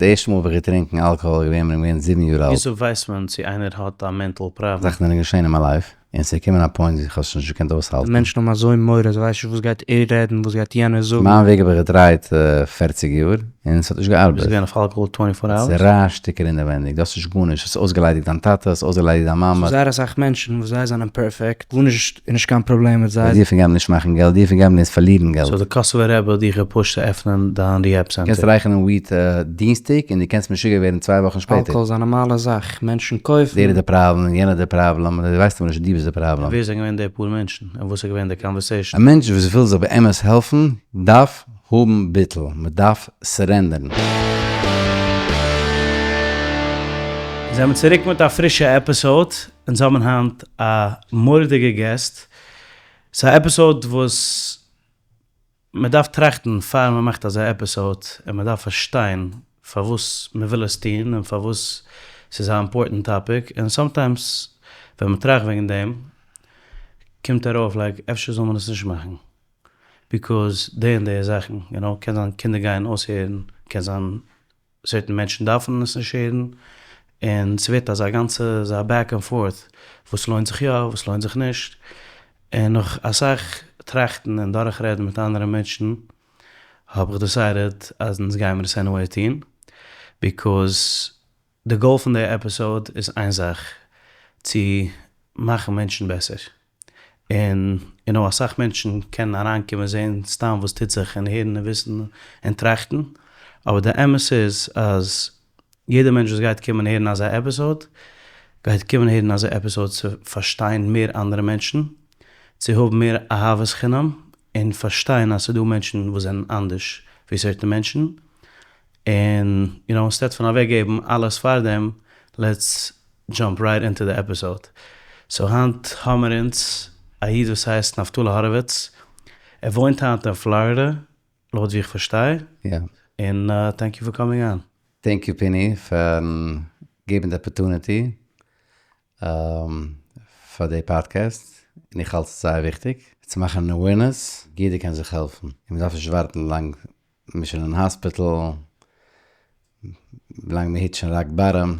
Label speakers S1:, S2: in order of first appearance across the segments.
S1: די ערשטע מאל האב איך געטרינקן אלקאהאל איז געווען ווען איך בין געווען זיבן יאר אלט.
S2: וויאזוי ווייסט מען צו איינער האט א mental problem?
S1: זאכן זענען געשען אין מיין life, און ס'איז געקומען א point ווי איך האב עס שוין נישט געקענט אויסהאלטן.
S3: מענטשן האבן אזוי מורא, זיי ווייסן נישט וואס גייט ער רעדן, וואס גייט יענער זאגן.
S1: מיין וועג האב איך געטרייט פערציג יאר, און ס'האט נישט געארבעט.
S2: ביסט געווען אויף אלקאהאל twenty four hours?
S1: ס'רייסט שטיקער אינעווענדיג, דו האסט נישט גארנישט, האסט אויסגעליידיגט דיין טאטע, האסט אויסגעליידיגט דיין מאמע.
S3: ס'דא זייער אסאך מענטשן וואס זיי זענען perfect, גארנישט איז נישט קיין פראבלעם מיט זיי.
S1: די idea פון gambling נישט מאכן געלט, די idea פון gambling איז פארלירן געלט.
S2: so די קאסובער רבי האט דיך געפושט צו עפענען דיין rehab center?
S1: קענסט רייכערן weed דינסטאג און דו קענסט משוגע ווערן צוויי וואכן שפעטער.
S3: אלקאהאל איז א נארמאלע זאך, מענטשן קויפן.
S1: דער איז די פראבלעם און יענער איז די פראבלעם, דו ווייסט אבער נישט דו ביסט די פראבלעם.
S2: ווער זענען געווען די פאר מענטשן און וואס איז געווען די conversation?
S1: א מענטש וואס וויל זיך באמת העלפן דארף האבן ביטול, מען דארף surrender ן.
S2: זעמיר צוריק מיט א פרישע episode, אונז האבן היינט א מורא'דיגע guest, ס'איז א episode וואס מען דארף טראכטן פאר מען מאכט אזא episode, און מען דארף פארשטיין פארוואס מען וויל עס טון און פארוואס ס'איז א important topic, און sometimes ווען מען טראכט וועגן דעם קומט ארויף like אפשר זאל מען עס נישט מאכן because די און די זאכן, יו נאו, קען זיין קינדער גייען אויסהערן, קען זיין certain מענטשן דארפן עס נישט הערן, און ס'ווערט אזא גאנצע אזא back and forth, וואס לוינט זיך יא, וואס לוינט זיך נישט, און נאך אסאך טראכטן און דורכרעדן מיט אנדערע מענטשן, האב איך decided אז אונז גיימיר עס anyway טון, because די goal פון די episode איז איין זאך, צו מאכן מענטשן בעסער. און יו נאו אסאך מענטשן קענען אריינקומען זעהן סתם וואס טוט זיך און הערן און וויסן און טראכטן, אבער די אמת איז אז יעדע מענטש וואס גייט קומען הערן אזא episode, גייט קומען הערן אזא episode צו פארשטיין מער אנדערע מענטשן, צו האבן מער אהבת חינם, און פארשטיין אז ס'דא מענטשן וואס זענען אנדערש ווי certain מענטשן, און יו נאו instead פון אוועקגעבן אלעס פארדעם, let's jump right into the episode. so היינט האמער אונז א איד וואס הייסט נפתלי האראוויץ, ער וואוינט היינט אין פלארידע לויט ווי איך פארשטיי, און thank you for coming on.
S1: Thank you פיני פארן געבן די opportunity פאר די פאדקעסט, און איך האלט עס זייער וויכטיג צו מאכן אן awareness, יעדער קען זיך העלפן, און מען דארף נישט ווארטן לאנג, מען איז שוין אין האספיטאל, ווילאנג מען hit שוין rock bottom,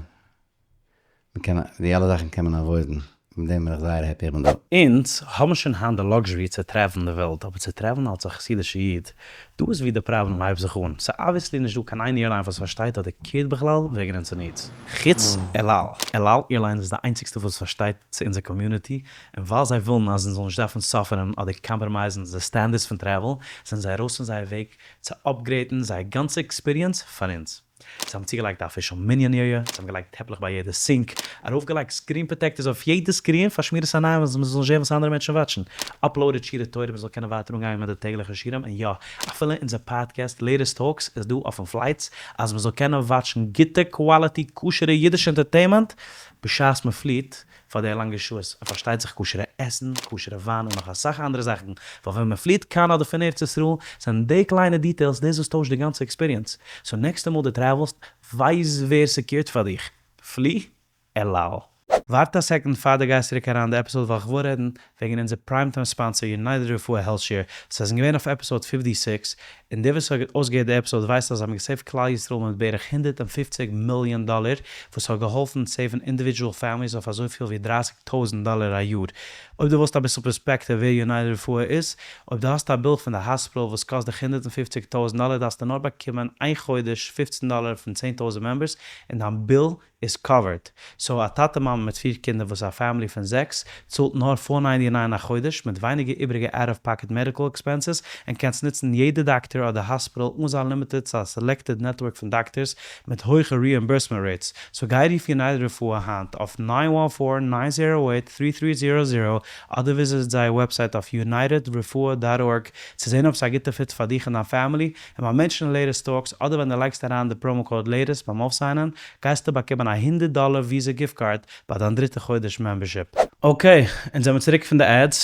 S1: מ'קען, די אלע זאכן קען מען avoid ן, מיט דעם בין איך זייער happy איך בין דא.
S2: אונז האבן שוין היינט די luxury צו travel ן די וועלט, אבער צו travel ן אלס א חסידישע איד, דא איז ווי די פראבלעם הייבט זיך אן, ס'איז obviously נישט דא קיין איין airline וואס פארשטייט אדער care ט בכלל וועגן אונזער needs. חוץ אל על, אל על Airlines איז די איינציגסטע וואס פארשטייט צו אונזער community, און ווייל זיי ווילן אז אונז זאלן נישט דארפן suffer ן אדער compromise ן די standards פון travel, זענען זיי ארויס פון זייער וועג צו upgrade ן זייער גאנצע experience פאר אונז. זיי האבן צוגעלייגט א official מנין area, זיי האבן געלייגט טעפלעך ביי יעדע sink, ארויפגעלייגט screen protectors אויף יעדע screen פאר שמירת עיניים אז מען זאל נישט זען וואס אנדערע מענטשן watch ן, uploaded שיעורי תורה מען זאל קענען ווייטער אנגיין מיט די טעגליכע שיעורים, און יא, אפילו אונזער פאדקעסט Latest Talks איז דא אויפן flights אז מען זאל קענען watch ן גוטע quality כשר'ע אידישע entertainment בשעת מען פליעט, פאר די לאנגע שעות, און פארשטייט זיך כשר'ע עסן, כשר'ע וויין און נאך אסאך אנדערע זאכן, ווייל ווען מען פליעט קיין אדער פון ארץ ישראל, זענען די קליינע details דאס וואס טוישט די גאנצע experience, so נעקסטע מאל דו travel סט, ווייס ווער ס' care ט פאר דיך, פלי אל על. ווארט א second פאר דו גייסט צוריק אריין די episode ווייל כ'וויל רעדן וועגן אונזער prime time sponsor United רפואה HealthShare, זיי זענען געווען אויף episode 56, און דער וואס האט אויסגעהערט די episode ווייסט אז זיי האבן גע save ט כלל ישראל מיט בערך 150 מיליאן דאלער, וואס האט געהאלפן save ן individual families אויף אזויפיל ווי 30 טויזנט דאלער א יאר. אויב דו ווילסט אביסל perspective ווער United רפואה איז, אויב דו האסט א bill פון די האספיטאל וואס קאסט דיך 150 טויזנט דאלער דארפסטו נאר באקומען איין חודש 15 דאלער פון 10,000 members און דיין bill איז covered. so א טאטע מאמע מיט פיר קינדער וואס איז א family פון זעקס, צאלט נאר four ninety nine א חודש מיט ווייניגער איבריגע out of pocket medical expenses און קענסט נוצן יעדע דאקטער אדער האספיטאל אן זיין limited צו א selected network פון דאקטערס מיט הויכע reimbursement rates. so גיי רוף United רפואה היינט אויף nine one four nine zero eight three three zero zero אדער visit זייער website אויף unitedrefuah dot org צו זען אויב ס'איז א גוטע fit פאר דיך און דיין family און ביים mention Latest Talks אדער ווען דו לייגסט אריין די promo code latest ביים אויפסיינען גייסטו באקומען א הונדערט דאלער Visa gift card ביי דיין דריטע חודש membership. Okay, אונז זעמיר צוריק פון די ads,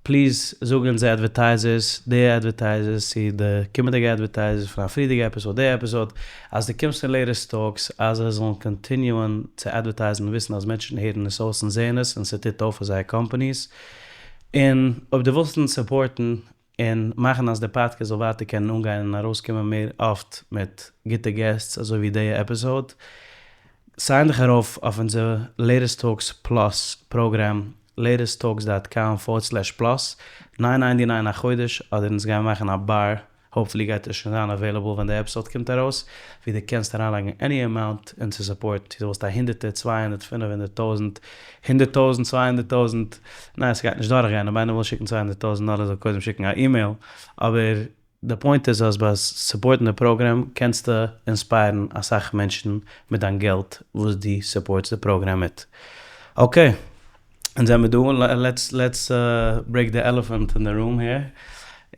S2: please זאג אונז די advertisers, די advertisers צו די קומענדיגע advertisers פון א פריערדיגע episode, די episode, אז דו קומסט אין Latest Talks אז זיי זאלן continue ען צו advertise ן און וויסן אז מענטשן הערן עס אויס און זעען עס און ס'טוט אויף פאר זייער companies, און אויב דו ווילסט אונז support ן. און מאכן אז די פאדקעסט זאל ווייטער קענען אנגיין און ארויסקומען מער אפט מיט גוטע guests אזוי ווי די episode, sign דיך ארויף אויף אונזער Latest Talks Plus program, latesttalks dot com forward slash plus, nine ninety nine א חודש, אדער אונז גיימיר מאכן א bar, hopefully גייט עס שוין זיין available ווען די episode קומט ארויס, ווי דו קענסט אריינלייגן any amount אונז צו support ן, צו דו ווילסט א הונדערטער, 200, 500, טויזנט, 100,000, 200,000, ניין ס'גייט נישט דורכגיין, אויב איינער וויל שיקן 200,000 דאלער זאל קודם שיקן א אימעיל, אבער די point איז אז ביי support ן די program קענסטו inspire ן אסאך מענטשן מיט דיין געלט וואס דו support סט די program מיט. Okay, אונז זעמיר דא, let's let's break the elephant in the room here,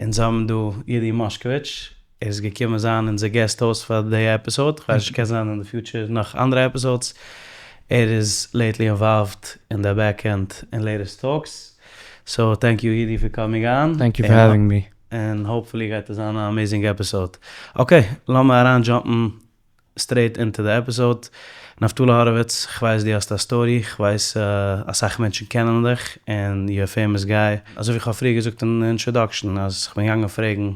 S2: אונז האבן דא יודי מאשקאוויטש, ער איז געקומען זיין אונזער guest host פאר די episode, כ'ווייס נישט קען זיין אין די future נאך אנדערע episodes, ער איז lately involved אין די back end אין Latest Talks, so thank you יודי for coming on.
S3: Thank you for having me.
S2: און hopefully גייט עס זיין א amazing episode. Okay, לאמיר אריין jump ן straight into די episode. נפתלי האראוויץ, כ'ווייס דו האסט א story, כ'ווייס אסאך מענטשן קענען דיך, און you're a famous guy. אזוי ווי כ'האב פריער געזאגט אין introduction אז כ'בין געגאנגען פרעגן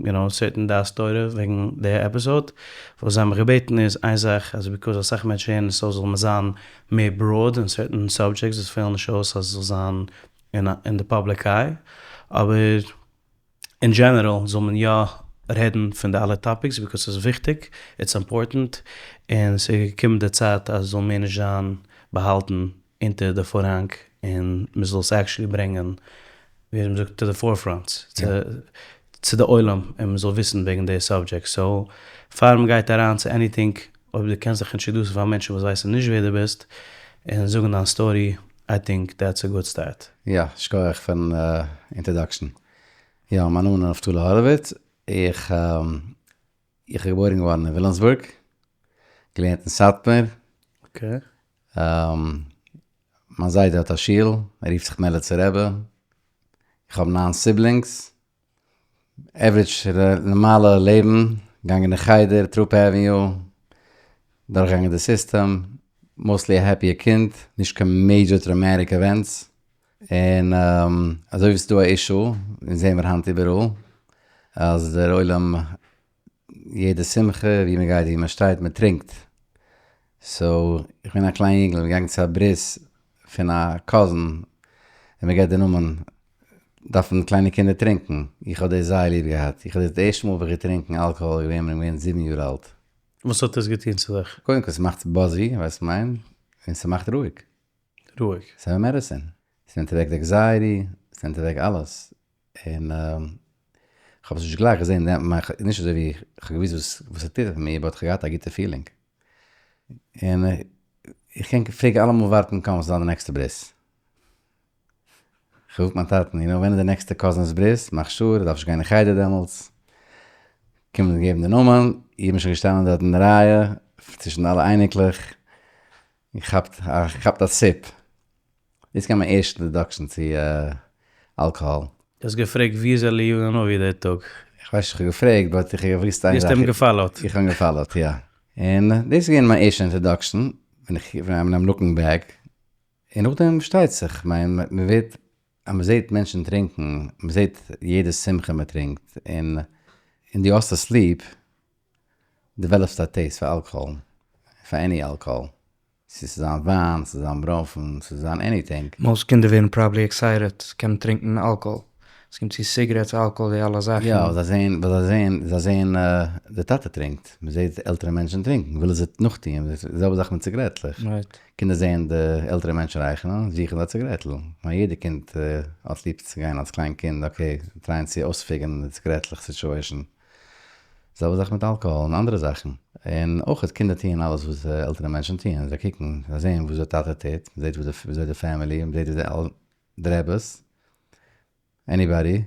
S2: you know certain דעת תורה וועגן די episode, וואס זיי האבן מיך געבעטן איז איין זאך, אז because אסאך מענטשן הערן עס אויס זאל מען זיין מער broad אין certain subjects וואס פעלן נישט אויס אז עס זאל זיין אין די public eye, אבער אין general זאל מען יא רעדן פון די אלע topics because ס'איז וויכטיג, it's important, און ס'איז געקומען די צייט אז עס זאל מער נישט זיין באהאלטן אונטער די פארהאנג און מען זאל עס actually ברענגען ווי מען זאגט to the forefront, צו די עולם און מען זאל וויסן וועגן די subject, so פאר מען גייט אריין צו anything אויב דו קענסט דיך introduce ן פאר מענטשן וואס ווייסן נישט ווער דו ביסט און זאגן דיין story, I think that's a good start.
S1: יא, שכוח פארן introduction. יא, מיין נאמען איז נפתלי האראוויץ, איך איך בין געבוירן געווארן אין וויליאמסבורג, געלערנט אין סאטמאר. מיין זיידע האט א שול, ער רופט זיך מעליצער רבי, איך האב ניין siblings, average נארמאלע לעבן, געגאנגען אין חדר, Throop Avenue, דורכגעגאנגען די סיסטעם, mostly א happy קינד, נישט קיין major traumatic events, און אזוי ווי ס'איז דא א issue, אונז זעהן מיר היינט איבעראל, אז דער עולם יעדע שמחה ווי מ'גייט ווי מ'שטייט מ'טרינקט, so איך בין א קליין יונגל געגאנגען צו א ברית פון א cousin און מ'געט די נאמען דארפן קליינע קינדער טרינקען, איך האב דאס זייער ליב געהאט, איך האב דאס די ערשטע מאל האב איך געטרינקען אלקאהאל איז געווען ווען איך בין געווען זיבן יאר אלט.
S2: וואס האט עס געטון צו דיך?
S1: קודם כל ס'מאכט buzzy, ווייסט וואס כ'מיין? און ס'מאכט רואיג.
S2: רואיג.
S1: ס'איז א medicine. ס'נעמט אוועק די anxiety, ס'נעמט אוועק אלעס. און כ'האב עס נישט גלייך געזען, נישט אזוי ווי כ'האב געוואוסט וואס וואס ס'טוט מיט מיר, but כ'האב געהאט א גוטע feeling. און איך קען פלעג אלעמאל ווארטן קוים ס'זאל זיין די נעקסטע ברית. כ'האב געזאגט מיין טאטן, you know ווען איז די נעקסטע cousin's ברית, מאך sure, איך דארף נישט גיין אין חדר דעמאלטס. קומען געבן די נאמען, איך בין שוין געשטאנען דארט אין די רייע, צווישן אלע אייניקלעך, געכאפט א געכאפט א sip. דאס איז געווען מיין ערשטע introduction צו אלקאהאל.
S2: דו האסט געפרעגט ווי איז אליהו הנביא די טאג?
S1: איך ווייס נישט איך האב געפרעגט but איך האב געוואוסט איין
S2: דו
S1: זאך.
S2: האסט אים גע follow ט.
S1: איך האב אים גע follow ט יא. און דאס איז געווען מיין ערשטע introduction, ווען איך ווען I'm looking back. און נאכדעם פארשטייט זיך, כ'מיין מ'ווערט אז מ'זעט מענטשן טרינקען, מ'זעט יעדע שמחה מ'טרינקט, און און דו האסט עס ליב, develop סט א taste פאר אלקאהאל, פאר any אלקאהאל. ס'איז זיין וויין, ס'איז זיין בראנפן, ס'איז זיין anything.
S3: Most קינדער ווערן probably excited קענען טרינקען אלקאהאל. עס קומט צו cigarettes, אלקאהאל, די אלע זאכן.
S1: יא, זיי זעהן, ווייל זיי זעהן, זיי זעהן די טאטע טרינקט, מ'זעהט עלטערע מענטשן טרינקען, ווילן זיי נאכטוהן, די זעלבע זאך מיט ציגרעטלעך. קינדער זעהן די עלטערע מענטשן רייכערן, זוכן זיי א ציגרעטל. כ'מיין יעדע קינד האט ליב צו גיין אלס קליין קינד, okay, try ען צו אויס figure ן די ציגרעטלעך situation. זעלבע זאך מיט אלקאהאל און אנדערע זאכן. און אויך קינדער טוען אלעס וואס עלטערע מענטשן טוען, זיי קוקן, זיי זעהן וואס די טאטע טוט, מ'זעט וויאזוי די family, מ'זעט וויאזוי די רעבעס, anybody,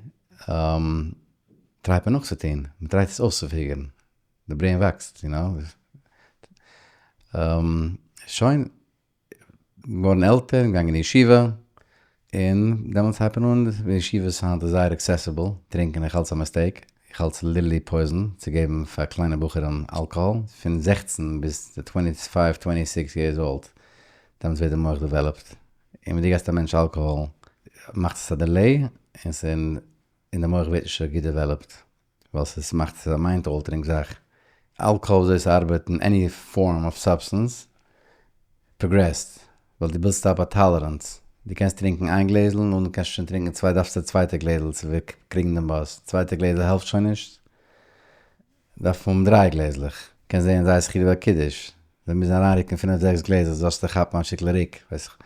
S1: try ט מען נאכצוטון, מ'טרייט עס אויסצו figure ן, די brain וואקסט, you know. שוין, געווארן עלטער, געגאנגען אין ישיבה, און דעמאלטס הייבט מען אן, די ישיבות היינט איז זייער accessible, טרינקען איך האלט ס'איז א mistake, איך האלט ס'איז literally poison צו געבן פאר קליינע בחורים אלקאהאל, פון 16 ביז 25, 26 years old, דעמאלטס ווערט די מח developed, און ווען דו געבסט א מענטש אלקאהאל, מאכט עס א delay, און ס'איז. און די מח ווערט נישט אזוי גוט developed, ווייל ס'איז מאכט ס'איז א mind altering זאך. אלקאהאל וויאזוי ס'ארבעט אין any form of substance progressed, ווייל דו build סט up א tolerance, דו קענסט טרינקען איין גלעזל, נאכדעם קענסטו שוין טרינקען צוויי דארפסטו א צווייטע גלעזל צו קריגן דעם buzz, צווייטע גלעזל העלפט שוין נישט, דארף מען האבן דריי גלעזלעך, קענסט זעהן זייער זכירה ביי קידוש, זיי מוזן אריינרוקן פינף זעקס גלעזער זאלסטו כאפן א שטיקל ריק, ווייס איך.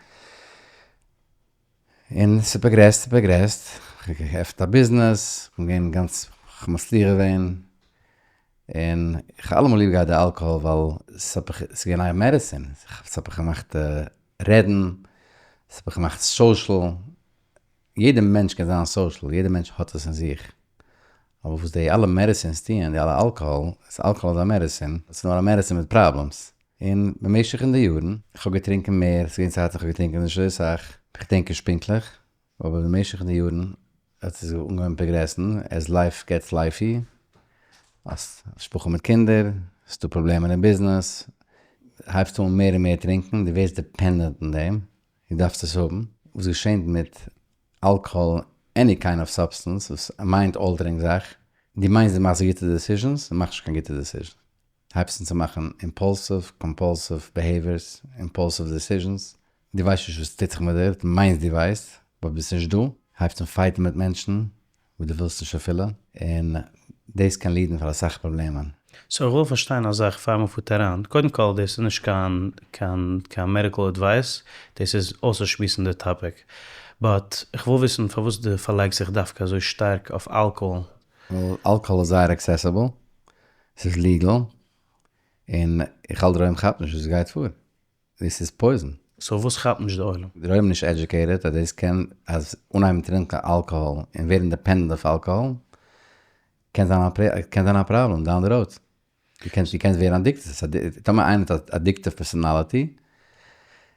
S1: און ס' progressed ס' progressed, כ'האב געעפנט א ביזנעס, כ'בין געווען גאנץ, כ'האב מצליח געווען, און כ'האב אלעמאל ליב געהאט די אלקאהאל ווייל ס'האט מיך, ס'איז געווען א medicine, ס'האט מיך געמאכט רעדן, ס'האט מיך געמאכט social, יעדע מענטש קען זיין social, יעדע מענטש האט עס אין זיך, אבער וואס די אלע medicines טוען, די אלע אלקאהאל, אלקאהאל איז א medicine, ס'איז נאר א medicine מיט problems, און במשך אין די יארן, איך האב געטרינקען מער, ס'איז געווען צייטן איך האב געטרינקען נישט אזוי סאך, איך געדענק נישט פונקטליך, אבער במשך די יארן האט עס אנגעהויבן progress ן, as life gets lifey, האסט משפחה מיט קינדער, ס'איז דא פראבלעמען אין ביזנעס, הייבסטו אן מער און מער טרינקען, דו ווערסט dependent אין דעם, דו דארפסט עס האבן. וואס געשענט מיט אלקאהאל, any kind of substance, וואס א mind altering זאך, דו מיינסט דו מאכסט גוטע decisions, דו מאכסט נישט קיין גוטע decisions. הייבסט אן צו מאכן impulsive, compulsive behaviors, impulsive decisions, דו ווייסט נישט וואס טוט זיך מיט דיר, דו מיינסט דו ווייסט, but ביסט נישט דא, הייבסט אן fight ן מיט מענטשן וואס דו ווילסט נישט אפילו, און דאס קען lead ן פאר אסאך פראבלעמען.
S2: so איך וויל פארשטיין א זאך פאר מען פארט אריין, קודם כל דאס איז נישט קיין קיין קיין medical advice, דאס איז אויסצושמועסן די topic, but איך וויל וויסן פארוואס דו פארלייגסט זיך דווקא אזוי שטארק אויף אלקאהאל.
S1: ווייל אלקאהאל איז זייער accessible, ס'איז legal, און איך האלט דער עולם כאפט נישט וואס גייט פאר, דאס איז poison.
S2: so וואס כאפט נישט די עולם?
S1: דער עולם איז נישט educated אז דאס קען, אז אנהייבן טרינקען אלקאהאל און ווערן dependent אויף אלקאהאל קען זיין א קען זיין א פראבלעם down the road. דו קענסט דו קענסט ווערן addicted, טאמער איינער האט א addictive personality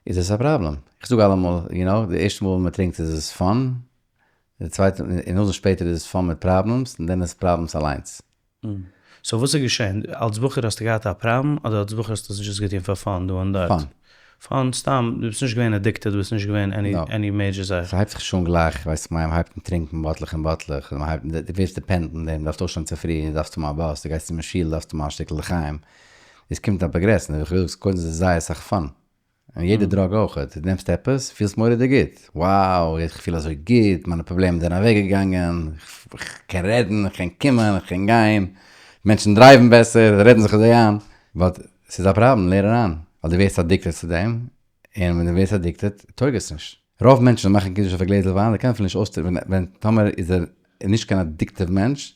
S1: איז עס א פראבלעם. איך זאג אלעמאל, you know, די ערשטע מאל ווען מען טרינקט איז עס fun, די צווייטע, און נאכדעם שפעטער איז עס fun מיט problems, און דען איז problems אליינס.
S2: so וואס איז געשען? אלס בחור האסטו געהאט א פראבלעם אדער אלס בחור האסטו עס just געטון פאר fun דא און דארט?
S1: fun.
S2: fun סתם, דו ביסט נישט געווען addicted, דו ביסט נישט געווען any any major זאך.
S1: ס'הייבט זיך נישט אן גלייך, ווייסט איך מיין, מ'הייבט אן טרינקען באטלעך און באטלעך, און מ'הייבט אן, דו ווערסט dependent אין דעם, דו דארפסט אויפשטיין צופרי, דו דארפסט האבן א באס, דו גייסט צום שול, דארפסט האבן א שטיקל לחיים. עס קומט א progress, און איך וויל, קודם איז עס זייער אסאך fun. און יעדע drug אויך, דו נעמסט עפעס, פילסט מורא'דיג גוט, wow, איך פיל אזוי גוט, מיינע פראבלעמען זענען אוועקגעגאנגען, איך קען רעדן, איך קען קומען, איך קען גיין, מענטשן drive ן בעסער, זיי רעדן זיך אזוי איין, but ס'איז א פראבלעם, לערן אריין, ווייל דו ווערסט addicted צו דעם, און ווען דו ווערסט addicted, טויג עס נישט. רוב מענטשן וואס מאכן קידוש אויף א גלעזל וויין, זיי קענען אפילו נישט אויסטרינקען, ווען טאמער איז ער נישט קיין addictive מענטש,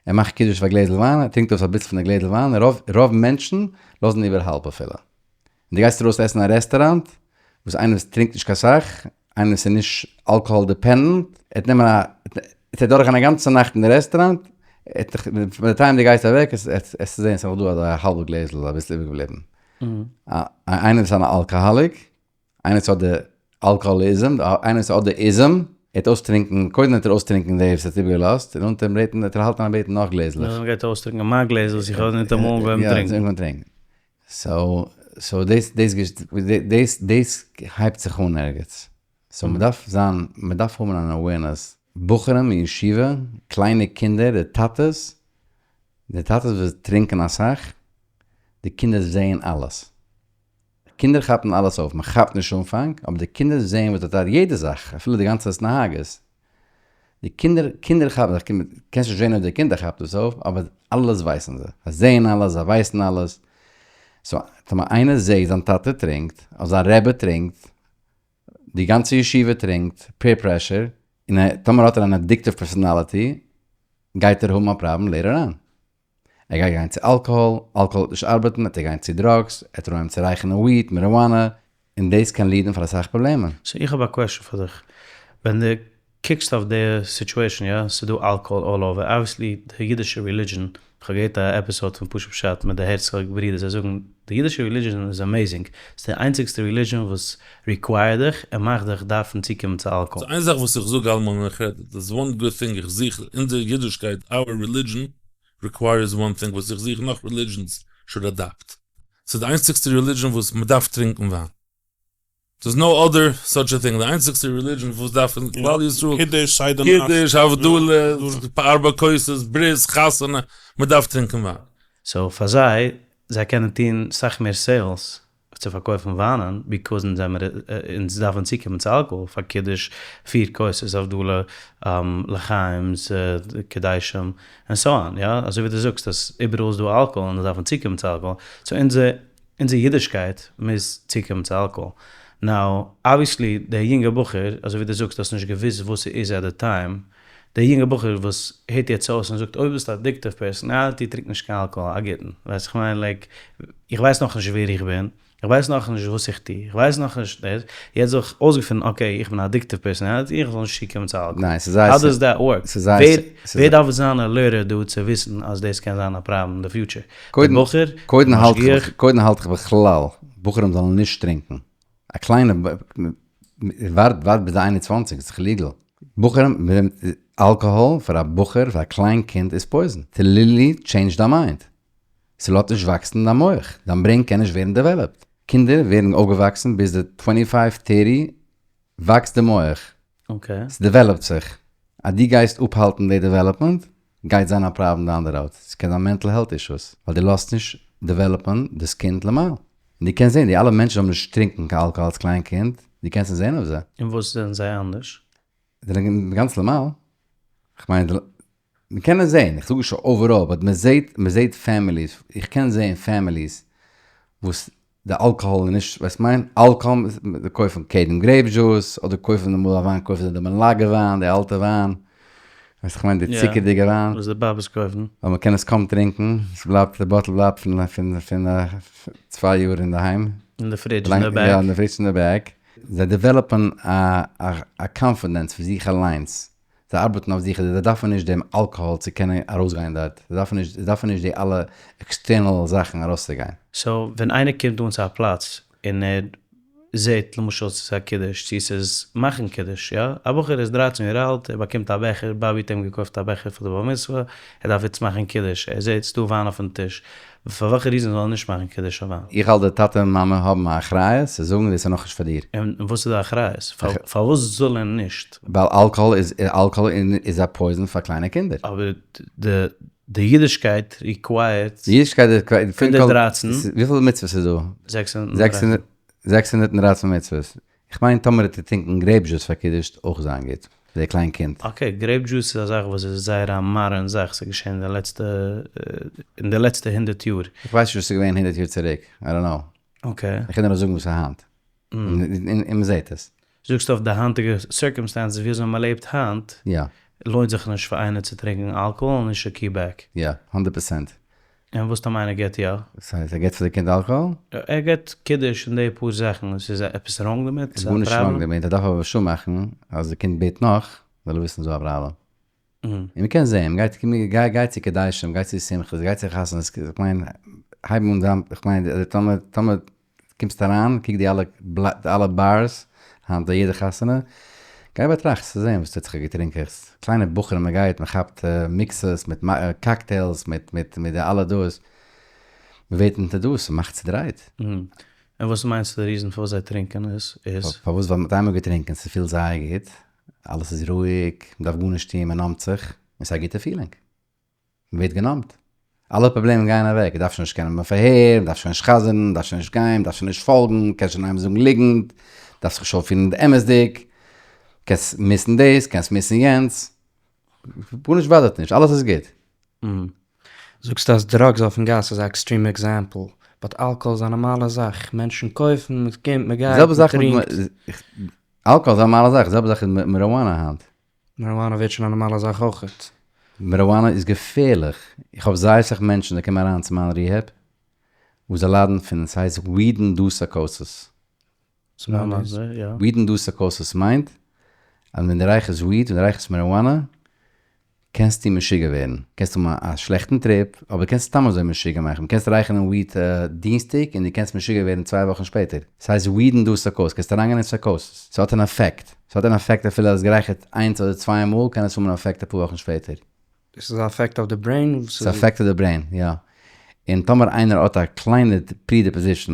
S1: ער מאכט קידוש אויף א גלעזל וויין, ער טרינקט אויס אביסל פון די גלעזל וויין, רוב רוב מענטשן לאזן איבער האלב אפילו. און דו גייסט ארויס עסן אין א רעסטאראנט, וואס איינער וואס טרינקט נישט קיין סאך, איינער וואס איז נישט alcohol dependent, ער וועט נעמען א, ער וועט דורכגיין א גאנצע נאכט אין די רעסטאראנט, ער וועט דיך, ביי די time דו גייסט אוועק, וועסטו זען ס'איז נאך דא אזא האלבע גלעזל אביסל איבערגעבליבן. איינער וואס איז אן alcoholic, איינער וואס האט די alcoholism, איינער וואס האט די ism, ער וועט אויסטרינקען, קודם וועט ער אויסטרינקען די וואס ער האט איבערגעלאזט, און נאכדעם וועט ער האלטן און בעטן נאך גלעזלעך.
S2: נאכדעם גייט ער אויסטרינקען מיין גלעזל וואס איך האב ניטאמאל אנגעהויבן טרינקען.
S1: so, so דאס, דאס, דאס, דאס הייבט זיך אן ערגעץ. so מ'דארף זיין, מ'דארף האבן אן awareness. בחורים אין ישיבה, קליינע קינדער, די טאטעס, די טאטעס וואס טרינקען אסאך, די קינדער זעען אלעס. קינדער כאפן אלעס אויף, מ'כאפט נישט אנפאנג, אבער די קינדער זעען וואס די טאטע, יעדע זאך, אפילו די גאנצע התנהגות, די קינדער, קינדער כאפן, קענסט נישט זען אויב די קינדער כאפט עס אויף, אבער אלעס ווייסן זיי, זיי זעען אלעס, זיי ווייסן אלעס, so טאמער איינער זעט זיין טאטע טרינקט, אדער זיין רבי טרינקט, די גאנצע ישיבה טרינקט, peer pressure, און טאמער האט ער אן addictive personality, גייט ער האבן א פראבלעם later on. ער גייט גיין צו אלקאהאל, אלקאהאל וועט נישט ארבעטן, וועט ער גיין צו drugs, ער וועט אנהייבן צו רייכערן weed, marijuana, און דאס קען lead ן פאר אסאך פראבלעמען.
S2: so איך האב א question פאר דיך, ווען די קוקסט אויף די situation יא, ס'איז דא אלקאהאל all over, obviously די אידישע religion, איך האב געהערט א episode פון פשוט פשט מיט די הערצאג ברידער, זיי זאגן די אידישע religion איז amazing, ס'איז די איינציגסטע religion וואס require ט דיך און מאכט דיך דארפן צוקומען צו אלקאהאל.
S4: ס'איז איין זאך וואס איך זאג אלעמאל ווען איך רעד, there's one good thing איך זוך, אונזער אידישקייט, our religion requires one thing וואס איך זוך נאך religions should adopt. ס'איז די איינציגסטע religion וואס מ'דארף טרינקן וויין. There's no other such a thing, די איינציגסטע religion וואס דארף אין כלל ישראל,
S5: קידוש, סדר נאכט,
S4: קידוש, הבדלה, ארבע כוסות, ברית, חתונה, מען דארף טרינקען וויין.
S2: So פאר זיי, זיי קענען טון סאך מער sales צו פארקויפן וויינען, because אונז זעמער, אונז דארפן צוקומען צו אלקאהאל פאר קידוש, פיר כוסות, הבדלה, לחיים'ס, קידושים, and so on, יא? אזוי ווי דו זאגסט אז איבעראל איז דא אלקאהאל און אונז דארפן צוקומען צו אלקאהאל, so אונזער אונזער אידישקייט מוז צוקומען צו אלקאהאל. Now, obviously, דער יונגער בחור, אזוי ווי דו זאגסט האסט נישט געוואוסט וואס ס'איז at the time, דער יונגער בחור וואס הערט יעצט אויס און זאגט אויב ביסטו addictive personality טרינק נישט קיין אלקאהאל, א גוטן. ווייסט איך מיין like, איך ווייס נאכנישט ווער איך בין, איך ווייס נאכנישט וואס איך טו, איך ווייס נאכנישט דאס, יעצט האב איך אויסגעפונען okay איך בין א addictive personality איך זאל נישט צוקומען צו אלקאהאל.
S1: ניין, ס'איז זייער
S2: How does that work?
S1: ס'איז זייער
S2: ווער דארף זיין alerted דא צו וויסן אז דאס קען זיין א פראבלעם אין די future?
S1: קודם
S2: דער בחור?
S1: קודם
S2: דער
S1: האלט איך
S2: משגיח?
S1: קודם האלט איך בכלל בחורים זאלן נישט טרינקען. א קליינע ווארט ווארט ביז די 21 איז דאך legal. בחורים אלקאהאל פאר א בחור פאר א קליין קינד איז poison. ס'לילי change דיין mind. ס'לאזט נישט וואקסן דיין מח. דיין brain קען נישט ווערן developed. קינדער ווערן אויפגעוואקסן ביז די 25 30 וואקסט די מח.
S2: Okay.
S1: ס' develop ט זיך. אז דו גייסט אפהאלטן די development, גייט זיין א פראבלעם down the road. ס'קען זיין mental health issues. ווייל דו לאזט נישט develop ן דאס קינד למעלה. און דו קענסט זען, די אלע מענטשן האבן נישט טרינקען קיין אלקאהאל אלס קליין קינד, דו קענסט עס זען אויף זיי.
S2: און וואס זענען זיי אנדערש?
S1: זיי זענען גאנץ נארמאל. כ'מיין, מען קען עס זען, איך זאג נישט overall, but מען זעט, מען זעט families, איך קען זען families וואס די אלקאהאל איז נישט, ווייסט מיין, אלקאהאל, זיי קויפן קדם grape juice, אדער קויפן אמאל א וויין, קויפן זיי די מלאגע וויין, די אלטע וויין, ווייסט איך מיין, די צוקערדיגע וויין.
S2: וואס די באבעס קויפן.
S1: ווייל מען קען עס קוים טרינקען, עס בלייבט, די bottle בלייבט פון פון פון 2 יאר אינדערהיים.
S2: אין די fridge אין די back.
S1: יא, אין די fridge אין די back. זיי develop ן א א confidence פון זיך אליינס. זיי ארבעטן אויף זיך, זיי דארפן נישט דעם אלקאהאל צו קענען ארויסגיין דארט. זיי דארפן נישט, זיי דארפן נישט די אלע external זאכן ארויסצוגיין.
S2: So, ווען איינער קומט אן צו א פלאץ און ער זעט למשל ס'איז א קידוש, צו ס'איז מאכן קידוש, יא? א בחור איז 13 יאר אלט, ער באקומט א בעכער, באבי האט אים געקויפט א בעכער פאר די בר מצוה, ער דארף יעצט מאכן קידוש, ער זעט ס'דא וויין אויפן טיש, פאר וועלכע reason זאל ער נישט מאכן קידוש אויף וויין?
S1: איך האלט די טאטע און מאמע האבן א אחריות צו זאגן דאס איז נאכנישט פאר דיר.
S2: און וואס איז די אחריות? פארוואס זאל ער נישט?
S1: ווייל אלקאהאל איז אלקאהאל איז א poison פאר קליינע קינדער.
S2: אבער די די אידישקייט required
S1: די אידישקייט required
S2: פון די 13.
S1: וויפיל מצוות איז דא?
S2: 613.
S1: 613 מצוות. איך מיין טאמער האט ער טרינקען grape juice פאר קידוש אויך זיין גוט, פאר די קליין קינד.
S2: Okay, grape juice איז א זאך וואס איז זייער א modern זאך, ס'איז געשען אין די לעצטע, אין די לעצטע 100 יאר.
S1: איך ווייס נישט וואס איז געווען 100 יאר צוריק, I don't know.
S2: Okay.
S1: איך קען דיר נאר זאגן וואס איז היינט. און מ'זעט עס.
S2: זאגסט אויף די היינטיגע circumstances ווי אזוי מ'לעבט היינט,
S1: יא.
S2: לוינט זיך נישט פאר איינער צו טרינקען אלקאהאל און נישט keep back.
S1: יא, 100%.
S2: און וואס טאמער איינער געט יא?
S1: וואס הייסט, ער געט פאר די קינד אלקאהאל?
S2: ער געט קידוש און די פאר זאכן, עס איז עפעס wrong דערמיט?
S1: ס'איז גארנישט wrong דערמיט, ער דארף אבער sure מאכן אז די קינד בעט נאך, זאל ער וויסן ס'איז דא א פראבלעם. און מ'קען זען, מ'גייט גיי צו קידושים, גיי צו שמחות, גיי צו חתונות, איך מיין, הייב אן זיין, איך מיין, טאמער, טאמער קומסט אריין, קוק די אלע די אלע bars, היינט ביי יעדע חתונה, גיי באטראכט צו זען וואס טוט זיך א געטרינקעכץ, קליינע בחורים מען גייט, מען כאפט mixes מיט cocktails מיט מיט מיט די אלע דאס, מען ווערט introduced, ס'מאכט צודרייט.
S2: און וואס מיינסטו די reason פארוואס זיי טרינקען איז?
S1: פארוואס? ווייל מ'האט איינמאל געטרינקען, ס'פילט זייער גוט, אלעס איז רואיג, מ'דארף גארנישט טון, מ' numb ט זיך, און ס'איז א גוטע feeling. מ'ווערט גע numb ט. אלע פראבלעמען גייען אוועק, דארף שוין נישט קענען פארהער, דארף שוין נישט חזר'ן, דארף שוין נישט גיין, דארף שוין נישט פאלגן, קענסט שוין אנהייבן זאגן ליגנט, דארפסט זיך שוין פילן אמת'דיג, קענסט miss ן דאס, קענסט miss ן יענץ, גארנישט bother ט נישט, אלעס איז גוט.
S3: זאגסט אז drugs אויפן גאס איז א extreme example, but אלקאהאל איז א נארמאלע זאך, מענטשן קויפן, מען קומט, מען גייט, מען טרינקט.
S1: אלקאהאל איז א נארמאלע זאך, די זעלבע זאך איז מיט מאריוואנא היינט.
S3: מאריוואנא ווערט שוין א נארמאלע זאך אויכעט.
S1: מאריוואנא איז געפערליך, איך האב זייער סאך מענטשן זיי קומען אריין צו מיין rehab, וואס זיי ליידן פון, ס'הייסט weed-induced psychosis. Weed-induced psychosis מיינט אז ווען דו רייכערסט weed, ווען דו רייכערסט מאריוואנא, קענסטו משוגע ווערן, קענסט האבן א שלעכטן trip, אבער קענסט סתם אזוי משוגע מאכן, קענסט רייכערן weed דינסטאג און דו קענסט משוגע ווערן 2 וואכן שפעטער. ס'הייסט weed-induced psychosis, קענסט אריינגיין אין psychosis, ס'האט אן עפעקט, ס'האט אן עפעקט אפילו אז גערייכערט איינס אדער צוויי מאל קען עס האבן אן עפעקט אפאר וואכן שפעטער.
S3: דאס איז א עפעקט אויף די brain?
S1: ס'איז עפעקט אויף די brain, יא. און טאמער איינער האט א קליינע predisposition.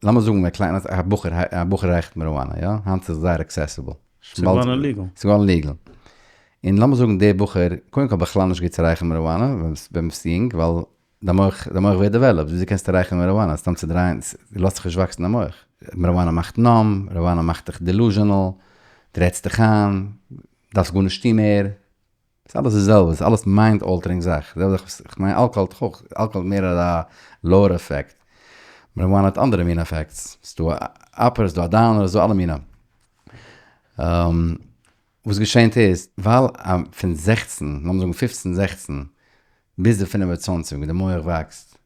S1: לאמיר זאגן א קליינע א בחור א בחור רייכערט מאריוואנא יא, היינט איז עס זייער accessible.
S2: ס'איז געווארן legal.
S1: ס'איז געווארן legal. און לאמיר זאגן דער בחור, קודם כל בכלל נישט גוט צו רייכערן מאריוואנא ווען ביסט יונג, ווייל דיין מח דיין מח ווערט developed, וויאזוי קענסטו רייכערן מאריוואנא? סתם צו דרייען, ס'לאזט זיך נישט וואקסן דיין מח. מאריוואנא מאכט numb, מאריוואנא מאכט דיך delusional, דו רעדסט דיך איין, דארפסט גארנישט טון מער. ס'איז אלעס די זעלבע, ס'איז אלעס mind altering זאך, די זעלבע זאך וואס, כ'מיין אלקאהאל האט אויך, אלקאהאל האט מער אזא lower effect, מאריוואנא האט אנדערע מינע effects, ס'איז דא א upper, ס'איז דא א downer, ס'איז דא אלע מינע. וואס געשענט איז, ווייל פון 16, לאמיר זאגן 15 16, ביז די 25 ווען די מח וואקסט,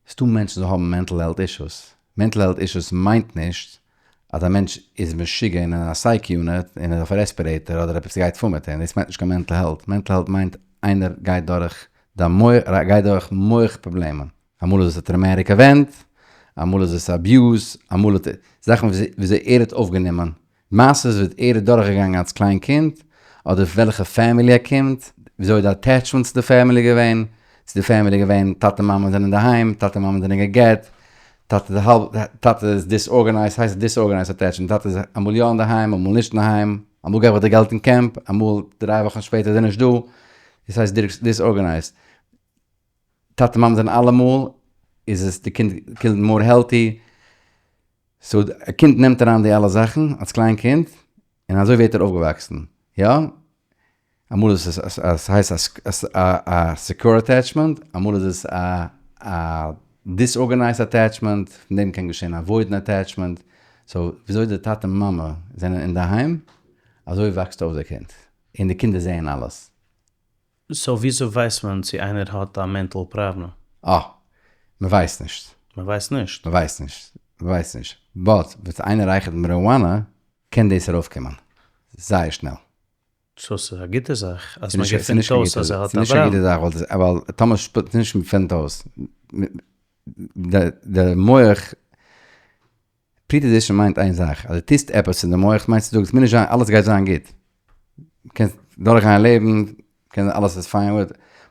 S1: ס'דא מענטשן וואס האבן mental health issues. Mental health issues מיינט נישט אז א מענטש איז משוגע און אין א psych unit און איז אויף א respirator אדער עפעס גייט פאר מיט אים, דאס מיינט נישט קיין mental health. Mental health מיינט איינער גייט דורך די מח, גייט דורך מח פראבלעמען. אמאל איז עס א traumatic event, אמאל איז עס abuse, אמאל האט ער, זאכן וויאזוי ער האט אויפגענומען מעשות וואס ער איז דורכגעגאנגען אלס קליין קינד, אדער פון וועלכע family ער קומט, וויאזוי די attachment צו די family געווען, צו די family געווען טאטע מאמע זענען אינדערהיים, טאטע מאמע זענען גע'גט, טאטע איז האלב, טאטע איז disorganized, הייסט disorganized attachment, טאטע איז אמאל יא אינדערהיים אמאל נישט אינדערהיים, אמאל געב איך די געלט אין קעמפ, אמאל דריי וואכן שפעטער איז ער נישט דא, דאס הייסט disorganized. טאטע מאמע זענען אלעמאל, איז עס די קינד קינד more healthy. So א קינד נעמט אריין די אלע זאכן אלס קליין קינד, און אזוי ווערט ער אויפגעוואקסן, יא? אמאל איז עס א ס'הייסט א secure attachment, אמאל איז עס א א disorganized attachment, פון דעם קען געשען avoidant attachment, so וויאזוי די טאטע מאמע זענען אינדערהיים, אזוי וואקסט אויף די קינד, און די קינדער זעען אלעס.
S2: So וויאזוי ווייסט מען צו איינער האט א mental problem?
S1: אה. מ'ווייסט נישט.
S2: מ'ווייסט נישט?
S1: מ'ווייסט נישט. מ'ווייסט נישט. But ווען איינער רייכערט מאריוואנא קען דאס ארויפקומען זייער שנעל.
S2: So ס'איז א גוטע זאך אז מ'געפינט אויס אז ער האט א
S1: ס'נישט א גוטע זאך ווייל טאמער נישט מ'פינט אויס די מח Predisposition מיינט איין זאך, אז דו טוסט עפעס אין די מח מיינט צו זאגן עס מוז נישט זיין אלעס גייט זיין גוט, קענסט דורכגיין לעבן, קען זיין אלעס איז פיין מיט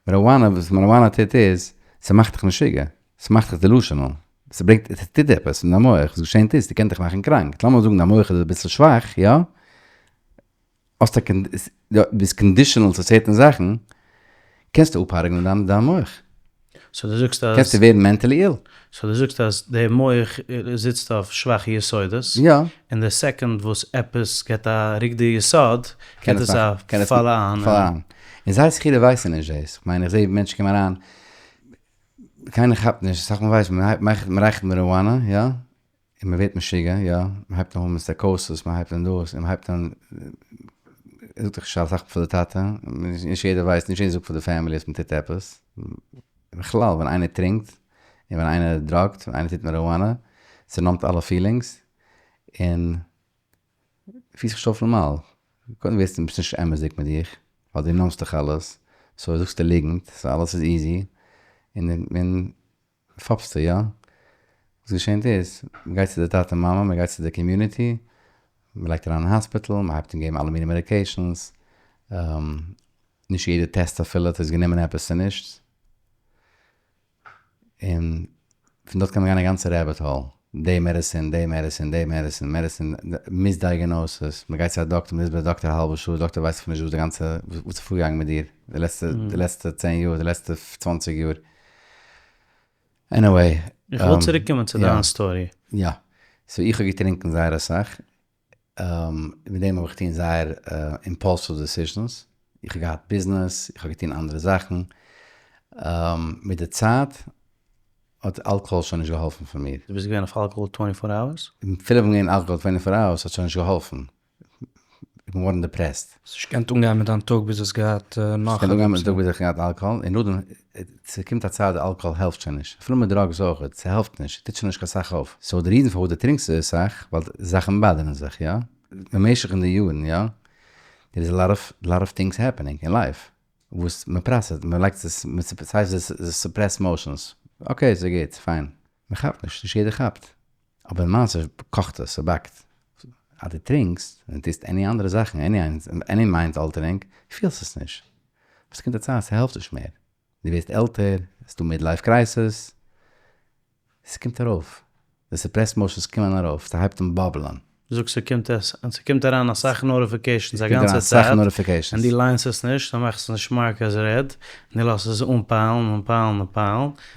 S1: מאריוואנא, וואס מאריוואנא טוט איז, ס'מאכט דיך משוגע, ס'מאכט דיך delusional, ס'ברענגט, ס'טוט עפעס אין דיין מח, וואס געשענט איז, ס'קען דיך מאכן קראנק, לאמיר זאגן דיין מח איז אביסל שוואך, יא? האסט א ביסט conditional צו certain זאכן, קענסטו אפ'הרג'נען דיין דיין מח.
S2: So דו זאגסט אז.
S1: קענסטו ווערן mentally ill.
S2: So דו זאגסט אז די מח זיצט אויף שוואכע יסודות.
S1: יא.
S2: און די second וואס עפעס געט א ריק די יסוד, געט עס א פאל איין.
S1: פאל איין. און זייער זכירה ווייסן נישט דאס. כ'מיין איך זע מענטשן קומען אריין, קיינער כאפט נישט, אסאך מאל ווייסט מען, מ'רייכערט מאריוואנא, יא? און מען ווערט משוגע, יא, מען הייבט אן האבן סייקאסיס, מען הייבט אן דאס, און מען הייבט אן, זאגט דאך נישט אסאך פאר די טאטע, נישט יעדער ווייסט, נישט יעדער זאגט פאר די family אז מען טוט עפעס, בכלל ווען איינער טרינקט, און ווען איינער drug ט, ווען איינער טוט מאריוואנא, ס' numb ט אלע feelings, און פירסט זיך נישט אויף נארמאל, קודם ווערסטו ביסט נישט אמת'דיג מיט דיך, ווייל דו numb סט דיך אלעס, so זאגסטו ליגנט, so אלעס איז easy, און און פאפסטו יא? וואס געשענט איז, מ'גייט צו די טאטע מאמע, מ'גייט צו די community, מ'לייגט אריין אין hospital, מ'הייבט אן געבן אלע מיני medications, נישט יעדע טעסט אפילו האט עס גענומען עפעס צו נישט, און פון דארט קען מען גיין א גאנצע rabbit hole, די medicine, די medicine, די medicine, medicine, misdiagnosis, מ'גייט צו א דאקטער, מ'זיצט ביי די דאקטער א האלבע שעה, די דאקטער ווייסט אפילו נישט וואס די גאנצע, וואס איז פארגעגאנגען מיט דיר די לעצטע, די לעצטע צען יאר, די לעצטע צוואנציג יאר. Anyway.
S2: איך וויל צוריק קומען צו דיין story.
S1: יא. So איך האב געטרינקען זייער אסאך. מיט דעם האב איך געטון זייער impulsive decisions. איך האב געהאט ביזנעס, איך האב געטון אנדערע זאכן. מיט די צייט האט אלקאהאל שוין נישט געהאלפן פאר מיר.
S2: דו ביסט געווען אויף אלקאהאל twenty four hours?
S1: אפילו איך בין געווען אלקאהאל twenty four hours האט שוין נישט געהאלפן. איך בין געווארן depressed.
S3: האסט נישט געקענט אנגיין מיט דיין טאג ביז האסט געהאט נאך.
S1: כ'קען אנגיין מיטן טאג ביז איך האב געהאט אלקאהאל, און נאכדעם, ס'קומט א צייט די אלקאהאל העלפט שוין נישט, אפילו מיט drugs אויך, ס'העלפט נישט, ס'טוט שוין נישט קיין סאך אויף. So די reason פארוואס דו טרינקסט אזוי סאך, ווייל זאכן באדערן זיך, יא? במשך אין די יארן, יא? There is a lot of lot of things happening in life, וואס מ'פראסעסט, מ'לייגט עס, ס'הייסט suppress emotions, okay ס'גוט, פיין. מ'כאפט נישט, נישט יעדער כאפט. אבער למעשה קאכט עס, ס'באקט. אז דו טרינקסט און טוסט any אנדערע זאכן, any mind altering, פילסט עס נישט. אבער ס'קומט א צייט ס'העלפט נישט מער. דו ווערסט עלטער, ס'איז דא midlife crisis, ס'קומט ארויף. די suppressed emotions קומען ארויף, ס'הייבט אן bubble ען.
S2: זאגסט ס'קומט עס, און ס'קומט אריין אסאך notifications א
S1: ס'קומט אריין
S2: גאנצע
S1: אסאך
S2: צייט,
S1: notifications.
S2: און דו ליינסט עס נישט, דו מאכסט עס נישט mark as read, און דו לאזט עס אנ pile ן און pile ן און pile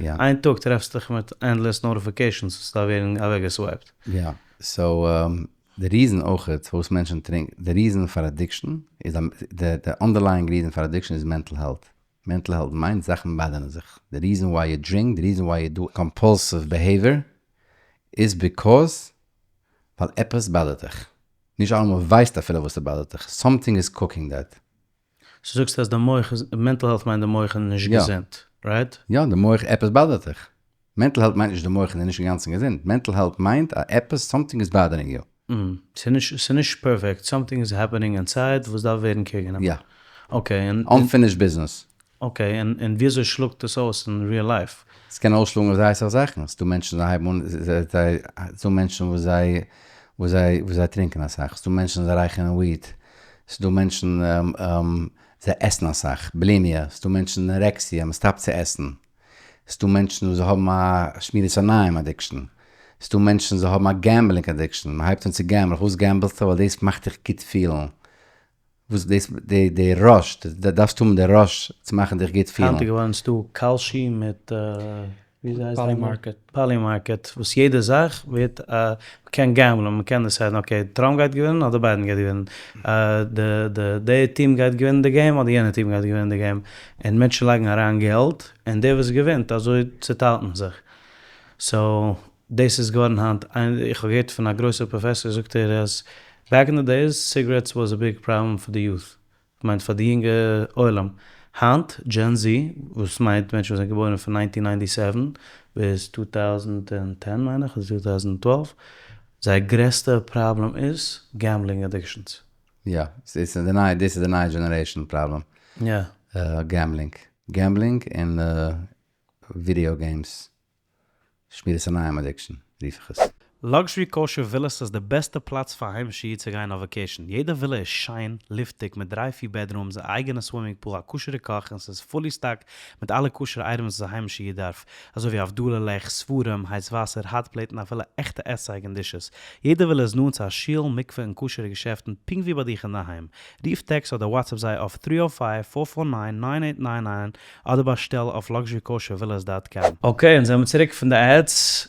S2: ן,
S1: יא.
S2: איין טאג טרעפסטו דיך מיט endless notifications וואס דארף ווערן אוועקגע swipe ט.
S1: יא, so די reason אויכעט פארוואס מענטשן טרינקען, די reason פאר addiction איז די underlying reason פאר addiction איז mental health. Mental health מיינט זאכן bother ן זיך. די reason why you drink, די reason why you do compulsive behavior איז because ווייל עפעס bother ט דיך. נישט אלעמאל ווייסט אפילו וואס ס' bother ט דיך. Something is cooking that.
S2: So זאגסטו אז די מח איז, mental health מיינט די מח איז נישט
S1: יא.
S2: געזונט, right?
S1: יא, די מח, עפעס bother ט דיך. Mental health מיינט נישט די מח איז נישט אינגאנצן געזונט. Mental health מיינט אז עפעס, something is bothering you.
S2: ס'איז נישט perfect, something is happening inside וואס דארף ווערן care גענומען.
S1: יא.
S2: Okay, און.
S1: Unfinished business.
S2: Okay, און וויאזוי שלאגט עס אויס אין real life?
S1: ס'קען אויסשלאגן אויף זייער אסאך זאכן. ס'דא מענטשן זיי הייבן אן, זיי, ס'דא מענטשן וואס זיי, וואס זיי, וואס זיי טרינקען אסאך. ס'דא מענטשן זיי רייכערן weed. ס'דא מענטשן זיי עסן אסאך, bulimia. ס'דא מענטשן anorexia, מ' stop ט צו עסן. ס'דא מענטשן וואס זיי האבן א שמירת עיניים addiction. ס'דא מענטשן זיי האבן א gambling addiction, מ'הייבט אן צו gamble ן. פארוואס gamble סטו? ווייל דאס מאכט דיך גוט פילן. וואס דאס, די די rush, די דארפסט האבן די rush צו מאכן דיך גוט פילן.
S2: היינט איז געווארן ס'דא Kalshi מיט וויאזוי הייסט
S3: Poly Market.
S2: Poly Market וואס יעדע זאך ווערט א, מ'קען gamble ן, מ'קען decide ן okay טראמפ גייט געווינען אדער ביידן גייט געווינען, די די די טיעם גייט געווינען די game אדער יענע טיעם גייט געווינען די game, און מענטשן לייגן אריין געלט און דער וואס געווינט אזוי צוטיילט מען זיך, so דאס איז געווארן היינט, איך האב געהערט פון א גרויסער פראפעסאר זאגט ער אז back in the days cigarettes was a big problem פאר די youth, מיינט פאר די יונגע עולם, היינט Gen Z וואס מיינט מענטשן וואס זענען געבוירן פון 1997 ביז 2010 מיין איך אדער 2012, זייער גרעסטע פראבלעם איז gambling addictions.
S1: יא, ס'איז די נייע, דאס איז די נייע generation פראבלעם.
S2: יא.
S1: Gambling. Gambling און video games. שמירת עיניים addiction רוף איך עס.
S2: Luxury Kosher Villas איז די בעסטע פלאץ פאר היימישע איד צו גיין אויף vacation. יעדע ווילע איז שיין, לופטיג, מיט דריי פיר bedrooms, א אייגענע swimming pool, א כשר'ע קאך און ס'איז fully stocked מיט אלע כשר'ע items וואס א היימישע איד דארף, אזוי ווי הבדלה לעכט, ספרים, הייס וואסער, hot plate און אפילו עכטע עסצייג און dishes. יעדע ווילע איז נאנט צו א שול, מקווה און כשר'ע געשעפטן פונקט ווי ביי דיך אינדערהיים. רוף טעקסט אדער WhatsApp זיי אויף 305-449-9899 אדער באשטעל אויף luxurykoshervillas dot com. Okay, אונז זעמיר צוריק פון די ads,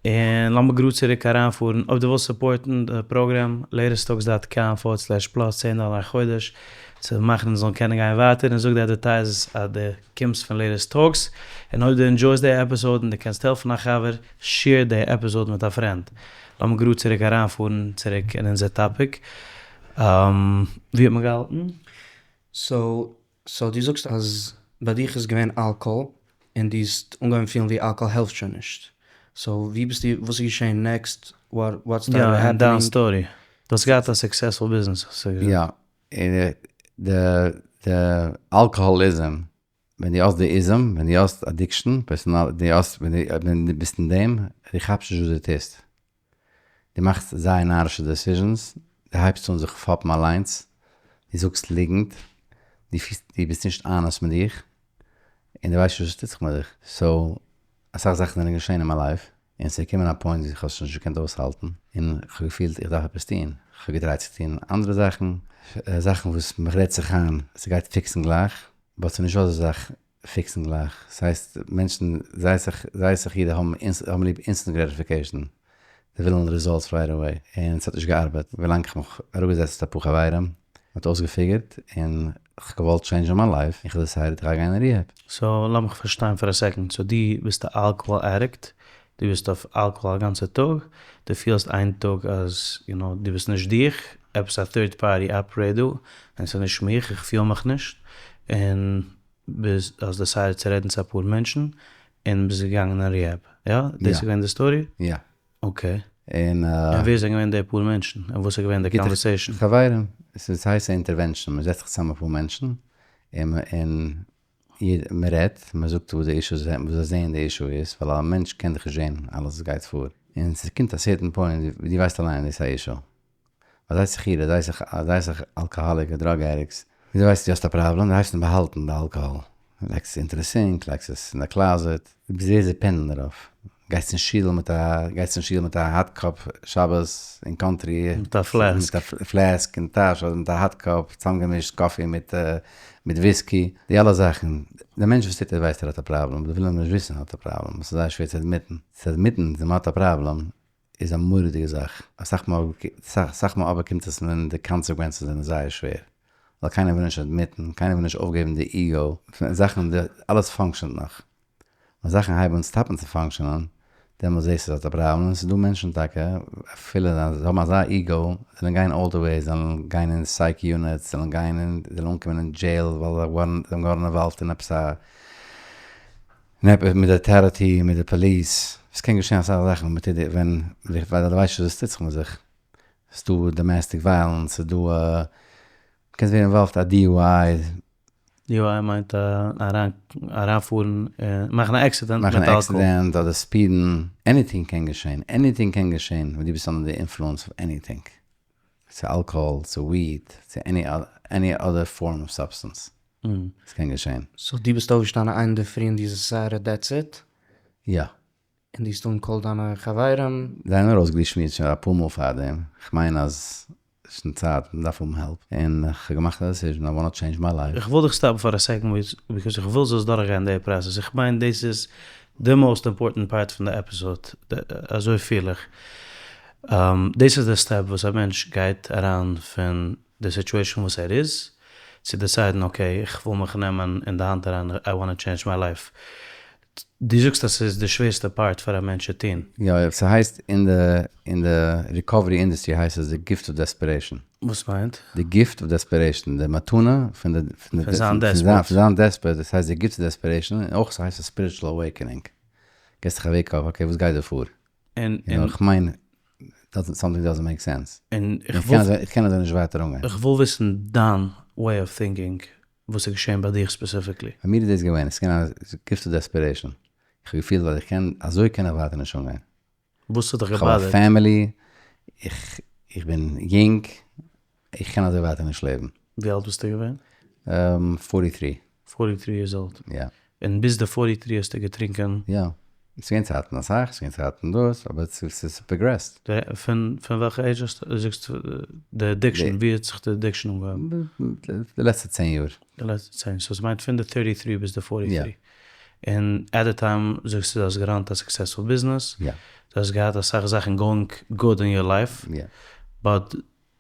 S2: און לאמיר גראד צוריק אריינפארן, אויב דו ווילסט support ן די פראגראם, latesttalks dot com forward slash plus, צען דאלער א חודש, צו מאכן אונז זאלן קענען גיין ווייטער, און זאג די advertisers אז דו קומסט פון Latest Talks, און אויב דו enjoy סט די episode און דו קענסט העלפן א חבר, share די episode מיט א friend. לאמיר גראד צוריק אריינפארן צוריק אין אונזער topic. ווי האט מען געהאלטן?
S3: So so דו זאגסט אז ביי דיך איז געווען אלקאהאל און דו האסט אנגעהויבן פילן ווי אלקאהאל העלפט שוין נישט, so ווי ביסטו וואס איז געשען next what started
S2: יא, און דיין
S3: happening?
S2: Story. דו האסט געהאט א successful ביזנעס האסטו געזאגט.
S1: יא, און די די alcoholism, ווען דו האסט די ism, ווען דו האסט addiction, personal, דו האסט, ווען דו ביסט אין דעם, דו כאפסט נישט וואס דו טוסט. דו מאכסט זייער נארישע decisions, דו הייבסט אן זיך פאפן אליינס, דו זאגסט ליגנט, דו פילסט דו ביסט נישט honest מיט דיך, און דו ווייסט נישט וואס טוט זיך מיט דיך. So, אסאך זאכן זענען געשען אין מיין life, און ס'איז געקומען א point ווי איך האב עס שוין נישט געקענט אויסהאלטן, און איך האב געפילט איך דארף עפעס טון. איך האב גע try ט צו טון אנדערע זאכן, זאכן וואס מ'רעדט זיך איין, ס'גייט fix ן גלייך, but ס'איז נישטא אזא זאך fix ן גלייך. ס'הייסט מענטשן, זייער סאך, זייער סאך אידן האבן האבן ליב instant gratification, זיי ווילן results right away, און ס'האט נישט געארבעט, ווילאנג איך האב מיך אראפגעזעצט מיט אפאר חברים, מ'האט אויסגע figure ט, און כ'האב געוואלט change ן מיין life, איך האב decided איך גיי גיין אין rehab.
S2: So לאמיך פארשטיין פאר א second, so דו ביסט א alcohol addict, דו ביסט אויף אלקאהאל א גאנצע טאג, דו פילסט איין טאג אז you know דו ביסט נישט דיך, עפעס א third party operate דא, און ס'איז נישט מיך, איך פיל מיך נישט, און ביז האסט decided צו רעדן צו אפאר מענטשן, און ביסט געגאנגען אין rehab, יא? דאס איז געווען די story?
S1: יא.
S2: Okay.
S1: און
S2: און ווער זענען געווען די פאר מענטשן? און וואס איז געווען די conversation?
S1: חברים, עס הייסט א intervention, מען זעצט זיך צוזאם אפאר מענטשן, און און מען רעדט, מען זאגט וואס די issues זענען, וואס זיי זעען די issue איז, ווייל א מענטש קען דאך נישט זען אלעס וואס גייט פאר, און ס'קומט א certain point ווי דו ווייסט אליין דאס איז א issue. ווייל זיי שיכור'ע, זיי זיך, זיי זיך alcoholic drug addicts, ווי דו ווייסט דו האסט א פראבלעם, דו הייבסט אן באהאלטן די אלקאהאל, לייגסט עס אונטער די sink, לייגסט עס אין די closet, דו ביסט זייער dependent דערויף. גייסט אין שול מיט א, גייסט אין שול מיט א hot cup שבת אין country.
S2: מיט א flask.
S1: מיט א flask אין טאש אדער מיט א hot cup צוזאמגעמישט coffee מיט מיט וויסקי. די אלע זאכן, די מענטש וואס טוט עס ווייסט ער האט א פראבלעם, אבער וויל ער נישט וויסן ער האט א פראבלעם, עס איז זייער שווער צו admit ן. צו admit ן אז מען האט א פראבלעם איז א מורא'דיגע זאך. אסאך מאל, אסאך מאל אבער קומט עס ווען די consequences זענען זייער שווער. ווייל קיינער וויל נישט admit ן, קיינער וויל נישט אויפגעבן די ego, זאכן, אלעס function ט נאך. ווען זאכן הייבן אן stop ן צו function ען, דעמאלס זעסטו אז האט א פראבלעם, און ס'איז דא מענטשן טאקע, אפילו זיי האבן אזא ego, זיי וועלן גיין all the way, זיי וועלן גיין אין psych units, זיי וועלן גיין אין, זיי וועלן אנקומען אין jail ווייל זיי געווארן, זיי האבן געווארן involved אין עפעס א, מיט די authority, מיט די police, עס קען געשען אסאך זאכן ווען מ'טוט די, ווען, ווייל דו ווייסט נישט וואס עס טוט זיך מיט זיך. ס'איז דא domestic violence, ס'איז דא, קענסט ווערן involved א DUI.
S2: DUI מיינט אריינפארן, מאכן א accident מיט
S1: מאכן
S2: אלקאהאל.
S1: א accident אדער speed ן, anything קען געשען, anything קען געשען ווען דו ביסט under די influence of anything, צו אלקאהאל, צו weed, צו any other form of substance, עס קען געשען.
S3: so דו ביסט אויפגעשטאנען איין אינדערפרי און דו decided that's it?
S1: יא.
S3: און דו האסט אנגע call ט דיינע חברים?
S1: זיי האבן ארויסגעשמועסט שוין אפאר מאל פארדעם, כ'מיין אז שוין צייט, מען דארף האבן help, און איך האב געמאכט א decision, I want change my life.
S2: איך וויל דיך stop ן פאר א second because איך וויל זאלסט דורכגיין די process, איך מיין דאס איז די most important part פון די episode, אזוי פיל איך. דאס איז די step וואס א מענטש גייט אריין פון די situation וואס ער איז, צו decide ן okay איך וויל מיך נעמען אין די האנט אריין, I want change my life. דו זאגסט אז ס'איז די שווערסטע part פאר א מענטש צו טון.
S1: יא, ס'הייסט אין די אין די recovery industry הייסט עס די gift of desperation.
S2: וואס מיינט?
S1: די gift of desperation, די מתנה פון די
S2: פון זיין desperate.
S1: פון זיין desperate, דאס הייסט די gift of desperation, און אויך ס'הייסט א spiritual awakening. געסט דיך א wake up, okay וואס גייט דא פאר?
S2: און
S1: און איך מיין, something doesn't make sense.
S2: און איך וויל.
S1: איך קען אזוי נישט ווייטער אנגיין.
S2: איך וויל וויסן דיין way of thinking, וואס איז געשען ביי דיך specifically.
S1: ביי מיר איז דאס געווען, עס איז געווען א gift of desperation. איך האב געפילט אז איך קען, אזוי קען איך ווייטער נישט אנגיין.
S2: וואס האט דיך
S1: איך האב א
S2: גע bother ט?
S1: family, איך איך בין יונג, איך קען אזוי ווייטער נישט לעבן.
S2: ווי אלט ביסטו געווען?
S1: 43.
S2: 43 years old.
S1: יא.
S2: און ביז די 43 האסטו געטרינקען?
S1: יא. עס איז געווען צייטן אסאך, עס איז געווען צייטן דאס, אבער עס איז progressed.
S2: פון פון וועלכע עידזש האסטו, זאגסטו די addiction, ווי האט זיך די addiction אנגעהויבן?
S1: די לעצטע צען יאר.
S2: די לעצטע צען, so עס מיינט פון די 33 ביז די 43.
S1: יא.
S2: און at the time זאגסטו דו האסט גע run ט א successful ביזנעס.
S1: יא.
S2: דו האסט געהאט אסאך זאכן going good אין your life.
S1: יא.
S2: but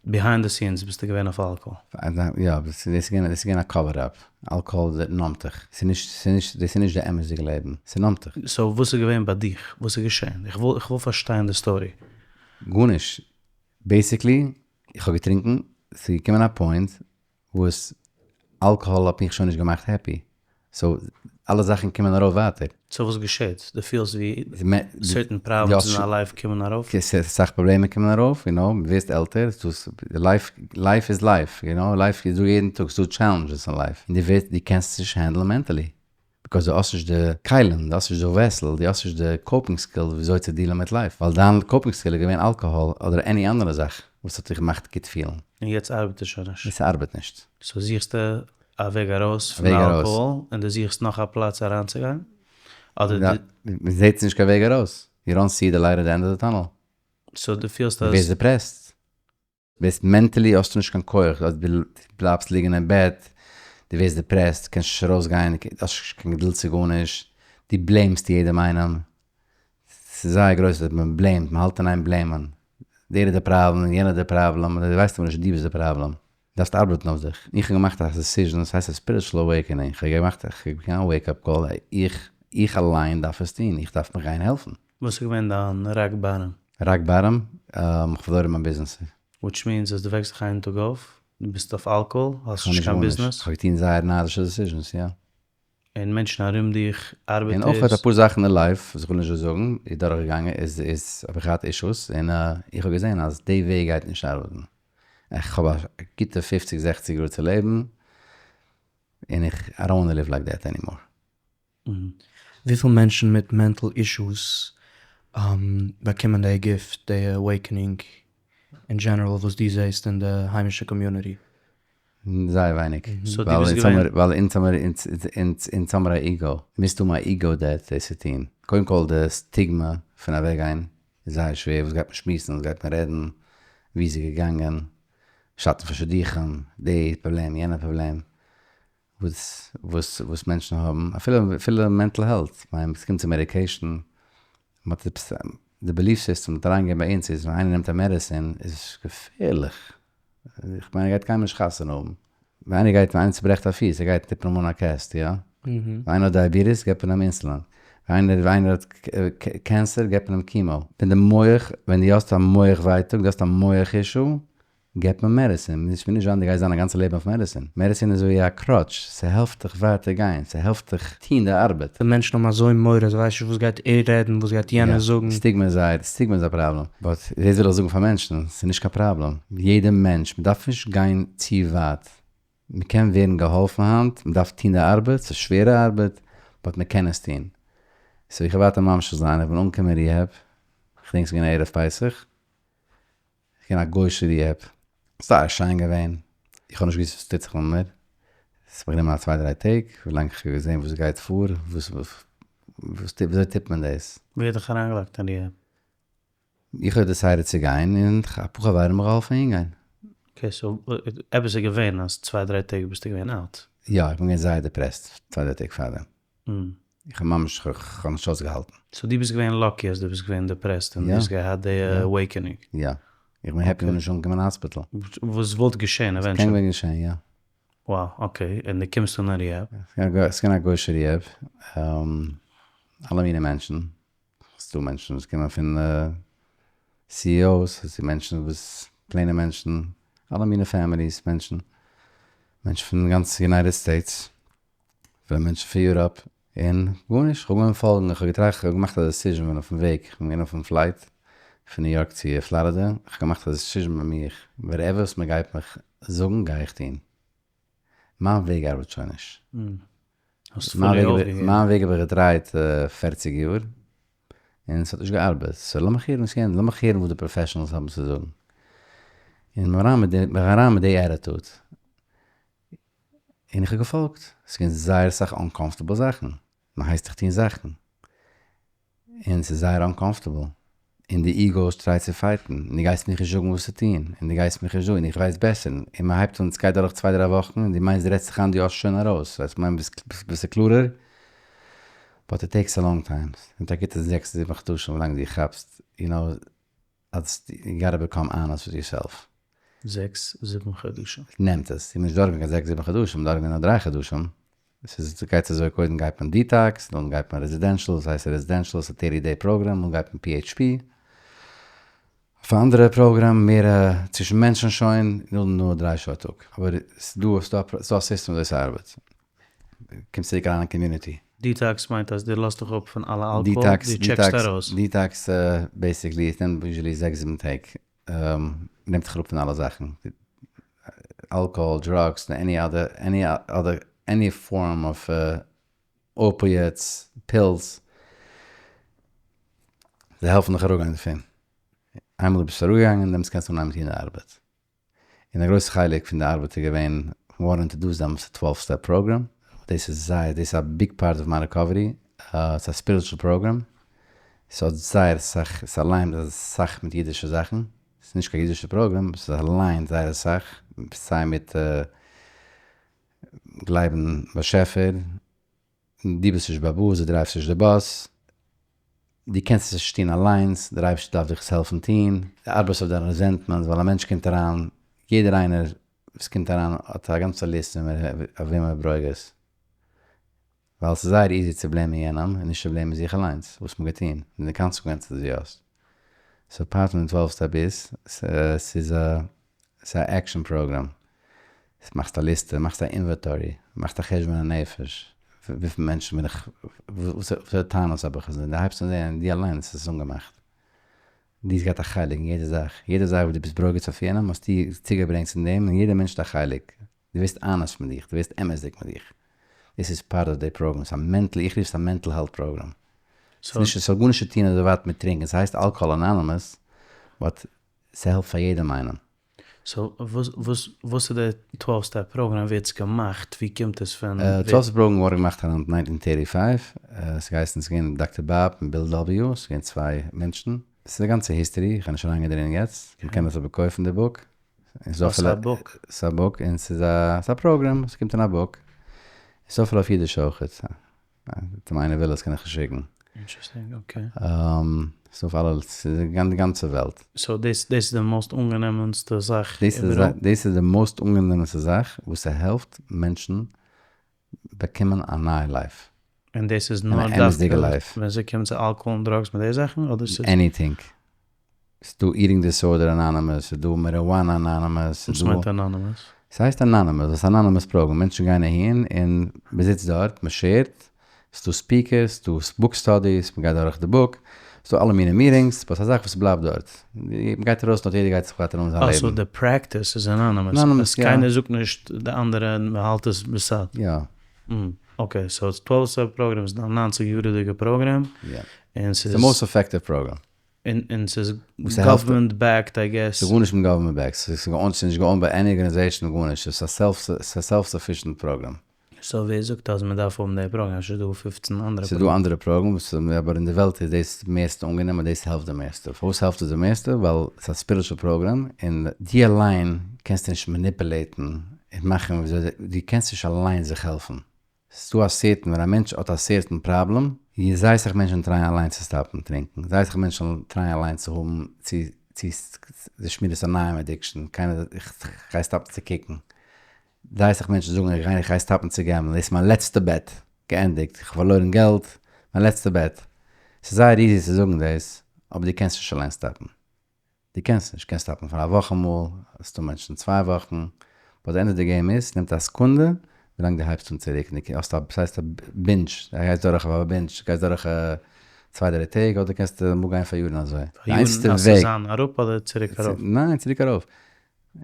S2: behind the scenes ביסטו געווען אויף אלקאהאל.
S1: יא, דאס איז געווען דאס איז געווען א cover up. אלקאהאל numb ט דיך. ס'איז נישט ס'איז נישט דאס איז נישט די אמת'דיגע לעבן. ס' numb ט דיך.
S2: so וואס איז געווען ביי דיך? וואס איז געשען? איך וויל איך וויל פארשטיין די story.
S1: גארנישט. basically, איך האב געטרינקען, ס'איז געקומען א point וואס אלקאהאל האט מיך שוין נישט געמאכט happy. so אלע זאכן קומען ארויף ווייטער.
S2: so וואס געשעט? דו פילסט ווי certain problems אין דיין life קומען ארויף?
S1: אסאך פראבלעמען קומען ארויף, you know, מ'ווערט עלטער, life life איז life, you know, life איז דא יעדן טאג, ס'דא challenges אין life, און דו ווערסט, דו קענסט עס נישט handle ן mentally, because דו האסט נישט די כלים, דו האסט נישט די vessel, דו האסט נישט די coping skill וויאזוי צו deal ן מיט life, ווייל דיין coping skill איז געווען אלקאהאל אדער any אנדערע זאך וואס האט דיך געמאכט גוט פילן.
S2: און יעצט ארבעט עס שוין נישט.
S1: עס ארבעט נישט.
S2: so זוכסטו א וועג ארויס פון אלקאהאל, און דו זוכסט נאך א פלאץ אריינצוגיין? אדער דו.
S1: מען זעט נישט קיין וועג ארויס, you don't see the light at the end of the tunnel.
S2: so דו פילסט אז.
S1: דו ווערסט depressed. ווערסט mentally האסטו נישט קיין כח, דו בלייבסט ליגן אין בעט, דו ווערסט depressed, קענסט נישט ארויסגיין, האסט נישט קיין געדולד צו גארנישט, דו blame סט יעדעם איינעם, ס'איז זייער גרויס אז מען blame ט, מען האלט אין איין blame ען, דער איז די פראבלעם, יענער איז די פראבלעם, דו ווייסט אבער נישט דו ביסט די פראבלעם, דארפסט ארבעטן אויף זיך. איך האב געמאכט א decision, עס הייסט א spiritual awakening, איך האב געמאכט, איך האב באקומען א wake up call, איך, איך אליין דארף עס טון, איך דארף מיך גיין העלפן.
S2: וואס איז געווען דיין rock bottom?
S1: Rock bottom? איך האב פארלוירן מיין ביזנעס.
S2: Which means אז דו וועקסט זיך איין טאג אויף, דו ביסט אויף אלקאהאל, האסט נישט קיין ביזנעס.
S1: איך האב געטון זייער נארישע decisions, יא.
S2: און מענטשן ארום דיך, ארבעטערס.
S1: און אויך אפאר זאכן אין life, וואס איך וויל נישט דא זאגן, איז דורכגעגאנגען, איז איז האב איך געהאט issues, און איך האב געזען אז די וועג גייט נישט ארבעטן. איך האב א גוטע פופציג זעכציג יאר צו לעבן, און איך, I don't wanna live like that anymore.
S3: וויפיל מענטשן מיט mental issues באקומען די gift, די awakening, אין general וואס דו זעסט אין די היימישע community?
S1: זייער ווייניג. ווייל אונז האמיר אונז האמיר א ego. מוזט האבן א ego death דאס צו טון. קודם כל די סטיגמע פון אוועקגיין איז זייער שווער, וואס גייט מען שמועסן, וואס גייט מען רעדן, ווי איז זי געגאנגען, שאדט פאר שידוכים, די פראבלעם יענע פראבלעם, וואס וואס וואס מענטשן האבן, אפילו אפילו mental health, כ'מיין ס'קומט צו medication, מ'האט עפעס די belief system האט אריינגעגעבן ביי אונז איז ווען איינער נעמט א medicine איז עס געפערליך, איך מיין ער גייט קיינמאל נישט חתונה האבן, ווען איינער גייט ווען איינער צוברעכט א פיס ער גייט טוט מען אים אן א cast יא? ווען איינער האט diabetes געבט מען אים אינסולין, ווען איינער ווען איינער האט cancer געבט מען אים chemo, ווען די מח ווען די האסט א מח ווייטאג די האסט א מח issue געבט מען medicine, מוז נישט זיין די גייסט זיין א גאנצע לעבן אויף medicine, medicine איז אזויווי א crutch, ס'העלפט דיך ווייטער גיין, ס'העלפט דיך טוהן די ארבעט.
S3: די מענטשן האבן אזוי מורא, זיי ווייסן נישט וואס גייט ער רעדן, וואס גייט יענער זאגן.
S1: סטיגמע איז זייער, סטיגמע איז א פראבלעם, but דאס וויל איך זאגן פאר מענטשן, ס'איז נישט קיין פראבלעם, יעדע מענטש, מ'דארף נישט גיין צו ווייט, מ'קען ווערן געהאלפן היינט, מ'דארף טוהן די ארבעט, ס'איז שווערע ארבעט, but מ'קען עס טוהן. so איך וועל ווייטער ממשיך זיין, איך בין אנגעקומען אין rehab, כ'דענק ס'איז געווען ערב פסח, געווען א גוישע rehab, זייער שיין געווען, איך האב נישט געוואוסט וואס טוט זיך מיט מיר, ס'האט מיך גענומען א צוויי דריי טעג ווילאנג איך האב געזען וואס גייט פאר, וואס וואס וויאזוי טוט מען דאס.
S2: ווער האט דיך אריינגעלייגט אין rehab?
S1: איך האב decided צו גיין און אפאר חברים האבן מיך געהאלפן אהינגיין.
S2: okay so עפעס איז געווען אז צוויי דריי טעג ביסטו געווען out?
S1: יא איך בין געווען זייער depressed צוויי דריי טעג פארדעם. איך האב ממש כ'האב נישט אויסגעהאלטן.
S2: so דו ביסט געווען lucky אז דו ביסט געווען depressed און דו האסט געהאט די awakening.
S1: יא. איך בין happy כ'בין נישט אנגעקומען אין האספיטאל.
S2: וואס וואלט געשען eventually?
S1: קען ווען געשען יא.
S2: Wow okay און דו קומסט אן אין rehab?
S1: ס'איז געווען א גוישע rehab. אלע מיני מענטשן. ס'דא מענטשן וואס קומען פון CEOs, ס'דא מענטשן וואס plain ע מענטשן, אלע מיני families מענטשן. מענטשן פון גאנץ United States. פון מענטשן פון Europe, און גארנישט, כ'האב אנגעהויבן פאלגן, איך האב געטראכט, כ'האב געמאכט א decision ווען אויפן וועג, כ'בין געווען אויפן flight פון ניו יארק צו פלארידע, כ'האב געמאכט א decision ביי מיך, whatever וואס מ'גייט מיך זאגן גיי איך טון. מיין וועג ארבעט שוין נישט. מיין וועג האב איך געטרייט 40 יאר, און ס'האט נישט געארבעט, so לאמיך הערן וואס יענער, לאמיך הערן וואס די professionals האבן צו זאגן. און כ'בין אריין מיט די attitude. און איך האב געפאלגט, ס'איז געווען זייער אסאך uncomfortable זאכן, מען הייסט דיך טון זאכן, און ס'איז זייער uncomfortable, און די ego try ט צו fight ן, און דו גייסט מיך נישט זאגן וואס צו טון, און דו גייסט מיך נישט זאגן, איך ווייס בעסער, און מען הייבט אן, ס'גייט דורך צוויי דריי וואכן, און דו מיינסט דו רעדסט זיך איין דו האסט שוין ארויס, ווייסט מיין ביסט קלארער, but it takes a long time, ס'נעמט א גוטע זעקס זיבן חדשים ווילאנג דו כאפסט, you know, אז you gotta become honest with yourself.
S2: זעקס זיבן חדשים.
S1: נעמט עס, איך בין נישט דורכגעגאנגען קיין זעקס זיבן חדשים, דורכגעגאנגען נאר דריי חדשים, ס'איז ס'גייט אזוי קודם גייט מען detox, נאכדעם גייט מען residential, וואס הייסט residential? ס'איז א 30 day program, נאכדעם גייט מען PHP, אויף א אנדערע program, מער צווישן מענטשן שוין, נאכדעם נאר דריי שעה א טאג, אבער ס'דא ס'דא א סיסטעם וויאזוי ס'ארבעט. קומסט צוריק אריין אין community.
S2: Detox מיינט אז דו לאזט דיך אפ פון אלע אלקאהאל, דו טשעקסט ארויס.
S1: Detox basically עס נעמט usually זעקס זיבן טעג, נעמט זיך אראפ פון אלע זאכן, אלקאהאל, drugs, any other, any other, any form of opiates, pills, זיי העלפן דיך אראפגיין דערפון, איינמאל דו ביסט אראפגעגאנגען דעמאלטס קענסטו אנהייבן טון די ארבעט. און א גרויסע חלק פון די ארבעט איז געווען ווארט introduce דעם צו 12 step program, דאס איז זייער, דאס איז א big part of מיין recovery, ס'איז א spiritual program, ס'האט זייער אסאך, ס' aligned אסאך מיט אידישע זאכן, ס'איז נישט קיין אידישע program, ס'איז aligned זייער אסאך, סיי מיט גלייבן באשעפער, דו ביסט נישט באבא, דו drive סט נישט די באס, דו קענסט עס נישט טון אליינס, דער אייבערשטער דארף דיך עס העלפן טון, דו ארבעסט אויף דיין resentment, ווייל א מענטש קומט אריין, יעדער איינער וואס קומט אריין האט א גאנצע ליסט אויף וועם ער ברוגז, ווייל ס'איז זייער easy צו blame ען יענעם און נישט צו blame ען זיך אליינס, וואס מ'האט געטון, און די consequences דו האסט. So part פון די 12 step איז, ס'איז א ס'איז א action program. מאכסט א ליסטע, מאכסט א inventory, מאכסט א חשבון הנפש, וויפיל מענטשן בין איך, וואסערע טענות האב איך, און דו הייבסט אן זען, דו אליינס האסט עס אנגעמאכט. דו האסט געהאט א חלק אין יעדע זאך, יעדע זאך וואס דו ביסט ברוגז אויף יענעם האסטו צוגעברענגט צו דעם, און יעדער מענטש האט א חלק. דו ווערסט honest מיט דיך, דו ווערסט אמת'דיג מיט דיך. דאס איז part of די program, ס'איז א mental, איך רוף עס א mental health program. ס'נישט, ס'האט גארנישט צו טון אזוי ווייט מיט טרינקען, ס'הייסט Alcohol Anonymous, but ס'העלפט פאר יעדעם איינעם.
S2: So וואס וואס וואס איז די 12 step program? ווער האט עס געמאכט? ווי קומט עס פון?
S1: 12 step program געווארן געמאכט around 1935, עס געהייסן, ס'איז געווען Doctor Bob און Bill W, ס'איז געווען צוויי מענטשן. ס'איז א גאנצע history, איך גיי נישט אריינגיין דערין יעצט, מ'קען עס אבער קויפן די book.
S2: ס'איז א book?
S1: ס'איז א book און ס'איז א program, ס'קומט אין א book. ס'איז אפילו אויף אידיש אויכעט. טאמער איינער וויל עס קען איך עס שיקן.
S2: Interesting, okay.
S1: ס'איז אויף אלע, ס'איז אין די גאנצע וועלט.
S2: So דאס איז די most אנגענומענסטע זאך
S1: איבעראל? דאס איז די most אנגענומענסטע זאך וואס ס'העלפט מענטשן באקומען א נייע life.
S2: און דאס איז נאר דווקא ווען ס'קומט צו אלקאהאל און drugs מיט די זאכן אדער ס'איז.
S1: Anything. ס'דא Eating Disorder Anonymous, ס'דא Marijuana Anonymous,
S2: וואס מיינט Anonymous?
S1: ס'הייסט Anonymous, דאס איז anonymous program, מענטשן גייען אהין און מ'זיצט דארט, מ' share ט, ס'דא speakers, ס'דא book studies, מ'גייט דורך די book, ס'דא אלע מיני meetings, but ס'איז א זאך וואס בלייבט דארט, מ'גייט ארויס און יעדער גייט זיך ווייטער אן מיט זיין לעבן.
S2: אה so די practice איז anonymous, קיינער זאגט נישט די אנדערע און מ'האלט עס בסוד.
S1: יא.
S2: Okay, so 12 step program איז א 90 יארעדיגע program,
S1: און ס'איז די most effective program.
S2: און ס'איז government backed I guess.
S1: ס'איז גארנישט מיט government backed, ס'איז נישט גע owned ביי any organization גארנישט, ס'איז א self sufficient program.
S2: So ווער זאגט אז מ'דארף האבן די program? אפשר איז דא 15 אנדערע
S1: programs. ס'איז דא אנדערע programs, אבער אין די וועלט איז דאס מערסטע אנגענומען, דאס העלפט די מערסטע. פארוואס העלפט עס די מערסטע? ווייל ס'איז א spiritual program, און דו אליין קענסט נישט manipulate ן און מאכן וויאזוי, דו קענסט נישט אליין זיך העלפן. ס'דא א certain, ווען א מענטש האט א certain problem, זייער סאך מענטשן try ען אליין צו stop ן טרינקן, זייער סאך מענטשן try ען אליין צו האבן צו צו די שמירת עיניים addiction, קיינער איך גיי stop ן צו קוקן, זייער סאך מענטשן זאגן איך גיי איך גיי stop ן צו gamble ן, דאס איז מיין לעצטע bet, געענדיגט, איך האב פארלוירן געלט, מיין לעצטע bet. ס'איז זייער easy צו זאגן דאס, אבער דו קענסט נישט אליין stop ן. דו קענסט נישט, קענסט stop ן פאר א וואך אמאל, ס'דא מענטשן צוויי וואכן, but די end of the game איז, ס'נעמט א סעקונדע ווילאנג דו הייבסט אן צוריק, און דו האסט א, ס'הייסט א binge, דו גייסט דורך א binge, דו גייסט דורך צוויי דריי טעג, אדער קענסטו אמאל גיין פאר יארן אזוי.
S2: פאר יארן אז ס'זאל זיין אראפ אדער צוריק ארויף?
S1: ניין, צוריק ארויף.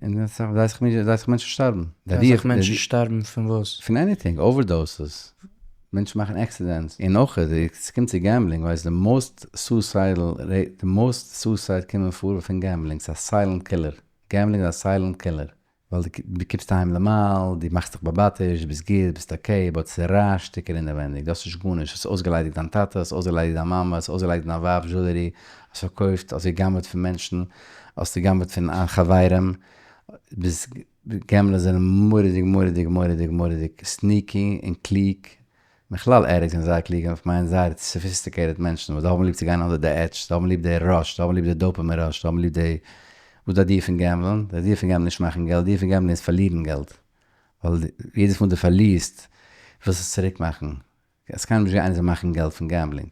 S1: און זייער סאך מענטשן שטארבן.
S3: זייער סאך מענטשן שטארבן פון וואס?
S1: פון anything, overdoses, מענטשן מאכן accidents, און אויך ס'קומט צו gambling, ווייסט די most suicidal rate, די most suicide קומען פאר פון gambling, ס'איז א silent killer, gambling איז א silent killer, ווייל דו קומסט אהיים נארמאל, דו מאכסט דיך באבאטיש, ביסט גוט, ביסט okay, but ס'ריישט שטיקער אינעווענדיג, דו האסט נישט גארנישט, האסט אויסגעליידיגט דיין טאטע, האסט אויסגעליידיגט דיין מאמע, האסט אויסגעליידיגט דיין ווייב jewelry, האסט פארקויפט, האסט גע'גנב'עט פון מענטשן, האסט גע'גנב'עט פון חברים, ביסט, gamblers זענען מורא'דיג מורא'דיג מורא'דיג מורא'דיג sneaky און קלוג, בכלל addicts זענען זייער קלוג, איך מיין זייער sophisticated מענטשן וואס זיי האבן ליב צו גיין under the edge, זיי האבן ליב די rush, זיי האבן ליב די dopamine rush, זיי האבן ליב די, וואס די idea פון gamble ן? די idea פון gamble ן איז נישט מאכן געלט, די idea פון gamble ן איז פארלירן געלט, ווייל יעדעס מאל דו פארלירסט ווילסטו עס צוריק מאכן, עס קען נישט גיין איינער זאל מאכן געלט פון gambling,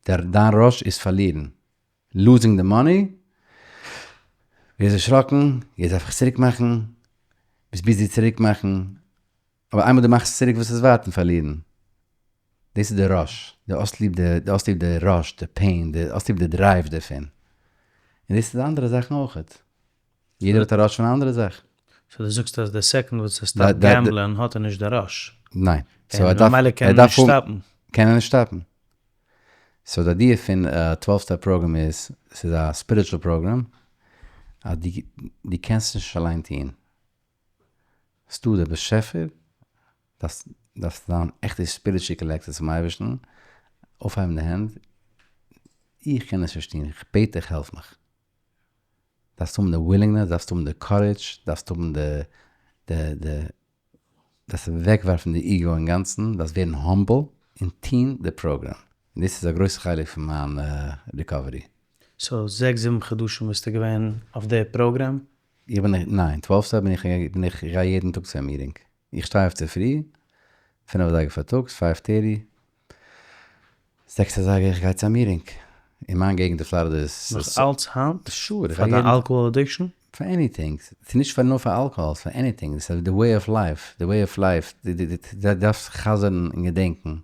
S1: דער דיין rush איז פארלירן, losing the money, ווער איז דערשראקן, יעצט דארף איך עס צוריק מאכן, ביסט busy צוריק מאכן, אבער איינמאל דו מאכסט עס צוריק וועסטו עס ווייטער פארלירן, דאס איז די rush, דו האסט ליב די, דו האסט ליב די rush, די pain, דו האסט ליב די drive דערפון, און דאס איז אנדערע זאכן אויכעט, יעדער האט א rush פון א אנדערע זאך.
S2: So דו זאגסט אז די second וואס ער stop ט gamble ען האט ער נישט די rush.
S1: ניין.
S2: און ממילא קען ער נישט stop ן.
S1: קען ער נישט stop ן. So די idea פון 12 step program איז, ס'איז א spiritual program, אז דו קענסט נישט אליין טון. ס'דא דער באשעפער, דארפסט זיין עכט spiritually connected צום אייבערשטן, אויפהייבן די הענט, איך קען עס נישט טון, איך בעט דיך העלף מיך. דארפסט האבן די willingness, דארפסט האבן די courage, דארפסט האבן די די די דארפסט אוועקווארפן די ego אינגאנצן, דארפסט ווערן humble און טון די program. און דאס איז א גרויסע חלק פון מיין recovery.
S2: So זעקס זיבן חדשים ביסטו געווען אויף די program?
S1: איך בין, ניין, 12 step בין איך, בין איך, איך גיי יעדן טאג צו א meeting. איך שטיי אויף צופרי, פינף אזייגער פארטאגס, five thirty, זעקס אזייגער איך גיי צו א meeting. אין מיין געגנט אין פלארידע איז.
S2: נאך אלץ היינט?
S1: Sure.
S2: פאר דיין alcohol addiction?
S1: פאר anything. ס'איז נישט פאר נאר פאר אלקאהאל, ס'איז פאר anything. ס'איז די way of life, די way of life. דו דארפסט חזר'ן און געדענקן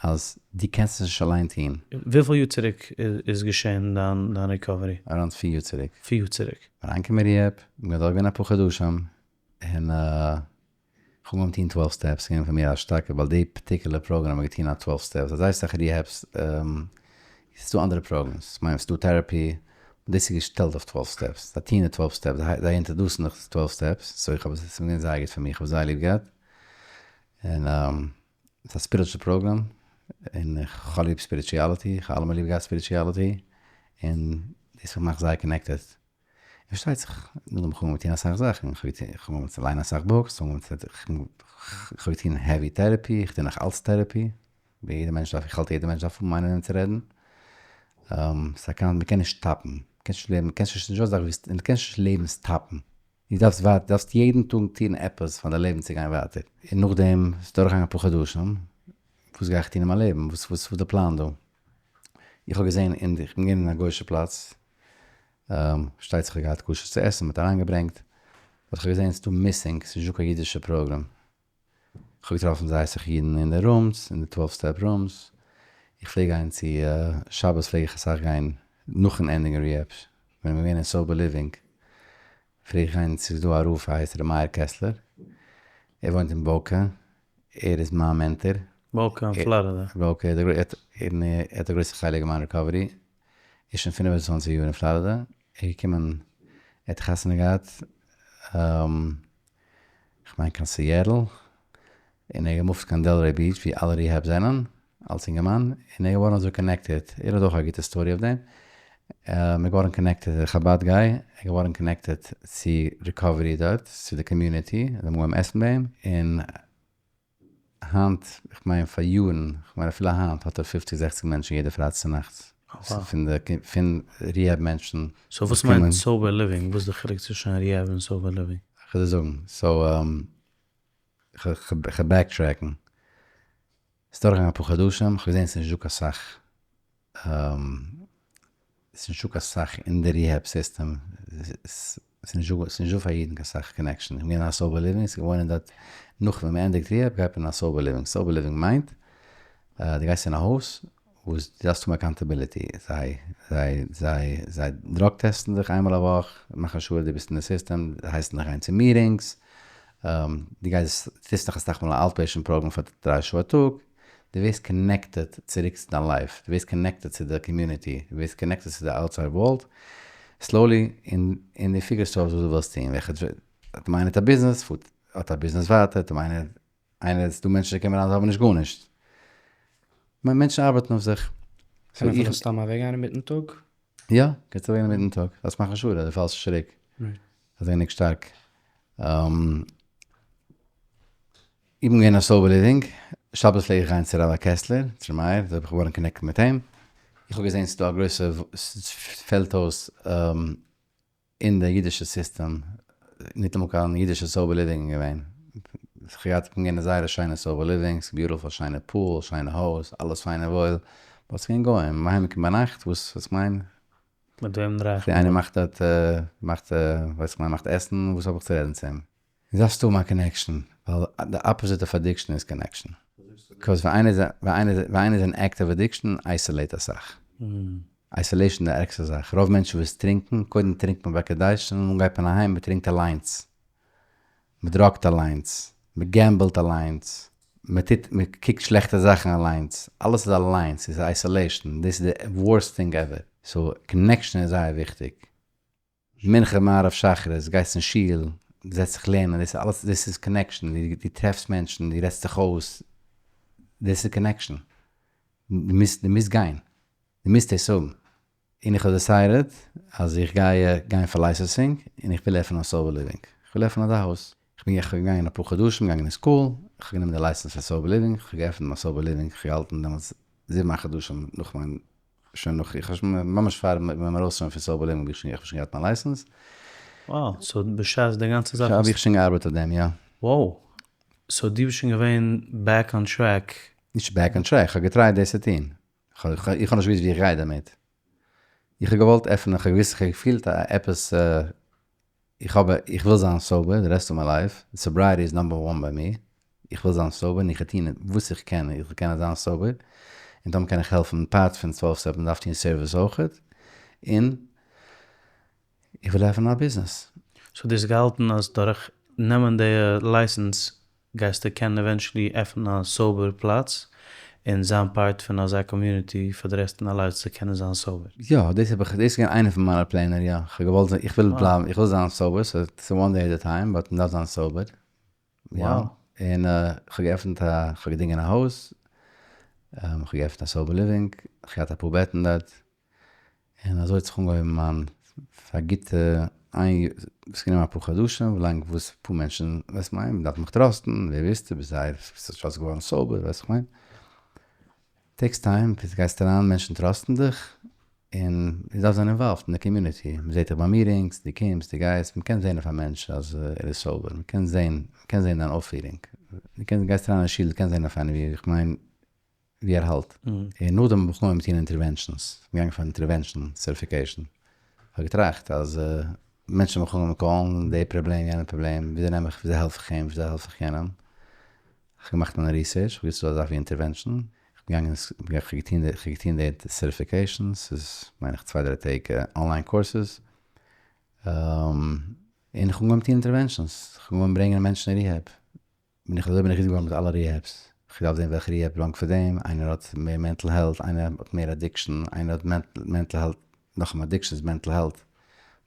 S1: אז דו קענסט עס נישט אליין טון.
S2: וויפיל יאר צוריק איז געשען דיין recovery?
S1: Around פיר יאר צוריק.
S2: פיר יאר צוריק.
S1: אריינקומען rehab, כ'בין דארט געווען אפאר חדשים, און כ'האב אנגעהויבן טון 12 steps, ס'איז געווען פאר מיר א שטארקע, ווייל די particular program האט געטון א 12 steps, אזוי סאך rehabs, ס'איז דא אנדערע programs, כ'מיין ס'איז דא therapy, דאס איז געשטעלט אויף 12 steps, זיי טוען די 12 steps, זיי introduce ן דיך צו 12 steps, so איך האב עס, עס איז געווען זייער גוט פאר מיר, איך האב עס זייער ליב געהאט, און ס'איז א spiritual program, און איך האב ליב spirituality, איך האב אלעמאל ליב געהאט spirituality, און דאס האט געמאכט זייער connected. און פארשטייט זיך, נאכדעם האב איך אנגעהויבן טון אסאך זאכן, איך האב אנגעהויבן צו ליינען אסאך books, איך האב געטון heavy therapy, איך טו נאך אלץ therapy, ווי יעדע מענטש דארף, איך האלט יעדע מענטש דארף האבן איינער מיט וועם צו רעדן. ס'איז א קאנ, מ'קען נישט stop ן, מ'קען נישט לעבן, קענסט נישט, נישטא אזא זאך ווי, דו קענסט נישט לעבן stop ן. דו דארפסט ווייטער, דו דארפסט יעדן טאג טון עפעס פאר דיין לעבן צו גיין ווייטער. און נאכדעם איז דורכגעגאנגען אפאר חדשים, וואס גיי איך טון אין מיין לעבן? וואס וואס איז די פלאן דא? איך האב געזען אין די, איך בין געווען אין א גוי'שע פלאץ, פארשטייט זיך איך האב געהאט כשר צו עסן, מ'האט אריינגעברענגט, but איך האב געזען ס'איז דא missing, ס'איז נישטא קיין אידישע program. איך האב געטראפן זייער אסאך אידן אין די rooms, אין די 12 step rooms, איך פלעג גיין צו שבת פלעג איך אסאך גיין נאכן ענדיגן rehab, ווען איך בין געווען אין sober living, פלעג איך גיין, ס'איז דא א רב ער הייסט ר' מאיר קעסלער, ער וואוינט אין Boca, ער איז מיין mentor.
S2: Boca אין פלארידע.
S1: Boca, ער האט א גרויסע חלק אין מיין recovery, ער איז שוין 25 יאר אין פלארידע, ער איז געקומען, ער האט חתונה געהאט, כ'מיין קיין סיעטל, און ער האט גע move ט קיין Delray Beach ווי אלע rehab זענען, אלס אינגערמאן, און ער איז געווארן אזוי connected, ער האט אויך א גוטע story אויף דעם, ער איז געווארן connected, א חבד guy, ער איז געווארן connected צו recovery דארט, צו די community, זיי האבן אנגעהויבן עסן ביי אים, און היינט, איך מיין פאר יארן, איך מיין אפילו היינט האט ער פופציג זעכציג מענטשן יעדע פרייטאג צונאכטס, פון די פון rehab מענטשן.
S2: So וואס מיינט sober living? וואס איז די חילוק צווישן rehab און sober living?
S1: כ'וועל דיר זאגן, so כ'וועל backtrack ן, ס'איז דורכגעגאנגען אפאר חדשים, כ'האב געזען ס'איז נישטא קיין סאך, ס'איז נישטא קיין סאך אין די rehab system, ס'איז נישטא פאר אידן קיין סאך connection, איך בין געווען אין א sober living, ס'איז געוואוינען דארט, נאך ווען מ'ענדיגט rehab גייט מען אין א sober living, sober living מיינט, דו גייסט אין א הויז וואס דו דארפסט האבן accountability, זיי זיי זיי זיי drug test ן דיך איינמאל א וואך, מאכן sure דו ביסט אין די סיסטעם, זיי הייסן דיך גיין צו meetings, דו גייסט טוסט נאך אסאך מאל א outpatient program פאר דריי שעה א טאג, דו ווערסט connected צוריק צו דיין life, דו ווערסט connected צו די community, דו ווערסט connected צו די outside world, slowly, און דו figure סט אויס וואס דו ווילסט טון, וועלכע, איינער האט א ביזנעס, פארט, האט א ביזנעס ווייטער, איינער, איינער, ס'דא מענטשן וואס קומען אריין זיי האבן נישט גארנישט. מענטשן ארבעטן אויף זיך.
S3: קען מען אפילו סתם אוועקגיין אינמיטן טאג?
S1: יא, קענסט אוועקגיין אינמיטן טאג, דארפסט מאכן sure אז דו פאלסט נישט צוריק. אזוי גענוג שטארק. איך בין געווען א sober living, שבת פלעג איך גיין צו Rabbi קעסלער, צו מאיר, אזוי האב איך געווארן connected מיט אים. איך האב געזען ס'איז דא א גרויסע, ס'פעלט אויס אין די אידישע סיסטעם, ניטאמאל קיין אידישע sober living געווען. איך האב געהאט, איך בין געווען אין זייער א שיינע sober living, ס'איז beautiful, שיינע pool, שיינע הויז, אלעס פיין און וואויל, but ס'געווען גוים, מ'איז אהיימגעקומען ביינאכט, וואס וואס כ'מיין?
S2: מיט וועם דריי איך מיך?
S1: איינער מאכט דארט, מאכט, ווייס איך מיין, מאכט עסן, וואס האב איך צו רעדן צו אים? דו דארפסט האבן א connection, ווייל די opposite אויף addiction איז connection. 'Cause ווען איינער איז, ווען איינער איז, ווען איינער איז אין active addiction, isolate אסאך. Isolation איז די ערגסטע זאך. רוב מענטשן וואס טרינקען, קודם טרינקט מען ביי קדש, און דאן גייט מען אהיים, מען טרינקט אליינס. מען drug ט אליינס. מען gamble ט אליינס. מען טוט, מען קוקט שלעכטע זאכן אליינס. אלעס איז אליינס, ס'איז isolation. דאס איז די worst thing ever. So connection איז זייער וויכטיג. מנחה מעריב שחרית, גייסט אין שול, זעצט זיך לערנען, דאס איז אלעס, דאס איז connection, דו טרעפסט מענטשן, דו רעדסט זיך אויס, דאס איז connection, דו מוזט, דו מוזט גיין, דו מוזט דאס האבן. און איך האב decided אז איך גיי גיין פאר licensing, און איך וויל עפענען א sober living, איך וויל עפענען אזא הויז. איך בין געגאנגען אפאר חדשים, געגאנגען אין school, איך האב גענומען די license פאר sober living, איך האב געעפנט מיין sober living, איך האב געהאלטן דעמאלטס זיבן אכט חדשים נאך מיין שוין נאך, איך האב שוין ממש פאר מ'איז ארויס שוין פון sober living האב איך שוין געהאט מיין license.
S2: Wow, so בשעת די גאנצע זאך
S1: האב איך שוין געארבעט אויף דעם, יא.
S2: Wow, so דו ביסט שוין געווען back on track.
S1: נישט back on track, כ'האב געטרייט דאס צו טון. איך האב נישט געוואוסט ווי איך גיי דערמיט. איך האב געוואלט עפענען, איך האב געוואוסט, איך האב געפילט א עפעס, איך האב, איך וויל זיין sober די rest of my life, sobriety איז number one ביי מיר, איך וויל זיין sober און איך וועל טון וואס איך קען איך זאל קענען זיין sober, און דאן קען איך העלפן part פון 12 step, מ'דארף טון service אויכעט, און איך וויל עפענען א ביזנעס.
S2: So דו האסט געהאלטן אז דורך נעמען די license גייסטו קענען eventually עפענען א sober פלאץ, און זיין part פון אזא community פאר די rest פון דיין life צו קענען זיין sober.
S1: יא, דאס האב איך, דאס איז געווען איינע פון מיינע פלענער, יא. כ'האב געוואלט זיין, איך וויל בלייבן, איך וויל זיין sober, so ס'איז one day at a time, but מ'דארף זיין sober. יא. און כ'האב געעפנט א, כ'האב געדינגען א הויז, כ'האב געעפנט א sober living, כ'האב געהאט אפאר בעטן דארט, און אזוי האט זיך אנגעהויבן מיין, פאר גוטע איין יאר, ס'איז גענומען אפאר חדשים ווילאנג וואס אפאר מענטשן, ווייסט מיין, מ'דארף מיך trust ן, ווער ביסטו, ביסט זייער, ביסט just געווארן sober, ווייסט איך מיין. takes time, ביז גייסט אריין, מענטשן trust ן דיך, און דו דארפסט זיין involved אין די community, מ'זעט דיך ביי meetings, דו קומסט, דו גייסט, מ'קען זען אויף א מענטש אז ער איז sober, מ'קען זען, מ'קען זען דיין אויפפירונג, דו קענסט, גייסט אריין אין שול, דו קענסט זען אויף איינעם ווי, איך מיין, ווי ער האלט. און נאכדעם האב איך אנגעהויבן טון interventions, כ'בין געגאנגען פאר intervention certification, כ'האב געטראכט אז מענטשן האבן מיך אנגעהויבן call ן, די פראבלעם, יענע פראבלעם, וויאזוי נעם איך, וויאזוי העלף איך אים, וויאזוי העלף איך יענעם, כ'האב געמאכט מיינע research, כ'האב געוואוסט ס'איז דא אזא זאך ווי intervention, כ'בין געגאנגען, כ'האב געטון די, כ'האב געטון די certification, ס'איז מיין איך צוויי דריי טעג online courses, און איך האב אנגעהויבן טון interventions, כ'האב אנגעהויבן ברענגען מענטשן אין rehab, בין איך אזוי בין איך גוט געווארן מיט אלע rehabs, איך דארף זען וועלכע rehab belong ט פאר דעם, איינער האט מער mental health, איינער האט מער addiction, איינער האט mental health, נאכאמאל addiction איז mental health,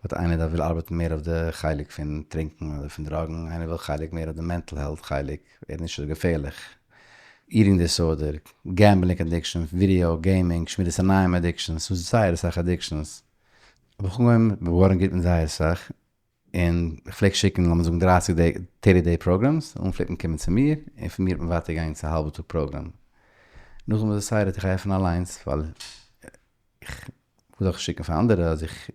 S1: but איינער דארף וויל ארבעטן מער אויף די חלק פון טרינקן אדער פון דראגן, איינער וויל חלק מער אויף די mental health חלק, ער איז נישט אזוי געפערליך, eating disorder, gambling addiction, video gaming, שמירת עיניים addiction, ס'איז זייער אסאך addictions, האב איך אנגעהויבן, כ'בין געווארן גוט מיט זייער אסאך, און איך פלעג שיקן לאמיר זאגן דרייסיג day, thirty day programs, און פלעגט מען קומען צו מיר, און פון מיר האט מען ווייטער געגאנגען צו א האלבע טאג פראגראם. נאכדעם האב איך decided איך גיי עפענען אליינס, ווייל איך וויל דאך שיקן פאר אנדערע אז איך,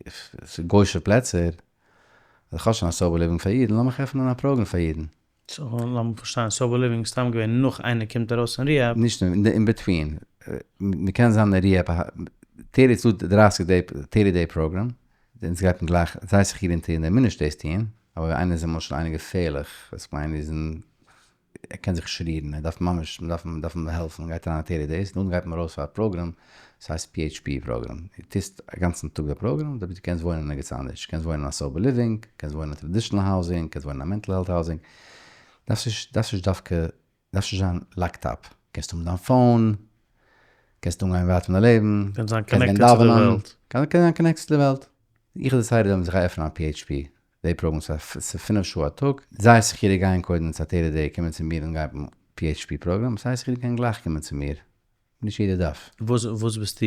S1: ס'איז גוי'שע פלעצער, אז איך האב שוין א sober living פאר אידן, לאמיך עפענען א פראגראם פאר אידן.
S2: so לאמיר פארשטיין, sober living איז סתם געווען נאך איינער קומט ארויס פון rehab?
S1: נישט נאר, in between. מ'קען זיין אין rehab א thirty צו דרייסיג day, thirty day program, אונז גייט מען גלייך, זיי זיך אריענטירן, דער מוז נישט דאס טון, אבער איינער איז למשל איינער געפערליך, וואס כ'מיין איז אין, ער קען זיך נישט רירן, ער דארף ממש, מ'דארף אים, מ'דארף אים העלפן, מ'גייט אריין אין thirty days, נאכדעם גייט מען ארויס פאר א פראגראם, ס'הייסט PHP program, דו טוסט א גאנצן טאג די פראגראם, דו קענסט וואוינען ערגעץ אנדערש, קענסט וואוינען אין א sober living, קענסט וואוינען אין traditional housing, קענסט וואוינען אין א mental health housing, דארפסט נישט, דארפסט נישט דווקא, דארפסט נישט זיין locked up, קענסט האבן דיין phone, קענסט אנגיין ווייטער מיט דיין לעבן,
S2: קענסט זיין
S1: קענסט גיין
S2: connected צו די
S1: דאווענען,
S2: וועלט.
S1: קענסט זיין connected צו די וועלט. איך האב decided אז איך גיי עפענען א PHP, די פראגראם ס'איז פינף שעה א טאג, זייער זיכער גייען קודם צו א thirty day קומען צו מיר און גיין PHP program, ס'הייסט זיכער קען גלייך קומען צו מיר, נישט יעדער דארף.
S2: וואס וואס ביסטו?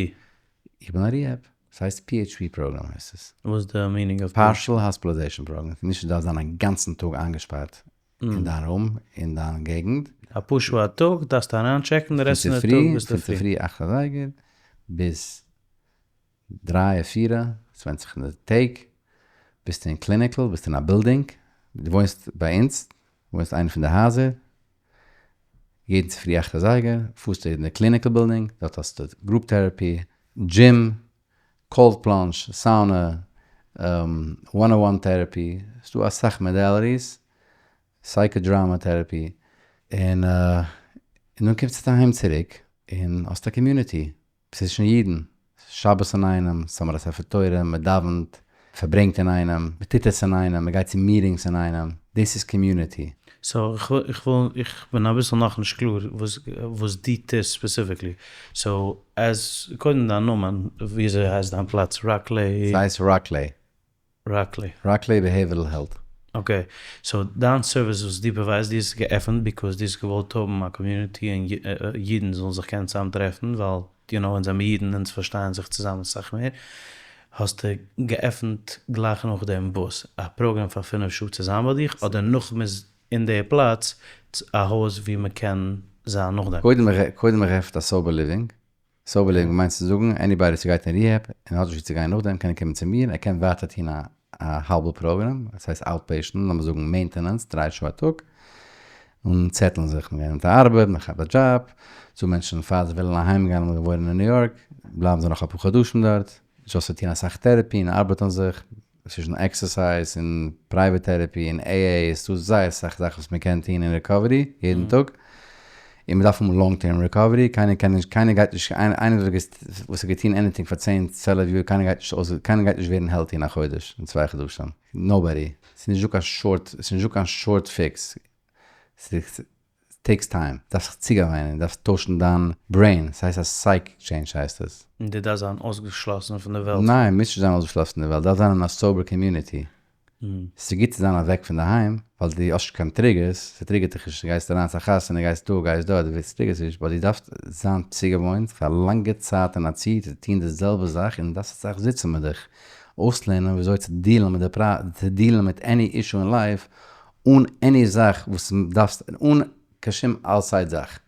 S1: איך בין א rehab, ס'הייסט PHP program הייסט עס.
S2: וואס איז די meaning אויף
S1: partial hospitalization program, נישט דו דארפסט זיין א גאנצן טאג איינגעשפארט אין דיין room, אין דיין געגנט.
S2: אפאר שעה א טאג דארפסטו אריינטשעקן, די רעסט פון די טאג ביסטו
S1: free. פון צופרי אכט אזייגער ביז דריי פירע, ס'ווענדט זיך אין די טעג, ביסטו אין clinical, ביסטו אין א בילדינג, דו וואוינסט ביי אונז, וואוינסט איינע פון די הייזער, יעדן צופרי אכט אזייגער פארסטו אין די clinical building, דארט האסטו group therapy, gym, cold plunge, sauna, one on one therapy, ס'דא אסאך modalities, psychodrama therapy, און און דאן קומסטו אהיים צוריק און האסט א community, ס'איז שוין אידן, שבת אינאיינעם, סאמער א ספר תורה, מען דאווענט, פארברענגט אינאיינעם, מען טוט עס אינאיינעם, מען גייט צו meetings אינאיינעם, דאס איז community.
S2: so איך וויל, איך בין אביסל נאכנישט קלאר וואס וואס דו טוסט specifically. so אז קודם דיין נאמען, וויאזוי הייסט דיין פלאץ? ראקלעי?
S1: ס'הייסט ראקלעי.
S2: ראקלעי.
S1: ראקלעי Behavioral Health.
S2: okay, so דיין סערוויס וואס דו provide סט, דו האסט געעפנט because דו האסט געוואלט האבן א community און אידן זאלן זיך קענען צוזאם טרעפן, ווייל יו נאו אונז זעמיר אידן אונז פארשטייען זיך צוזאמען אסאך מער, האסטו געעפנט גלייך נאכדעם וואס? א פראגראם פאר פינף שעה צו זיין ביי דיך, אדער נאך מ'איז אין די פלאץ א הויז ווי מ'קען זיין נאכדעם?
S1: קודם איך עפנט א sober living, sober living מיינט צו זאגן anybody וואס גייט אין rehab און האט נישט ווי צו גיין נאכדעם קען ער קומען צו מיר, ער קען ווייטער טון א האלבע פראגראם, עס הייסט outpatient, לאמיר זאגן maintenance דריי שעה א טאג, און settle ן זיך, מען נעמט א ארבעט, מען כאפט א דזשאב, ס'דא מענטשן פאר זיי ווילן אהיים גיין און וואוינען אין ניו יארק, בלייבן זיי נאך אפאר חדשים דארט, just צו טון אסאך therapy און ארבעטן זיך, צווישן exercise און private therapy און AA, ס'דא זייער אסאך זאכן וואס מען קען טון אין recovery יעדן טאג, און מען דארף האבן long term recovery, קיינער קען נישט, קיינער גייט נישט, איינער וואס האט געטון anything פאר צען צוועלף יאר, קיינער גייט נישט אויס, קיינער גייט נישט ווערן healthy אין א חודש, אין צוויי חדשים, nobody, ס'איז נישט דא קיין short, ס'איז נישט דא קיין short fix. Takes time, דארפסט זיך צוגעוויינען, דארפסט טוישן דיין brain, ס'הייסט א psych change הייסט עס.
S2: און דו דארפסט זיין אויסגעשלאסן פון די וועלט.
S1: ניין, מוזט נישט זיין אויסגעשלאסן פון די וועלט, דארפסט זיין אין א sober community. ס'איז גוט צו זיין אוועק פון די היים, ווייל דו האסט נישט קיין triggers, ס'טריגערט דיך נישט, גייסט אריין צו א חתונה, גייסט דא, גייסט דארט, דו טריגערסט נישט, but דו דארפסט זיין צוגעוואוינט פאר א לאנגע צייט אין א צי צו טון די זעלבע זאך, און דארפסט אסאך זיצן מיט דיך, אויסלערנען ווי אזוי צו דיעלן מיט די פרא, צו דיעלן מיט any issue אין life, אן any זאך וואס דארפסט, אן קיין שום outside זאך,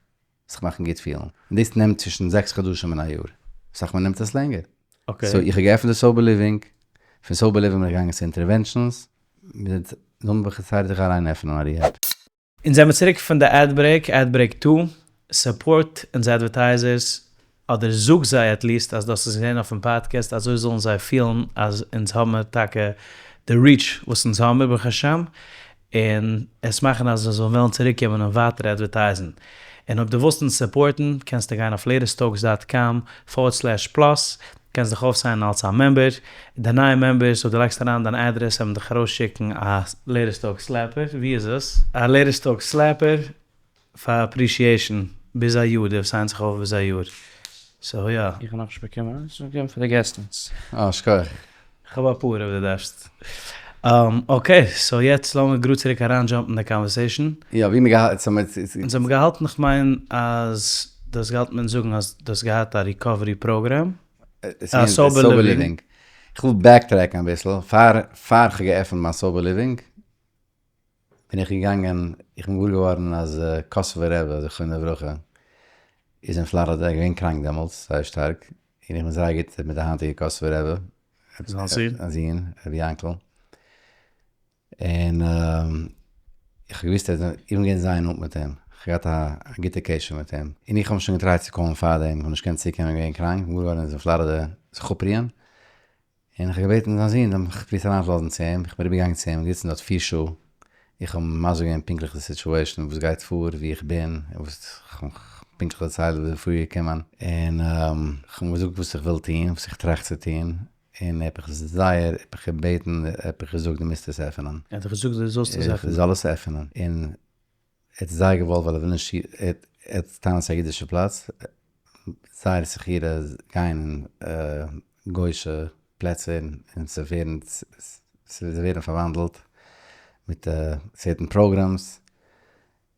S1: זיך מאכן גוט פילן. און דאס נעמט צווישן 6 חדשים און א יאר. אסאך מאל נעמט עס לענגער. So איך האב געעפנט די sober living, פון sober living בין איך געגאנגען צו interventions, מיט דעם האב איך געצייט זיך אריין עפענען א rehab.
S2: אונז זעמיר צוריק פון די ad break, ad break 2, support אונזער advertisers, אדער זאג זיי at least אז דאס איז געווען אויפן פאדקעסט, אזוי זאלן זיי פילן אז אונז האבן טאקע די reach וואס אונז האבן ברוך השם, און עס מאכן אז זיי זאלן וועלן צוריק קומען און ווייטער אדווערטייזן. און אויב דו ווילסט אונז סופארטן, קענסטו גיין אויף latesttalks.com/plus, קענסט דיך אויפסיינען אלס א member. די נייע members, אויב דו לייגסט אריין דיין אדרעס, וועלן דיך ארויסשיקן א Latest Talk slapper. ווי איז עס? א Latest Talk slapper פאר appreciation ביז א יאר, דו סיינס זיך אויף ביז א יאר. So יא.
S3: איך האב נאכנישט באקומען, עס איז געווען פאר די געסט.
S1: אה, שכוח.
S2: איך האב אפאר אויב דו דארפסט. Okay, so יעצט לאמיר גראד צוריק אריינדזשאמפן אין די conversation.
S1: יא, ווי מיר געהאלטן,
S2: אונז האבן געהאלטן, איך מיין אז דו האסט געהאלטן מיטן זאגן אז דו האסט געהאט א recovery program.
S1: א sober living. איך וויל backtrackן אביסל, פאר פאר איך האב געעפנט מיין sober living, בין איך געגאנגען, איך בין געוואר געווארן אז קאסובער רבי זכרונו לברכה איז אין פלארידע, געווען קראנק דעמאלטס זייער שטארק, און איך בין זייער גוט מיט די היינטיגע קאסובער רבי,
S2: זיין זון?
S1: זיין זון, רבי יענקל. און איך האב געוואוסט אז איך בין געווען זייער נאנט מיט אים, איך האב געהאט א גוטע קשר מיט אים, און איך האב אים שוין געטרייט צו קאלן פארדעם, איך האב נישט געקענט צוקומען, געווען קראנק, געוואר געווארן ער איז אין פלארידע זיך אפרוען, און איך האב געבעטן זיין זון זאל מיך please אריינלאזן צו אים, איך בין אריבערגעגאנגען צו אים, געזיצן דארט 4 שעה, איך האב אים מסביר געווען פונקטליך די situation, וואס גייט פאר, ווי איך בין, וואס איך האב פונקטליך דערציילט וואס איז פארגעקומען, און איך האב אים געזאגט וואס איך וויל טון, וואס איך טראכט צו טון, און ער האט מיך זייער, ער האט מיך געבעטן, ער האט מיך געזאגט דו מוזט עס עפענען.
S2: ער האט דיך געזאגט דו זאלסט עס עפענען.
S1: איך זאל עס עפענען, און ער האט זייער געוואלט ווייל ער וויל נישט, ער האט טענות ס'איז א אידישע פלאץ, זייער ס'כירה גיין אין גוי'שע פלעצער און צו ווערן, צו ווערן פארוואנדלט מיט certain programs,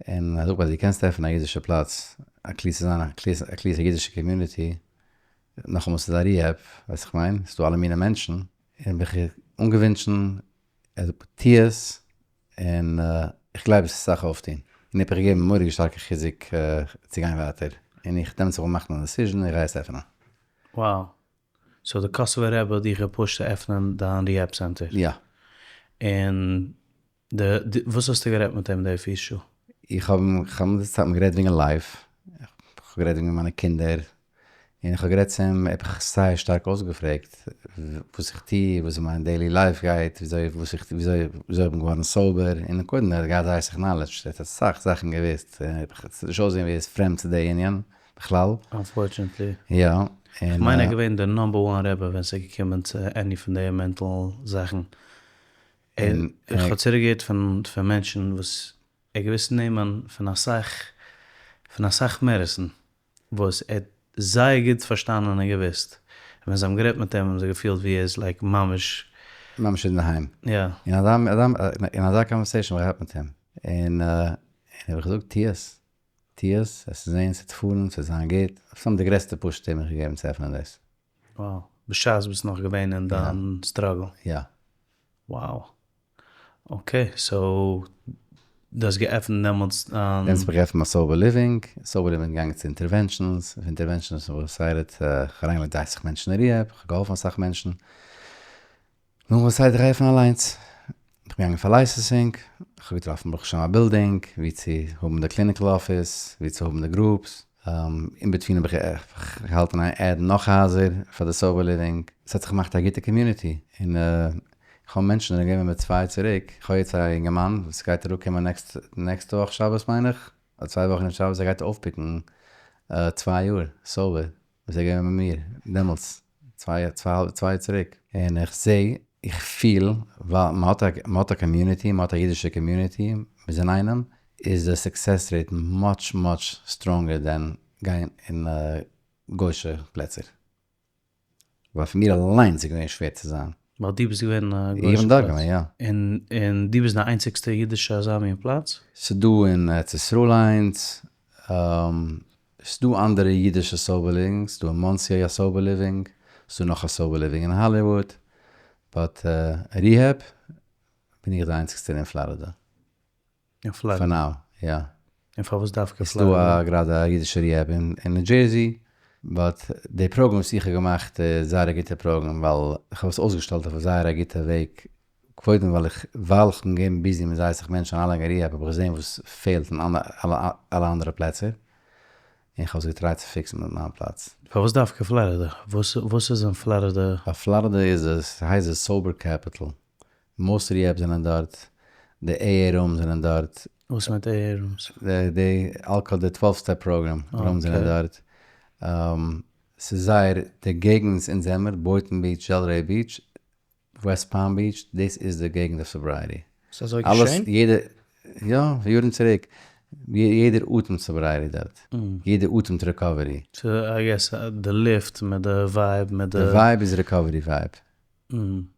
S1: און ער זאגט אז דו קענסט עפענען א אידישע פלאץ, at least צו זיין at least א אידישע community, נאכאמאל ס'איז א rehab, ווייסט איך מיין, ס'איז דא אלע מיני מענטשן, און מיך אנגעווינטשן, ער זאגט טו עס, און איך גלייב עס איז אסאך אויפטון. און ער האט מיך געגעבן מורא'דיג שטארקע חיזוק צו גיין ווייטער, און איך דעמאלטס האב איך געמאכט מיין decision, איך גיי עס עפענען.
S2: Wow. So די קאסובער רבי האט דיך געפושט צו עפענען דיין rehab center?
S1: יא.
S2: און די, וואס האסטו גערעדט מיט אים די 4 שעה?
S1: איך האב אים, איך האב מיט אים גערעדט וועגן life, איך האב גערעדט וועגן מיינע קינדער, און איך האב גערעדט צו אים, ער האט מיך זייער שטארק אויסגעפרעגט וואס איך טו, וואס מיין daily life גייט, וויאזוי, וואס איך, וויאזוי, וויאזוי איך בין געווארן sober, און קודם ער האט געהאט זייער אסאך knowledge, ער האט אסאך זאכן געוואוסט, ער האט נישט אויסגעזען ווי ער איז פרעמד צו די ענין בכלל.
S2: Unfortunately.
S1: יא.
S2: איך מיין ער איז געווען די number one רבי ווען ס'איז געקומען צו any פון די mental זאכן. און איך האב צוריקגעהערט פון פון מענטשן וואס ער געוואוסט נעמען פון אסאך פון אסאך medicine וואס ער האט זייער גוט פארשטאנען און געוואוסט. און ווען זיי האבן גערעדט מיט אים האבן זיי געפילט ווי ער איז like ממש
S1: ממש אינדערהיים.
S2: יא.
S1: אין אזא, אין אזא conversation האב איך געהאט מיט אים. און ער האט געזאגט טו עס, טו עס, וועסט זען ס'וועט פארן, ס'וועט זיין גוט. סתם די גרעסטע push האט ער מיך געגעבן צו עפענען דאס.
S2: Wow. בשעת ביסט נאך געווען אין דיין struggle.
S1: יא.
S2: Wow. Okay, so דו האסט געעפנט דעמאלטס דיין...
S1: דעמאלטס האב איך געעפנט מיין sober living, sober living געגאנגען צו interventions, פון interventions האב איך decided, איך האב אריינגעלייגט זייער אסאך מענטשן אין rehab, איך האב געהאלפן אסאך מענטשן, נאכדעם האב איך decided איך גיי עפענען אליינס, איך בין געגאנגען פאר licensing, איך האב געטראפן ברוך השם א building ווי צו האבן די clinical office, ווי צו האבן די groups, in between האב איך געהאלטן אין addן נאך הייזער פאר די sober living, עס האט זיך געמאכט א גוטע community, און איך האב מענטשן זענען געווען מיט צוויי צוריק, איך האב יעצט א אינגערמאן וואס גייט אראפקומען next נעקסטע וואך שבת מיין איך, אדער 2 וואכן נאך שבת, ער גייט אויפפיקן 2 יאר sober, וואס ער געווען מיט מיר דעמאלטס, 2, 2 2 יאר צוריק, און איך זע, איך פיל, ווייל מען האט א, מען האט א community, מען האט א אידישע community, מען איז אינאיינעם. איז די success rate much much stronger than גיין אין גוישע פלעצער. ווייל פאר מיר אליינס איז געווען שווער צו זיין.
S2: ווייל דו ביסט געווען אין א גוישע
S1: איך בין דארט
S2: פלאץ.
S1: געווען, יא.
S2: און און דו ביסט די איינציגסטע אידישע אזא מין פלאץ?
S1: ס'דא אין ארץ ישראל איינס, ס'דא אנדערע אידישע sober living, ס'דא אין מאנסי א sober living, ס'דא נאך א sober living אין האליוואד, but rehab בין איך די איינציגסטער אין פלארידע.
S2: אין פלארידע?
S1: for now, יא.
S2: און פארוואס דווקא
S1: ס'דא
S2: פלארידע?
S1: א גראדע א אידישע rehab אין ניו דזשערסי, but די פראגראם וואס איך האב געמאכט איז זייער א גוטע פראגראם ווייל איך האב עס אויסגעשטעלט אויף א זייער א גוטע וועג, קודם ווייל איך ווייל איך בין געווען busy מיט זייער אסאך מענטשן אריינלייגן אין rehab האב איך געזען וואס פעלט אין אלע אנדערע פלעצער, און איך האב עס געטרייט צו fix ן מיט מיין פלאץ.
S2: פארוואס דווקא פלארידע? וואס וואס איז אין פלארידע?
S1: ווייל פלארידע איז עס הייסט די sober capital, most rehabs זענען דארט, די AA rooms זענען דארט.
S2: וואס מיינט AA rooms?
S1: די די אלקאהאל די 12 step program rooms זענען דארט, ס'איז זייער די געגנט וואס אונז זעמיר, בויטן ביטש, דעלרעי ביטש, וועסט פאלם ביטש, דאס איז די געגנט אוו sobriety.
S3: ס'איז אזוי
S1: אלעס
S3: געשען?
S1: יעדע, יא, יארן צוריק, יעדער אטעמט sobriety דארט, יעדער אטעמט recovery.
S2: so I guess די לופט מיט די vibe מיט די.
S1: די vibe איז recovery vibe.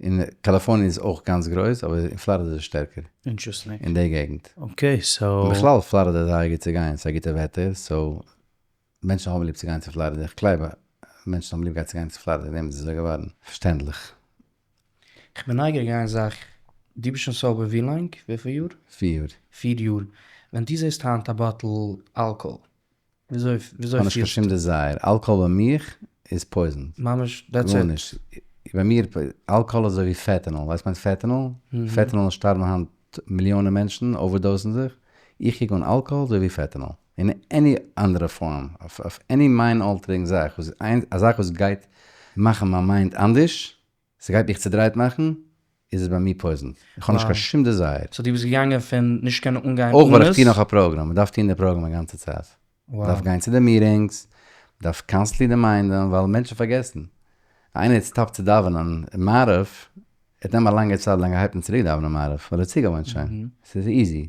S1: אין קאליפארניע איז אויך גאנץ גרויס, אבער אין פלארידע איז עס שטערקער.
S2: interesting.
S1: אין די געגנט.
S2: okay so.
S1: און בכלל פלארידע איז זייער גוט צו גיין, ס'איז א גוטע וועטער, so מענטשן האבן ליב צו גיין צו פלארידע, איך גלייב אז מענטשן האבן ליב גייט צו גיין צו פלארידע, וועגן דעם איז עס אזוי געווארן, פארשטענדליך.
S3: כ'בין נייגעריג איין זאך, דו ביסט שוין sober ווי לאנג? וויפיל יאר?
S1: פיר יאר.
S3: פיר יאר. ווען דו זעסט היינט א bottle אלקאהאל, וויאזוי וויאזוי
S1: כ'האב נישט קיין
S3: פילסטו?
S1: שום desire, אלקאהאל ביי מיך איז poison.
S3: ממש that's it?
S1: גארנישט. ביי מיר אלקאהאל איז אזוי ווי fentanyl, ווייסט מיינט fentanyl? fentanyl שטארבן היינט מיליאנען מענטשן, overdose ן זיך, איך קוק אן אלקאהאל אזוי ווי fentanyl, אין any אנדערע פארם, אויף any mind altering זאך, וואס א זאך וואס גייט מאכן מיין mind אנדערש, ס'גייט מיך צודרייט מאכן, איז עס ביי מיר poison. איך האב נישט קיין שום desire.
S3: so דו ביסט געגאנגען פון נישט קענען אנגיין אן עס?
S1: אויך ווייל איך טוה נאך א פראגראם, מ'דארף טוהן די פראגראם א גאנצע צייט. מ'דארף גיין צו די meetings, מ'דארף constantly remind ען, ווייל מענטשן פארגעסן. איינער stop ט צו דאווענען מעריב, ער נעמט א לאנגע צייט ווילאנג ער הייבט אן צוריק דאווענען מעריב, ווייל ער איז צוגעוואוינט שוין. ס'איז easy.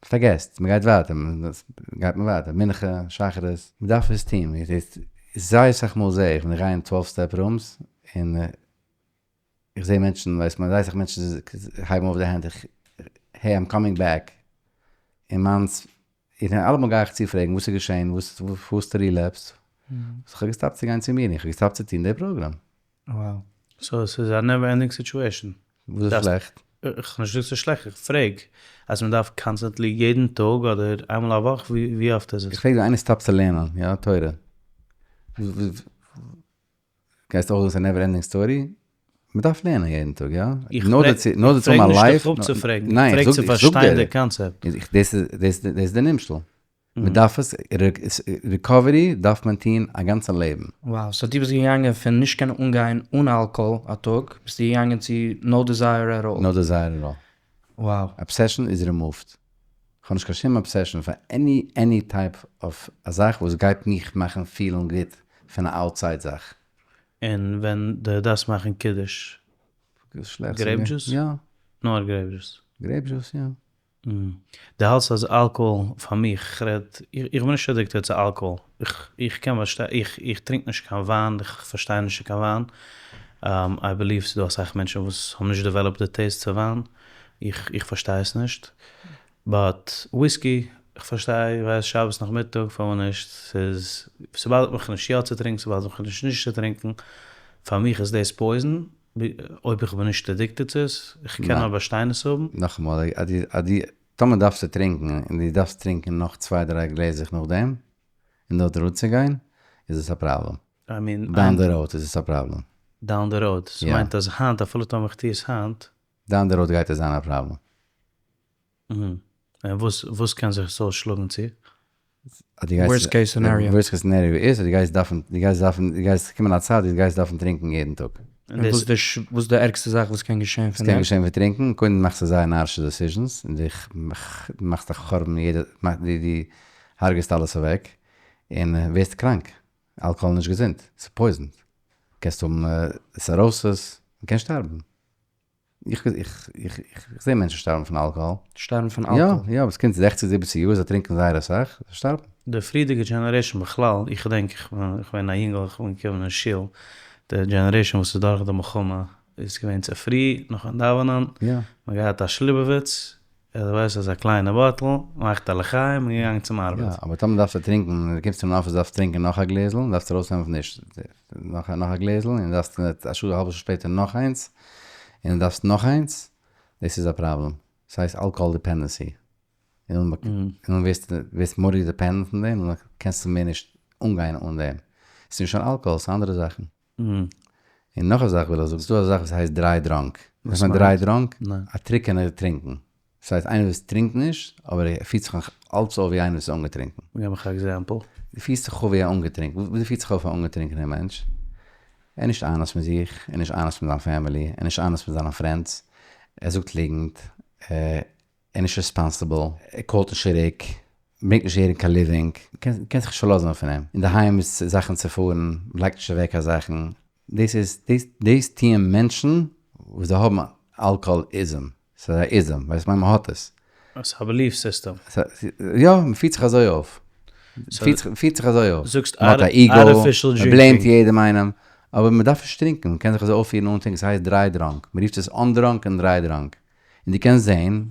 S1: מ'פארגעסט, מ'גייט ווייטער, גייט מען ווייטער, מנחה, שחרית, מ'דארף עס טוהן. זייער אסאך מאל זעה איך ווען איך גיי אין 12 step rooms, און איך זעה מענטשן, ווייסט מען, זייער אסאך מענטשן הייבן אויף די הענט, איך, hey I'm coming back, און מיינס, איך אלעמאל גיי איך צו פרעגן וואס איז געשען, וואס האסטו relapsed? איך האב גע stop ט צו גיין צו meeting, איך האב גע stop ט צו טון די פראגראם.
S3: Wow.
S2: so עס איז א never ending situation.
S1: וואס איז שלעכט?
S2: איך האב נישט געזאגט ס'איז שלעכט, איך פרעג אז מען דארף constantly יעדן טאג אדער איינמאל א וואך, ווי אפט איז עס?
S1: איך פרעג ווען איינער stop ט צו לערנען, יא, תורה. גייסט אויך זאגן ס'איז א never ending story? מ'דארף לערנען יעדן טאג, יא?
S2: איך
S1: נאר
S2: פרעג
S1: דערצו, נאר דערצו האבן א
S2: נישט
S1: life.
S2: דיך אפצופרעגן,
S1: ניין,
S2: איך
S1: איך
S2: פרעג
S1: זאג
S2: צו
S1: איך זאג
S2: פארשטיין
S1: דיר.
S2: די קאנצעפט.
S1: דאס איז דאס איז די נמשל. מ'דארף עס, recovery דארף מען טון א גאנצע לעבן.
S3: Wow, so דו ביסט געגאנגען פון נישט קענען אנגיין אן אלקאהאל א טאג, ביסטו געגאנגען צו no desire at all.
S1: No desire at all.
S3: Wow.
S1: אבסעשן איז רימאווד. כ'האב נישט קיין שום obsession פאר any any type of א זאך וואס גייט מיך מאכן פילן גוט פון א outside זאך.
S2: און ווען דו דארפסט מאכן קידוש? grape juice?
S1: יא.
S2: נאר grape juice?
S1: grape juice, יא.
S2: דו האלטסט אז אלקאהאל, פאר מיך, כ'רעד, איך בין נישט addicted צו אלקאהאל, איך קען באשטיין, איך טרינק נישט קיין וויין, איך פארשטיי נישט צו קיין וויין, I believe ס'דא אסאך מענטשן וואס האבן נישט developed די taste צו וויין, איך פארשטיי עס נישט, but וויסקי, איך פארשטיי, איך ווייס שבת נאכמיטאג, פארוואס נישט, ס'איז, ס' bother ט מיך נישט יא צו טרינקן, ס' bother ט מיך נישט נישט צו טרינקן, פאר מיך איז דאס poison, אויב איך בין נישט addicted צו עס, איך קען נאר באשטיין עס האבן.
S1: נאכאמאל, אז דו אז דו, טאמער דארפסטו טרינקן, און דו דארפסט טרינקן נאך צוויי דריי גלעזער נאכדעם, און דארט אראפצוגיין, איז עס א פראבלעם.
S2: I mean,
S1: down the road איז עס א פראבלעם.
S2: down the road, ס'מיינט אז היינט אפילו טאמער איך טוה עס היינט.
S1: down the road גייט עס זיין א פראבלעם.
S2: און וואס וואס קען זיך עס אויסשלאגן צו?
S1: אז דו גייסט,
S3: Worst case scenario.
S1: Worst case scenario איז אז דו גייסט דארפן, דו גייסט דארפן, דו גייסט קומען א צייט וואס דו גייסט דארפן טרינקען יעדן טאג.
S3: און וואס די וואס די ערגסטע זאך וואס קען געשען פון
S1: וואס קען
S3: דעם?
S1: געשען פון טרינקען? קודם מאכסטו זייער נארישע decisions, און דו מאכסט א חורבן יעדע, דו הרג'סט אלעס אוועק, און ווערסט קראנק. אלקאהאל איז נישט געזונט, ס'איז poison. קענסט האבן cirrhosis, מ'קען שטארבן. איך איך איך איך זע מענטשן שטארבן פון אלקאהאל.
S3: שטארבן פון אלקאהאל?
S1: יא, יא, עס קומט זעכציג זיבעציג יאר זיי טרינקען זייער אסאך, זיי שטארבן.
S2: די פריערדיגע generation בכלל, איך געדענק איך בין א יונגעל איך בין געקומען אין שול, די generation וואס איז דורך די מלחמה איז געווען צופרי נאכן דאווענען, מען געהאט א שליבעוויץ, דו ווייסט אזא קליינע bottle, מאכט א לחיים און געגאנגען צום ארבעט.
S1: יא, אבער טאמער דארפסטו טרינקען, דו קומסט אין אפיס דארפסט טרינקען נאך א גלעזל, דארפסט ארויסנעמען פון די נאך א גלעזל, און דארפסט א שעה א האלבע שעה שפעטער נאך איינס, און דארפסט נאך איינס, דאס איז א פראבלעם, ס'הייסט alcohol dependency, און און ווערסט ווערסט מורא'דיג dependent פון דעם, און קענסט מער נישט אנגיין אן דעם, ס'איז נישט קיין אלקאהאל, ס'איז אנדערע זאכן. און נאך א זאך וויל איך זאגן, ס'איז דא א זאך וואס הייסט dry drunk, וואס מיינט dry drunk? א טרוקענער טרינקן, דאס הייסט איינער וואס טרינקט נישט, אבער ער פירט זיך נאך אלץ אויף ווי איינער וואס איז אנגעטרינקן.
S2: גיב מיך א example.
S1: דו פירסט זיך אויף ווי א אנגעטרינקן, וויאזוי פירט זיך אויף א אנגעטרינקענער מענטש? ער איז נישט honest מיט זיך, ער איז נישט honest מיט זיין family, ער איז נישט honest מיט זיינע friends, ער זאגט ליגנט, ער איז נישט responsible, ער call ט נישט צוריק, ברענגט נישט אהער קיין living, קענסט זיך נישט פארלאזן פון אים, אינדערהיים איז זאכן צופארן, מ'לייגט נישט אוועק קיין זאכן, דאס איז, דאס טוען מענטשן וואס זיי האבן alcoholism, ס'איז א ism, ווייסט מיין מ'האט עס.
S2: ס'איז א belief system.
S1: יא, מ'פירט זיך אזוי אויף. מ'פירט זיך אזוי אויף.
S2: זאגסט
S1: מ'האט א ego,
S2: artificial drinking.
S1: מ' blame ט יעדעם איינעם, אבער מ'דארף נישט טרינקען, מ'קען זיך אזוי אויפפירן אן טרינקען, ס'הייסט dry drunk, מ'רופט עס undrunk און dry drunk. און דו קענסט זען,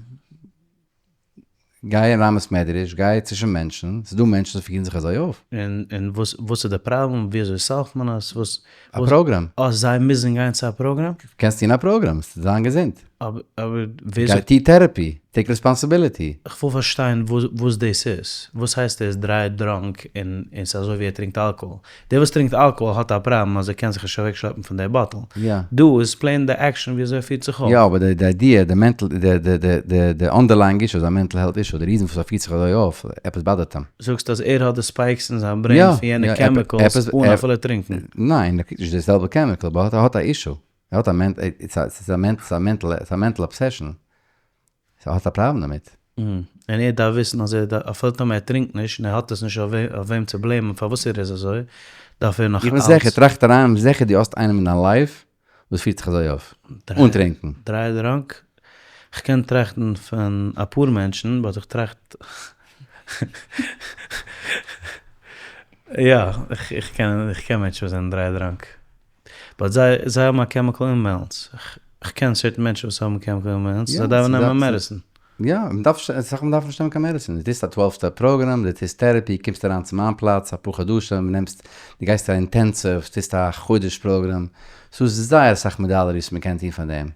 S1: גיי אין רמת מדרש, גיי צווישן מענטשן, ס'איז דא מענטשן וואס פירן זיך אזוי אויף.
S2: און וואס וואס איז די פראבלעם? ווי אזוי solve ט מען עס? וואס.
S1: א פראגראם.
S2: אה, זיי מוזן גיין צו א פראגראם?
S1: קענסט טון א פראגראם, זיין געזונט.
S2: אבער אבער ווער זאגט.
S1: גיי טו therapy, take responsibility.
S2: איך וויל פארשטיין וואס דאס איז. וואס הייסט ער איז dry drunk און ס'איז אזוי ווי ער טרינקט אלקאהאל? דער וואס טרינקט אלקאהאל האט א פראבלעם אז ער קען זיך נישט אוועקשלעפן פון די bottle. דא איז plain די action ווי אזוי ער פירט זיך אויף.
S1: יא אבער די idea, די mental, די underlying issue איז א mental health issue, די reason פארוואס ער פירט זיך אזוי אויף, עפעס bother ט אים.
S2: זאגסט אז ער האט די spikes אין זיין brain פון יענע chemicals אן אפילו טרינקן.
S1: ניין, ער קריגט נישט די זעלבע chemical, אבער ער האט א issue. ער האט א mental obsession. ער האט א פראבלעם דערמיט.
S2: און ער דארף וויסן אז ער דארף, אפילו טאמער ער טרינקט נישט און ער האט עס נישט אויף וועם צו blame ען פארוואס ער איז אזוי, דארף ער נאך
S1: איך בין
S2: אלץ.
S1: זיכער, טראכט אריין, איך בין זיכער דו האסט איינעם אין דיין life וואס פירט זיך אזוי אויף, אן טרינקן.
S2: dry drunk? כ'קען טראכטן פון אפאר מענטשן, but איך טראכט יא, איך קען מענטשן וואס זענען dry drunk. but זיי זיי האבן א chemical imbalance, כ'קען certain מענטשן וואס האבן chemical imbalance, זיי דארפן נעמען medicine.
S1: יא, מ'דארף אסאך מאל דארף מען נישט נעמען קיין medicine, דו טוסט א 12 step program, דו טוסט therapy, קומסט אריין צו מיין פלאץ אפאר חדשים, נעמסט, דו גייסט א intensive, טוסט א חודש פראגראם, ס'איז זייער אסאך modalities מ'קען טון פאר דעם,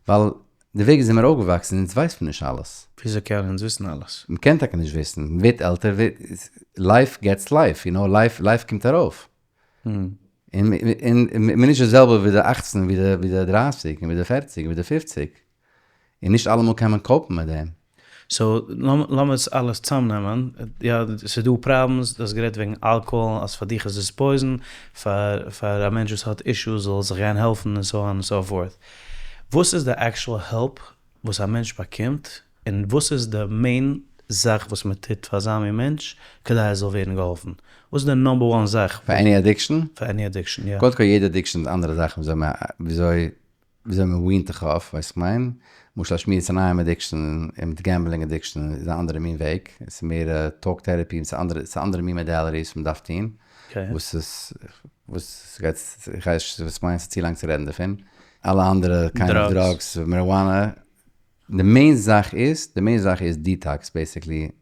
S1: ווייל די וועג זעמיר אויפגעוואקסן אונז ווייסט מען נישט אלעס.
S2: וויאזוי קענען אונז וויסן אלעס?
S1: מ'קען טאקע נישט וויסן, מ'ווערט עלטער, life gets life, you know, life קומט ארויף. און מ'איז נישט די זעלבע ווי די 18 ווי די 30 און ווי די 40 און ווי די 50. און נישט אלעמאל קען מען cope ן מיט דעם.
S2: so לאמיר עס אלעס צאמנעמען, יא ס'איז דא problems, דו האסט גערעדט וועגן אלקאהאל אז פאר דיך איז עס poison, פאר פאר א מענטש וואס האט issues זאל זיך גיין העלפן און so on און so forth. וואס איז די actual help וואס א מענטש באקומט, און וואס איז די main זאך וואס מען טוט פאר אזא מין מענטש כדי ער זאל ווערן געהאלפן? וואס איז די number one זאך?
S1: פאר any addiction?
S2: פאר any addiction, יא.
S1: קודם כל יעדע addiction איז אנדערע זאכן וויאזוי וויאזוי מען wean ט דיך אויף, ווייסט כ'מיין? למשל א שמירת עיניים addiction און מיט gambling addiction איז א אנדערע מין וועג, עס איז מער talk therapy, עס איז אנדערע מין modalities מען דארף טון, וואס איז וואס גייט איך ווייס נישט וואס כ'מיין, ס'איז צו לאנג צו רעדן דערפון, אלע אנדערע kind of drugs, marijuana, די main זאך איז, די main זאך איז detox basically,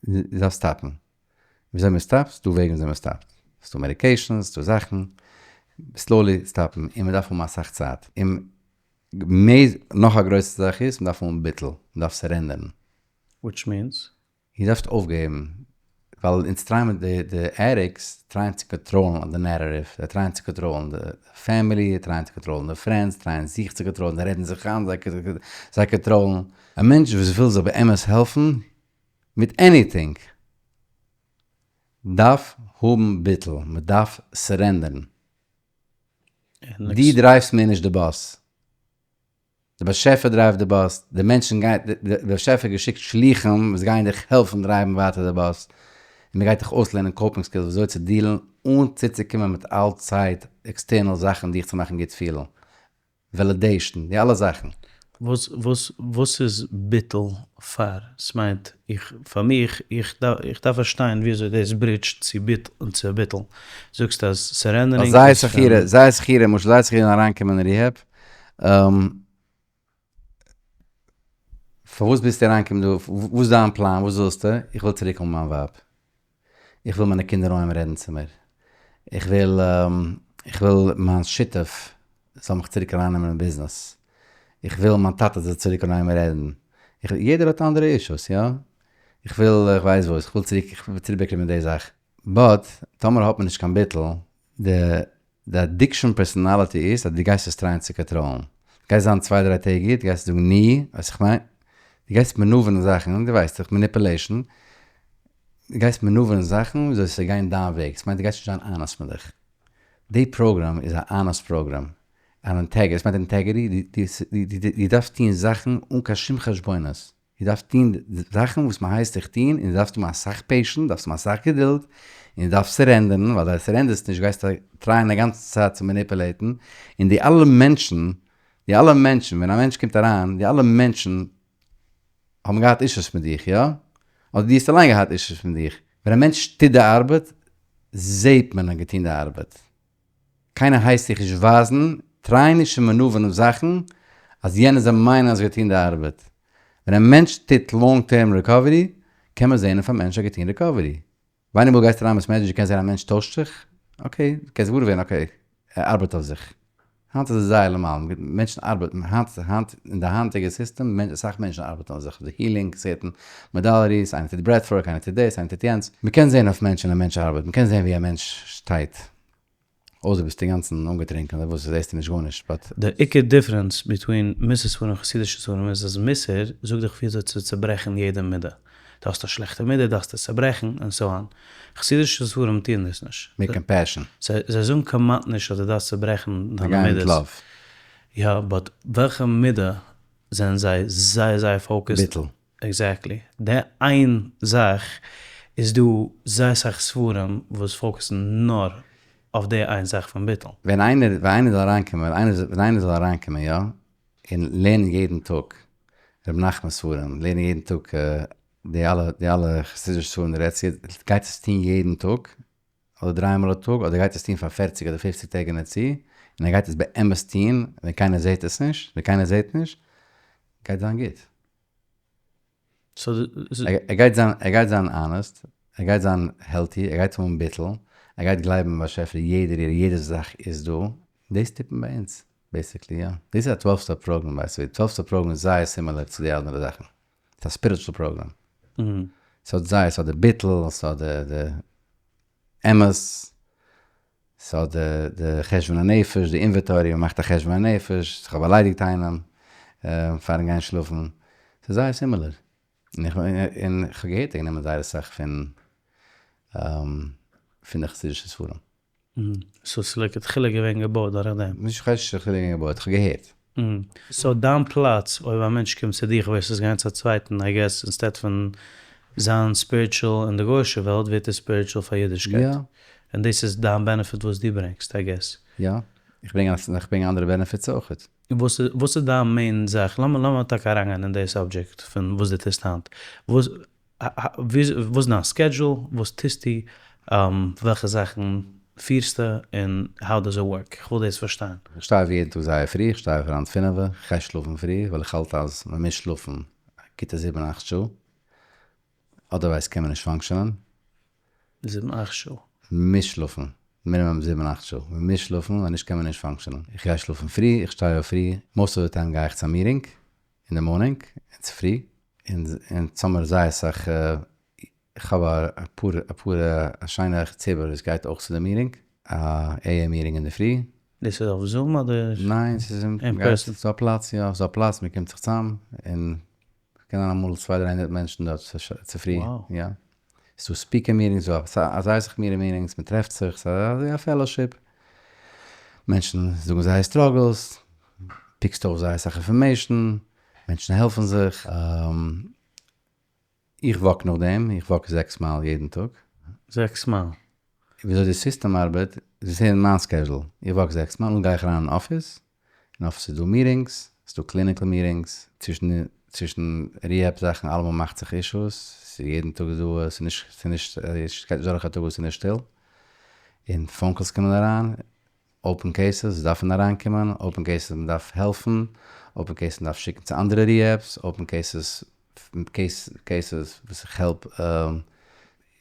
S1: דו דארפסט stop ן. וויאזוי מען stop ט? ס'דא וועגן וויאזוי מען stop ט. ס'דא medications, ס'דא זאכן. slowly stop ן, און מען דארף האבן אסאך צייט. און נאך א גרויסע זאך איז, מען דארף האבן ביטול. מען דארף surrender ן.
S2: Which means?
S1: דו דארפסט אויפגעבן. ווייל אונז try ען די די addicts try ען צו control ן די narrative. זיי try ען צו control ן די family, זיי try ען צו control ן די friends, try ען זיך צו control ן, זיי רעדן זיך איין, זיי control ן. א מענטש וואס וויל זיך באמת העלפן מיט anything דארף האבן ביטול, מען דארף surrender ן. דו drive סט מער נישט די באס, די באשעפער drive ט די באס, די מענטשן גייען, די באשעפער געשיקט שלוחים וואס גייען דיך העלפן drive ן ווייטער די באס, און מען גייט דיך אויסלערנען coping skills וויאזוי צו deal ן אן צוצוקומען מיט outside external זאכן דיך צו מאכן גוט פילן. validation, די אלע זאכן.
S2: וואס וואס וואס איז ביטול פאר? ס'מיינט איך פאר מיך איך איך דארף פארשטיין ווי אזוי דאס bridge ט צו צו ביטול. זאגסט אז surrendering
S1: זייער זכירה, זייער זכירה, למשל זייער זכירה אריינקומען אין rehab. פארוואס ביסטו אריינגעקומען דא? וואס איז דיין פלאן? וואס ווילסטו? איך וויל צוריק האבן מיין ווייב. איך וויל מיינע קינדער אנהייבן רעדן צו מיר. איך וויל איך וויל מיין שותף זאל מיך צוריק ארייננעמען אין ביזנעס. איך וויל מיין טאטע זאל צוריק אנהייבן רעדן. יעדער האט אנדערע issues, יא? איך וויל איך ווייס וואס, איך וויל צוריק, איך וויל צוריק באקומען די זאך. but, טאמער האט מען נישט קיין ביטול, די די addiction personality איז אז דו גייסט עס try ען צו control ן. גייסט זיין צוויי דריי טעג גוט, גייסט זאגן ני, ווייסט איך מיין? דו גייסט maneuver ן זאכן, דו ווייסט דאך, manipulation. דו גייסט maneuver ן זאכן וויאזוי ס'זאל גיין דיין וועג. ס'מיינט דו גייסט נישט זיין honest מיט דיך. די פראגראם איז א honest program. אן integrity, עס מיינט integrity, דו דארפסט טון זאכן אן קיין שום חשבונות. דו דארפסט טון זאכן וואס מען הייסט דיך טון, און דו דארפסט האבן אסאך patience, דארפסט האבן אסאך געדולד, און דו דארפסט surrender ן, ווייל אז דו surrender סט נישט גייסטו try ען א גאנצע צייט צו manipulate ן, און די אלע מענטשן, די אלע מענטשן, ווען א מענטש קומט אריין, די אלע מענטשן האבן געהאט issues מיט דיך, יא? אדער דו האסט אליין געהאט issues מיט דיך. ווען א מענטש טוט די ארבעט, זעט מען ער האט געטון די ארבעט. קיינער הייסט דיך נישט ווייזן, try נישט צו maneuver ן זאכן אז יענער זאל מיינען אז ער האט געטון די ארבעט. ווען א מענטש טוט long term recovery, קען מען זען אויף א מענטש האט געטון recovery. ווייניג מאל גייסטו אריין בית מדרש דו קענסט זען א מענטש טוישט זיך, okay, דו קענסט געוואר ווערן okay, ער ארבעט אויף זיך. היינט איז עס זייער נארמאל, מענטשן ארבעטן, היינט היינט אין די היינטיגע סיסטעם, אסאך מענטשן ארבעטן אויף זיך, די healing, certain modalities, איינער טוט breathwork, איינער טוט דאס, איינער טוט יענץ. מ'קען זען אויף מענטשן ווען א מענטש ארבעט, מ'קען זען ווי א מענטש שטייט. אויסער ביסטו אינגאנצן אנגעטרינקען אדער וואס זעסטו נישט גארנישט but.
S2: די עיקר difference between מוסר ספרים און חסידישע ספרים איז אז מוסר זאגט דיך וויאזוי צו צוברעכן יעדע מידה. דו האסט א שלעכטע מידה דארפסטו עס צוברעכן און so on. חסידישע ספרים טוען דאס נישט.
S1: מער compassion.
S2: זיי זאגן כמעט נישט אז דו דארפסט צוברעכן דיינע מידות. יא but וועלכע מידה זענען זיי זייער זייער focused?
S1: ביטול.
S2: Exactly. די איין זאך איז דא זייער סאך ספרים וואס focus ן נאר אויף די איין זאך פון ביטול.
S1: ווען איינער ווען איינער זאל אריינקומען ווען איינער ווען איינער זאל אריינקומען יא, און לערנען יעדן טאג רבי נחמן ספרים, לערנען יעדן טאג די אלע די אלע חסידישע ספרים די רעדסט יעצט, גייט עס טון יעדן טאג, אדער דריי מאל א טאג, אדער גייט עס טון פאר פערציג אדער פופציג טעג אין א צי, און ער גייט עס באמת טון ווען קיינער זעט עס נישט, ווען קיינער זעט נישט, גייט זיין גוט. ער גייט זיין, ער גייט זיין honest, ער גייט זיין healthy, ער גייט האבן ביטול, ער גייט גלייבן אין באשעפער יעדער ריר, יעדע זאך איז דא, דאס טוט מען ביי אונז, basically יא. דאס איז א 12 step program ווייסטו, די 12 step program איז זייער similar צו די אנדערע זאכן, ס'איז א spiritual program. ס'האט זייער, ס'האט די ביטול, ס'האט די אמת, ס'האט די די חשבון הנפש, די inventory, מ'מאכט א חשבון הנפש, איך האב באליידיגט איינעם פארן גיין שלאפן, ס'איז זייער similar. און איך און איך האב געהערט ער גענומען זייער אסאך פון פון די חסידישע ספרים.
S2: So ס'איז לכתחילה געווען געבויט דורך דעם?
S1: נישט כ'ווייס נישט לכתחילה געווען געבויט, כ'האב געהערט.
S2: So דיין פלאץ אויב א מענטש קומט צו דיך versus גיין צו א צווייטן I guess instead פון זיין spiritual אין די גוישע וועלט ווערט ער spiritual פאר אידישקייט.
S1: יא.
S2: און דאס איז דיין benefit וואס דו ברענגסט I guess.
S1: יא. איך ברענג איך ברענג אנדערע benefits אויכעט.
S2: וואס וואס איז דיין main זאך? לאמיר לאמיר טאקע אריינגיין אין די subject פון וואס דו טוסט היינט. וואס וואס איז דיין schedule? וואס טוסטו? וועלכע זאכן פירסטו? און how does it work? איך וויל דאס פארשטיין.
S1: איך שטיי אויף יעדן טאג זייער פרי, איך שטיי אויף around פינעווע, איך גיי שלאפן פרי, ווייל איך האלט אז מען מוז שלאפן א גוטע זיבן אכט שעה, otherwise קען מען נישט function ען.
S2: זיבן אכט שעה?
S1: מען מוז שלאפן, מינימום זיבן אכט שעה, מען מוז שלאפן ווייל נישט קען מען נישט function ען. איך גיי שלאפן פרי, איך שטיי אויף פרי, most of the time גיי איך צו א meeting אין די morning, צופרי, און אונז האמיר זייער אסאך, איך האב אפאר אפאר א שיינע ציבור וואס גייט אויך צו די meeting, א AA meeting אינדערפרי.
S2: דאס איז אויף Zoom אדער
S1: ניין ס'איז אין person? ס'איז דא א פלאץ יא, ס'איז דא א פלאץ מ'קומט זיך צאם און ס'קען זיין אמאל צוויי דריי הונדערט מענטשן דארט צופרי יא. ס'איז דא speaker meetings, ס'איז דא אזוי מערערע meetings, מ'טרעפט זיך, ס'איז אזוי א fellowship, מענטשן זאגן זייער struggles, pick סט אויף זייער אסאך information, מענטשן העלפן זיך. איך walk נאכדעם, איך walk זעקס מייל יעדן טאג.
S2: זעקס מייל?
S1: וויאזוי די סיסטעם ארבעט, דאס איז מיין schedule, איך walk זעקס מייל, נאכדעם גיי איך אריין אין אפיס. אין אפיס איז דא meetings, ס'איז דא clinical meetings, צווישן צווישן rehab זאכן אלעמאל מאכט זיך issues, ס'איז יעדן טאג איז דא, ס'איז נישט ס'איז נישט ס'גייט נישט דורך א טאג וואס איז נישט שטיל, און phone calls קומען אריין, open cases וואס דארפן אריינקומען, open cases וואס מ'דארף העלפן, open cases מ'דארף שיקן צו אנדערע rehabs, open cases cases וואס איך העלפ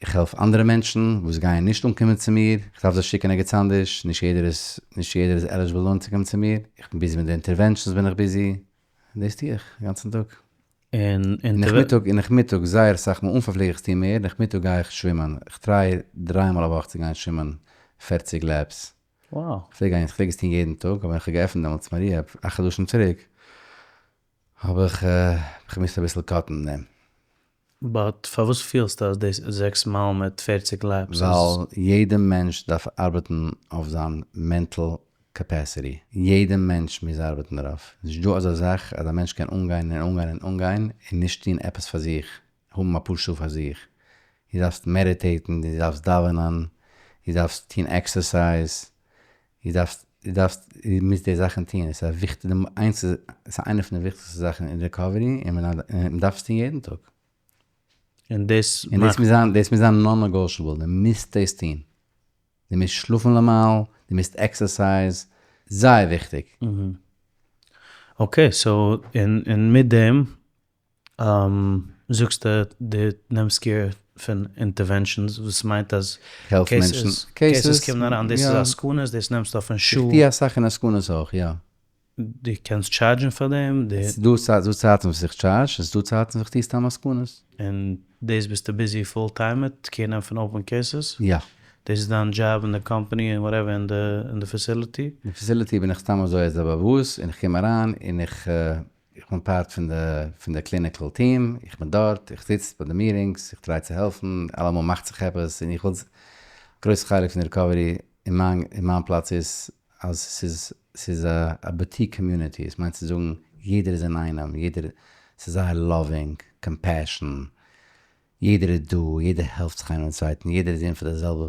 S1: איך העלף אנדערע מענטשן וואס גייען נישט אנקומען צו מיר, איך דארף זיי שיקן ערגעץ אנדערש, נישט יעדער איז נישט יעדער איז eligible אנצוקומען צו מיר, איך בין busy מיט די interventions בין איך busy, דאס טו איך גאנצן טאג.
S2: און
S1: נאכמיטאג און נאכמיטאג זייער אסאך מאל אנפאנג פלעג איך עס טון מער, נאכמיטאג גיי איך שווימען, איך try דריי מאל א וואך צו גיין שווימען 40 laps.
S2: Wow.
S1: איך פלעג גיין, איך פלעג עס טון יעדן טאג, אבער ווען איך האב געעפנט דעמאלטס מיין rehab אכט חדשים צוריק, האב איך געמוזט אביסל cut ן דעם.
S2: But פארוואס פילסטו אז דאס זעקס מייל מיט 40 laps איז?
S1: ווייל יעדע מענטש דארף ארבעטן אויף זיין mental capacity. יעדע מענטש מוז ארבעטן דערויף. נישט דא אזא זאך אז א מענטש קען אנגיין און אנגיין און אנגיין און נישט טון עפעס פאר זיך, האבן אפאר שעה פאר זיך. דו דארפסט meditate ן, דו דארפסט דאווענען, דו דארפסט טון exercise, דו דארפסט, דו דארפסט, דו מוזט די זאכן טון. עס איז א וויכטיגע, איינס, עס איז איינע פון די וויכטיגסטע זאכן אין recovery און מען דארף עס טון יעדן טאג.
S2: און דאס
S1: און דאס מוז זיין, דאס מוז זיין non-negotiable, דו מוזט דאס טון. דו מוזט שלאפן נארמאל, דו מוזט exercise, זייער וויכטיג.
S2: Okay, so און און מיט דעם זאגסטו דו נעמסט care פון interventions וואס מיינט אז
S1: העלף מענטשן,
S2: cases קומען אריין, דאס איז עסקנות, דאס נעמסטו אויפן שעה.
S1: איך טוה אסאך אין עסקנות אויך, יא.
S2: דו קענסט charge ן פאר דעם?
S1: ס'איז דא צייטן וואס איך charge, ס'איז דא צייטן וואס איך טוה סתם עסקנות.
S2: און דאס ביסטו busy full time מיט care נעמען פון open cases?
S1: יא.
S2: דאס איז דיין דזשאב אין די קאמפאני און whatever אין די אין די facility?
S1: אין די facility בין איך סתם אזוי אז א באבוס און איך קום אריין און איך איך בין part פון די פון די clinical team, איך בין דארט, איך זיץ ביי די meetings, איך try צו העלפן, אלעמאל מאכט זיך עפעס און איך וויל, גרויסע חלק פון די recovery אין מיין אין מיין פלאץ איז אז ס'איז ס'איז א boutique community, עס מיינט צו זאגן יעדער איז אינאיינעם, יעדער, ס'איז זייער loving, compassion, יעדער איז דא, יעדער העלפט זיך איינער דעם צווייטן, יעדער איז אין פאר די זעלבע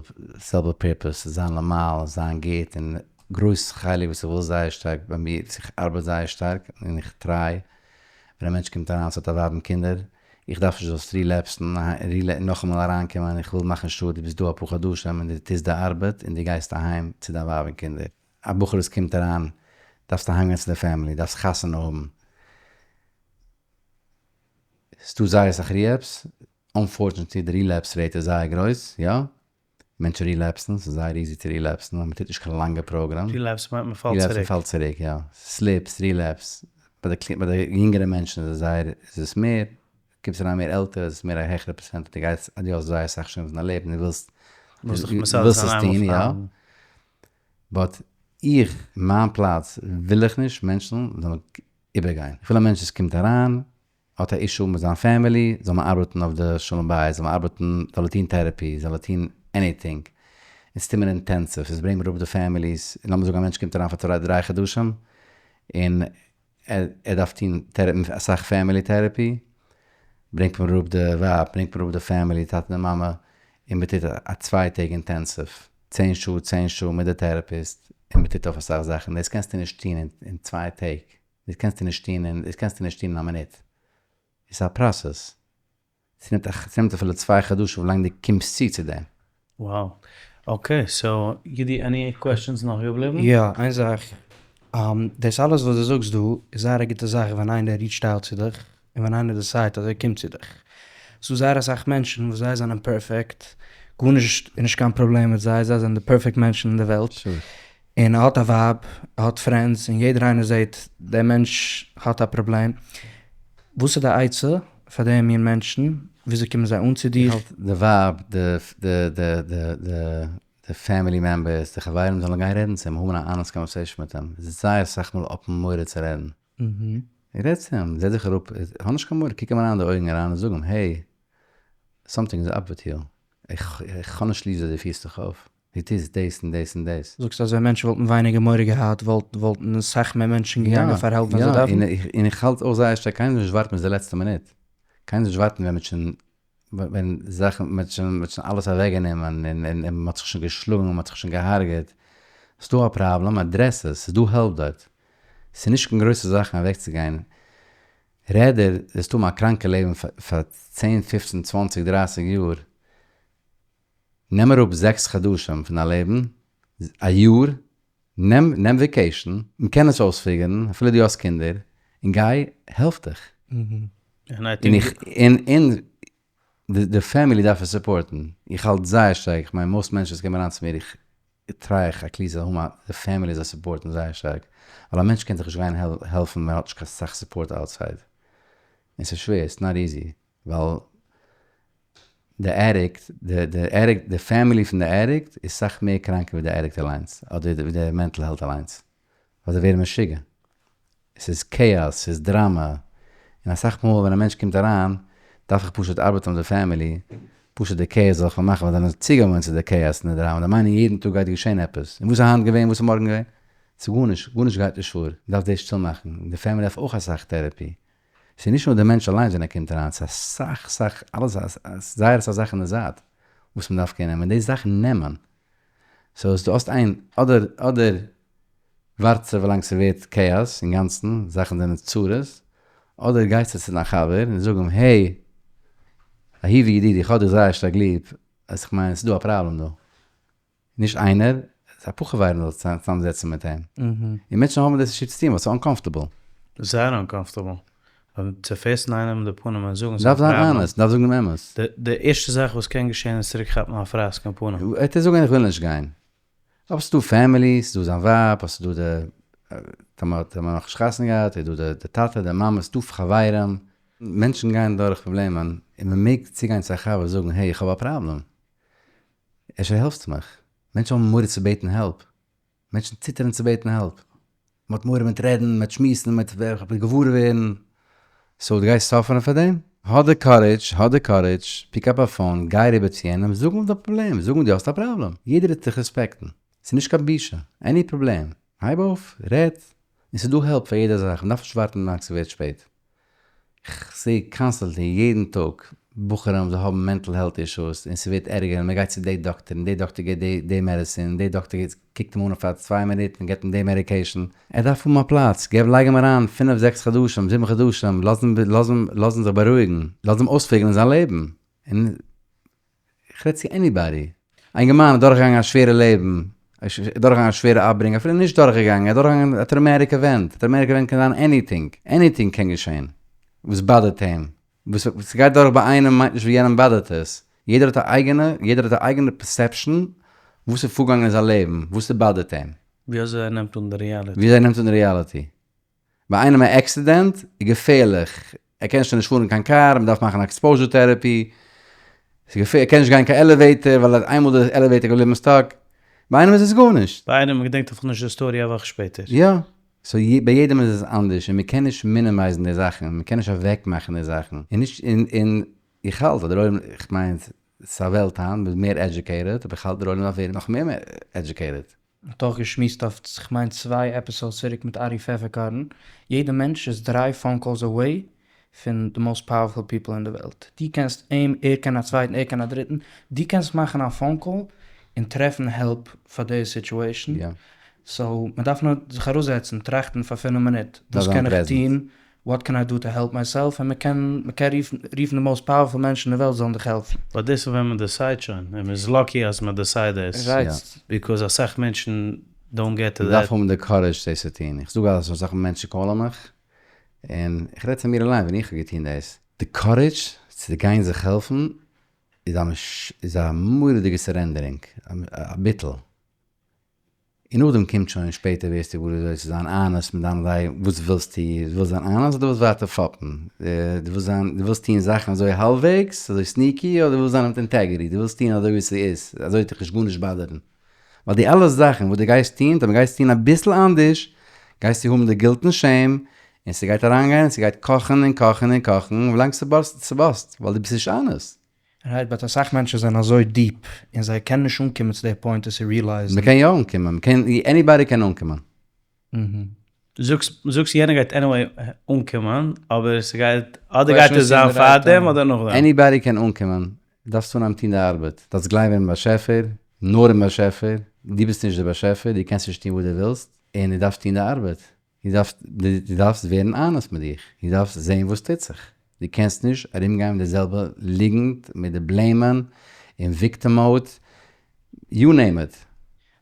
S1: זעלבע purpose, זיין נארמאל, זיין גוט, און גרויס חלק וואס איך וויל זייער שטארק ביי מיר, וואס איך ארבעט זייער שטארק, און איך try, ווען א מענטש קומט אריין וואס האט א ווייב און קינדער, איך דארף נישט זאלסט relapse ן, נאכאמאל אריינקומען, איך וויל מאכן sure דו ביסט דא אפאר חדשים און דו טוסט די ארבעט און דו גייסט אהיים צו דיין ווייב און קינדער. א בחור וואס קומט אריין, דארפסט אהיימגיין צו די family, דארפסט חתונה האבן. ס'דא זייער אסאך rehabs, unfortunately די relapse rate איז זייער גרויס, יא, מענטשן relapse ן, ס'איז זייער easy צו relapse ן, אז מ'טוט נישט קיין לאנגע program.
S2: Relapse מיינט מ'פאלט צוריק.
S1: מ'פאלט צוריק, יא. Slips, relapse, ביי די ביי די יונגערע מענטשן איז עס זייער, איז עס מער, קומסט אריין מער עלטער איז עס מער א העכערע פראצענט, דו גייסט, אז דו האסט זייער אסאך שוין פון דיין לעבן, דו ווילסט, דו ווילסט עס טון, יא. But איך, מיין פלאץ, וויל איך נישט מענטשן זאלן איבערגיין. איך וויל א מענטש וואס קומט אריין, האט א issue מיט זיין family, זאל מען ארבעטן אויף די שלום בית, זאל מען ארבעטן, זאל ער טון therapy, זאל ער טון anything. אונז טוהן מיר intensive, אונז ברענגן מיר אראפ די families, און לאמיר זאגן א מענטש קומט אריין פאר דריי חדשים, און ער דארף טון אסאך family therapy, ברענגט מען אראפ די ווייב, ברענגט מען אראפ די family, טאטע און מאמע, און מען טוט א צוויי טעג intensive, 10 שעה, 10 שעה מיט די therapist, און מען טוט אויף אסאך זאכן, דאס קענסטו נישט טון אין צוויי טעג, דאס קענסטו נישט טון אין, דאס קענסטו נישט טון אין א מינוט. עס איז א process. ס'נעמט ס'נעמט אפילו צוויי חדשים ווילאנג דו קומסט צו צו דעם.
S2: Wow. Okay, so גידי, any questions נאך געבליבן?
S3: יא, איין זאך. דאס אלעס וואס דו זאגסט דא איז זייער א גוטע זאך ווען איינער reach ט out צו דיך, און ווען איינער decide אז ער קומט צו דיך. ס'דא זייער אסאך מענטשן וואס זיי זענען perfect, גארנישט איז נישט קיין פראבלעם מיט זיי, זיי זענען די perfect מענטשן אין די וועלט. און ער האט א ווייב, ער האט friends, און יעדער איינער זעט דער מענטש האט א פראבלעם. וואס איז די עצה פאר די מין מענטשן? וויאזוי קומען זיי אן צו דיר?
S1: איך האלט די ווייב, די די די די די family members, די חברים זאלן גיין רעדן צו אים, האבן א honest conversation מיט אים. עס איז זייער אסאך מאל אפן מורא צו רעדן. רעד צו אים, זעץ זיך אראפ, האב נישט קיין מורא, קוק אים אריין אין די אויגן אריין און זאג אים, hey, something is up with you. איך האב נישט ליב וויאזוי דו פירסט דיך אויף. דו טוסט דאס און דאס און דאס.
S3: זאגסט אז ווען מענטשן וואלטן ווייניגער מורא געהאט וואלט וואלטן אסאך מער מענטשן געגאנגען פאר help ווען זיי דארפן?
S1: יא, און איך האלט אויך זייער שטארק, קיינער זאל נישט ווארטן ביז די לעצטע מינוט. קיינער זאל נישט ווארטן ווען מ'האט שוין, ווען זאכן, מ'האט שוין, מ'האט שוין אלעס אוועקגענומען און און און מ'האט זיך שוין געשלאגן און מ'האט זיך שוין געהארגעט. ס'דא א פראבלעם, address עס, ס'איז דא help דארט. ס'איז נישט קיין גרויסע זאכן אוועקצוגיין, rather זאלסטו האבן א קראנקע לעבן פאר 10, 15, 20, 30 יאר, נעם אראפ זעקס חדשים פון דיין לעבן, א יאר, נעם נעם vacation, מ'קען עס אויספיגערן, אפילו דו האסט קינדער, און גיי העלף דיך. און איך און און די family דארף עס support ן, איך האלט זייער שטארק, איך מיין most מענטשן וואס קומען אריין צו מיר איך try איך at least זאל האבן א די family זאל support ן זייער שטארק, ווייל א מענטש קען זיך נישט גיין העלפן ווען ער האט נישט קיין סאך support outside, און ס'איז שווער, it's not easy, ווייל די addict, די addict, די family פון די addict איז סאך מער קראנק ווי די addict אליינס, אדער ווי די mental health אליינס, ווייל זיי ווערן משוגע. ס'איז chaos, ס'איז דראמא, און אסאך מאל ווען א מענטש קומט אריין, דארף איך פשוט ארבעטן אויף די family, פשוט די chaos זאל איך פארמאכן, ווייל זיי זענען צוגעוואוינט צו די chaos און די דראמא, זיי מיינען יעדן טאג גייט געשען עפעס, און וואס איז היינט געווען, וואס איז מארגן געווען, ס'איז גארנישט, גארנישט גייט נישט פאר, מ'דארף דאס שטיל מאכן, און די family דארף אויך אסאך therapy, ס'איז נישט נאר די מענטש אליינס ווען ער קומט אריין, ס'איז אסאך סאך אלעס זייער אסאך זאכן אין די זייט וואס מ'דארף קעיר נעמען, און די זאכן נעמען, so אז דו האסט איין, אדער אדער ווארטסטו ווילאנג ס'ווערט chaos אינגאנצן, זאכן זענען צרות, אדער גייסטו צו דיין חבר און זאג אים, hey, אהובי ידידי איך האב דיך זייער שטארק ליב, אז איך מיין ס'איז דא א פראבלעם דא. נישט איינער, ס'איז אפאר חברים זאלסט צוזאם זעצן מיט אים. און מענטשן האבן דאס נישט ליב צו טון ווייל ס'איז uncomfortable.
S2: זייער uncomfortable. צו face ן איינעם אין די פנים און זאגן
S1: ס'איז א פראבלעם. מ'דארף זיין honest, מ'דארף זאגן דעם אמת.
S2: די ערשטע זאך וואס קען געשען איז צוריק כאפן א פראסק אין פנים.
S1: ער וועט דיר זאגן איך וויל נישט גיין. אבער ס'איז דא family, ס'איז דא זיין ווייב, ס'איז דא די, טאמער האט מען נאכנישט חתונה געהאט, איז דא די טאטע, די מאמע, ס'איז דא חברים. מענטשן גייען דורך פראבלעמען, און מ'מעג צוגיין צו א חבר און זאגן hey איך האב א פראבלעם. אפשר העלפסטו מיך? מענטשן האבן מורא צו בעטן help, מענטשן ציטערן צו בעטן help, מען האט מורא מיט רעדן, מיט שמועסן, מיט געוואר ווערן, so דו גייסט suffer ן פאר דעם? האב די courage, האב די courage, pick up א phone, גיי אריבער צו יענעם, זאג אים די פראבלעם, זאג אים דו האסט א פראבלעם, יעדער וועט דיך respect ן, ס'איז נישט קיין בושה, any פראבלעם, הייב אויף, רעד, און ס'איז דא help פאר יעדע זאך, מ'דארף נישט ווארטן ביז ס'ווערט שפעט. כ'זע constantly יעדן טאג בחורים זיי האבן mental health issues און ס'ווערט ערגער און מ'גייט צו די דאקטער און די דאקטער געבט די די medicine און די דאקטער קוקט אים אן פאר צוויי מינוט און געבט אים די medication. ער דארף האבן א פלאץ, געב לייג אים אריין פינף זעקס חדשים זיבן חדשים לאז אים לאז אים לאז אים זיך בארואיגן לאז אים אויספיגערן זיין לעבן און כ'רעד צו anybody. א אינגערמאן איז דורכגעגאנגען א שווערע לעבן, דורכגעגאנגען א שווערע upbringing, אפילו נישט דורכגעגאנגען, ער איז דורכגעגאנגען א traumatic event, א traumatic event קען זיין anything, anything קען געשען וואס bother ט אים, וואס ס'גייט דורך ביי איינעם מיינט נישט ווי יענעם bother ט עס, יעדער האט א אייגענע, יעדער האט א אייגענע perception וואס איז פארגאנגען אין זיין לעבן, וואס ס'באדערט אים.
S2: ווי אזוי ער נעמט אן די reality.
S1: ווי אזוי ער נעמט אן די reality. ביי איינעם א accident איז געפערליך, ער קען שוין נישט פארן קיין קאר, מען דארף מאכן exposure therapy, ס'איז געפער, ער קען נישט גיין קיין elevator ווייל איינמאל די elevator געבליבן stuck, ביי איינעם איז עס גארנישט.
S2: ביי איינעם געדענקט אפילו נישט די story א וואך שפעטער.
S1: יא, so ביי יעדעם איז עס אנדערש און מען קען נישט minimize ן די זאכן, מען קען נישט אוועק מאכן די זאכן, און נישט און און איך האלט אז דער עולם, איך מיין ס'איז א וועלט היינט, מ'איז מער educated, אבער איך האלט דער עולם דארף ווערן נאך מער מער educated.
S3: מ'האט אויך געשמועסט אויף כ'מיין צוויי episodes צוריק מיט ארי פעפערקארן, יעדע מענטש איז דריי phone calls away פון די most powerful people אין די וועלט, דו קענסט אים, ער קען א צווייטן, ער קען א דריטן, דו קענסט מאכן א phone call און טרעפן help פאר די situation, so מ'דארף נאר זיך אראפזעצן טראכטן פאר פינף מינוט, וואס קען איך טון what can I do to help myself, און מ'קען מ'קען רופן רופן די most powerful מענטשן אין די וועלט זאלן דיך העלפן.
S2: but דאס איז ווען מען decide שוין, און מען איז lucky אז מען decide דאס, because אסאך מענטשן don't get to that.
S1: מ'דארף האבן די courage דאס צו טון, איך זאג אז אסאך מענטשן call ן מיך, און איך רעד צו מיר אליין ווען איך האב געטון דאס, די courage צו גיין זיך העלפן איז א איז א מורא'דיגע surrendering, א ביטול. און נאכדעם קומט שוין שפעטער ווערסטו גאר אזוי צו זיין honest מיט דיין ווייב, וואס ווילסטו? דו ווילסט זיין honest אדער ווילסט ווייטער פאפן? דו ווילסט זיין, דו ווילסט טון זאכן אזוי האלבוועגס, אזוי sneaky, אדער דו ווילסט זיין מיט integrity, דו ווילסט טון אזוי ווי ס'איז, אזוי וועט דיך נישט גארנישט bother ן. ווייל די אלע זאכן וואס דו גייסט טון, טאמער גייסטו טון אביסל אנדערש, גייסטו האבן די guilt און shame, און ס'גייט אריינגיין און ס'גייט קאכן און קאכן און קאכן, ווילאנג ס' burst, ס' burst, ווייל דו ביסט נישט honest.
S3: right, but אסאך מענטשן זענען אזוי deep און זיי קענען נישט אנקומען צו די point עס צו realize ן.
S1: מ'קען יא אנקומען, מ'קען, anybody קען אנקומען.
S2: זאגסט זאגסט יענער גייט anyway אנקומען, אבער ס'גייט אדער גייט עס זיין פארדעם אדער נאכדעם.
S1: anybody קען אנקומען, דארפסט אנהייבן טון די ארבעט, דארפסט גלייבן אין באשעפער, נאר אין באשעפער, דו ביסט נישט דער באשעפער, דו קענסט נישט טון וואס דו ווילסט, און דו דארפסט טון די ארבעט. דו דארפסט, דו דארפסט ווערן honest מיט דיך, דו דארפסט זען וואס טוט זיך, דו קענסט נישט ארומגיין מיט די זעלבע ליגנט, מיט די blame ען, און victim mode, you name it.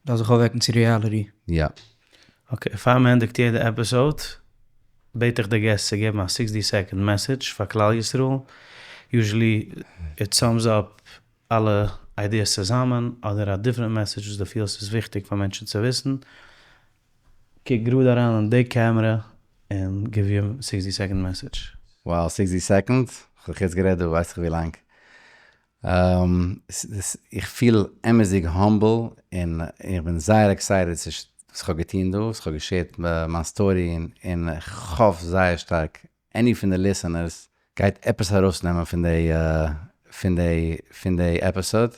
S3: דארף זיך אויפוועקן צו reality.
S1: יא.
S2: Okay, פאר מען ענדיגט יעדע episode, בעט איך די guests צו געבן א 60 second message פאר כלל ישראל. Usually it sums up אלע ideas צוזאמען, אדער א different message וואס דו פילסט איז וויכטיג פאר מענטשן צו וויסן. קוק גראד אריין אין די קעמערע און give your 60 second message.
S1: Wow, 60 seconds? כ'האב יעצט גערעדט דא ווייס איך ווי לאנג. איך פיל אמת'דיג humble און איך בין זייער excited צו וואס כ'האב געטון דא, וואס כ'האב גע share ט מיין story און כ'האף זייער שטארק any פון די listeners גייט עפעס ארויסנעמען פון די פון די פון די episode.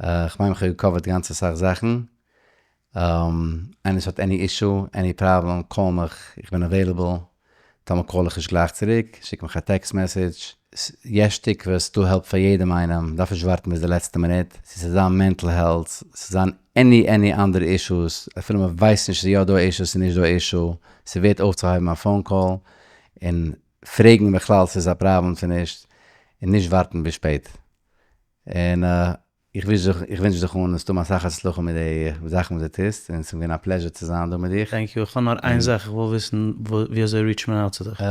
S1: כ'מיין כ'האב גע cover ט גאנץ אסאך זאכן. איינער וואס האט any issue, any problem, call מיך, איך בין available. טאמער call איך נישט גלייך צוריק, שיק מיך א text message. יש תקווה, ס'דא help פאר יעדעם איינעם, דארף נישט ווארטן ביז די לעצטע מינוט. ס'איז זיין mental health, ס'איז זיין any any אנדערע issues, אפילו מען ווייסט נישט צו יא דא issue צו נישט דא issue, ס'ווערט אויפצוהייבן א phone call און פרעגן בכלל צו ס'איז א פראבלעם צו נישט, און נישט ווארטן ביז שפעט. און איך וויש זיך, איך וואונטש דיך אן ס'טאמער אסאך הצלחה מיט די זאכן וואס דו טוסט, און ס'איז געווען א pleasure צו זיין דא מיט דיך.
S2: Thank you, איך האב נאר איין זאך, איך וויל וויסן ווי אזוי reach ט מען out צו דיך?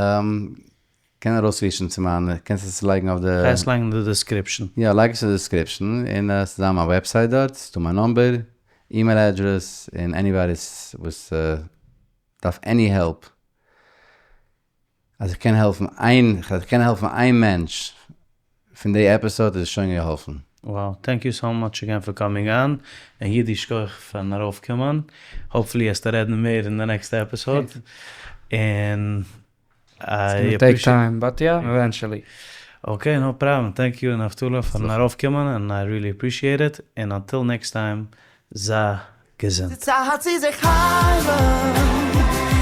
S1: קען ארויס reach ן צו מיין, קענסט עס לייגן אויף די.
S2: כ'גיי עס לייגן אין די description.
S1: יא, לייג עס אין די description, און ס'איז דא מיין website דארט, ס'איז דא מיין number, email address, און anybody וואס דארף any help, אז איך קען העלפן איין, אז איך קען העלפן איין מענטש פון די episode איז שוין געהאלפן.
S2: Wow, thank you so much again for coming on, און יידיש שכוח פארן ארויפקומען, hopefully וועסטו רעדן מער אין די נעקסטע episode, און
S3: It's gonna take time, but yeah, eventually.
S2: Okay, no problem, thank you נפתלי פארן ארויפקומען, און I really appreciate it, און until next time, זיי געזונט.
S5: צייט צו זיך הייבן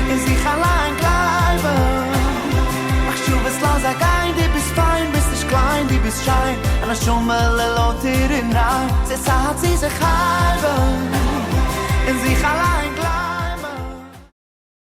S5: און זיך אליין גלייבן. מחשבות לאז זיי גיין, דו ביסט פיין, ביסט נישט קליין, דו ביסט שיין, א נשמה'לע לויטער און ריין. ס'איז צייט צו זיך הייבן און זיך אליין.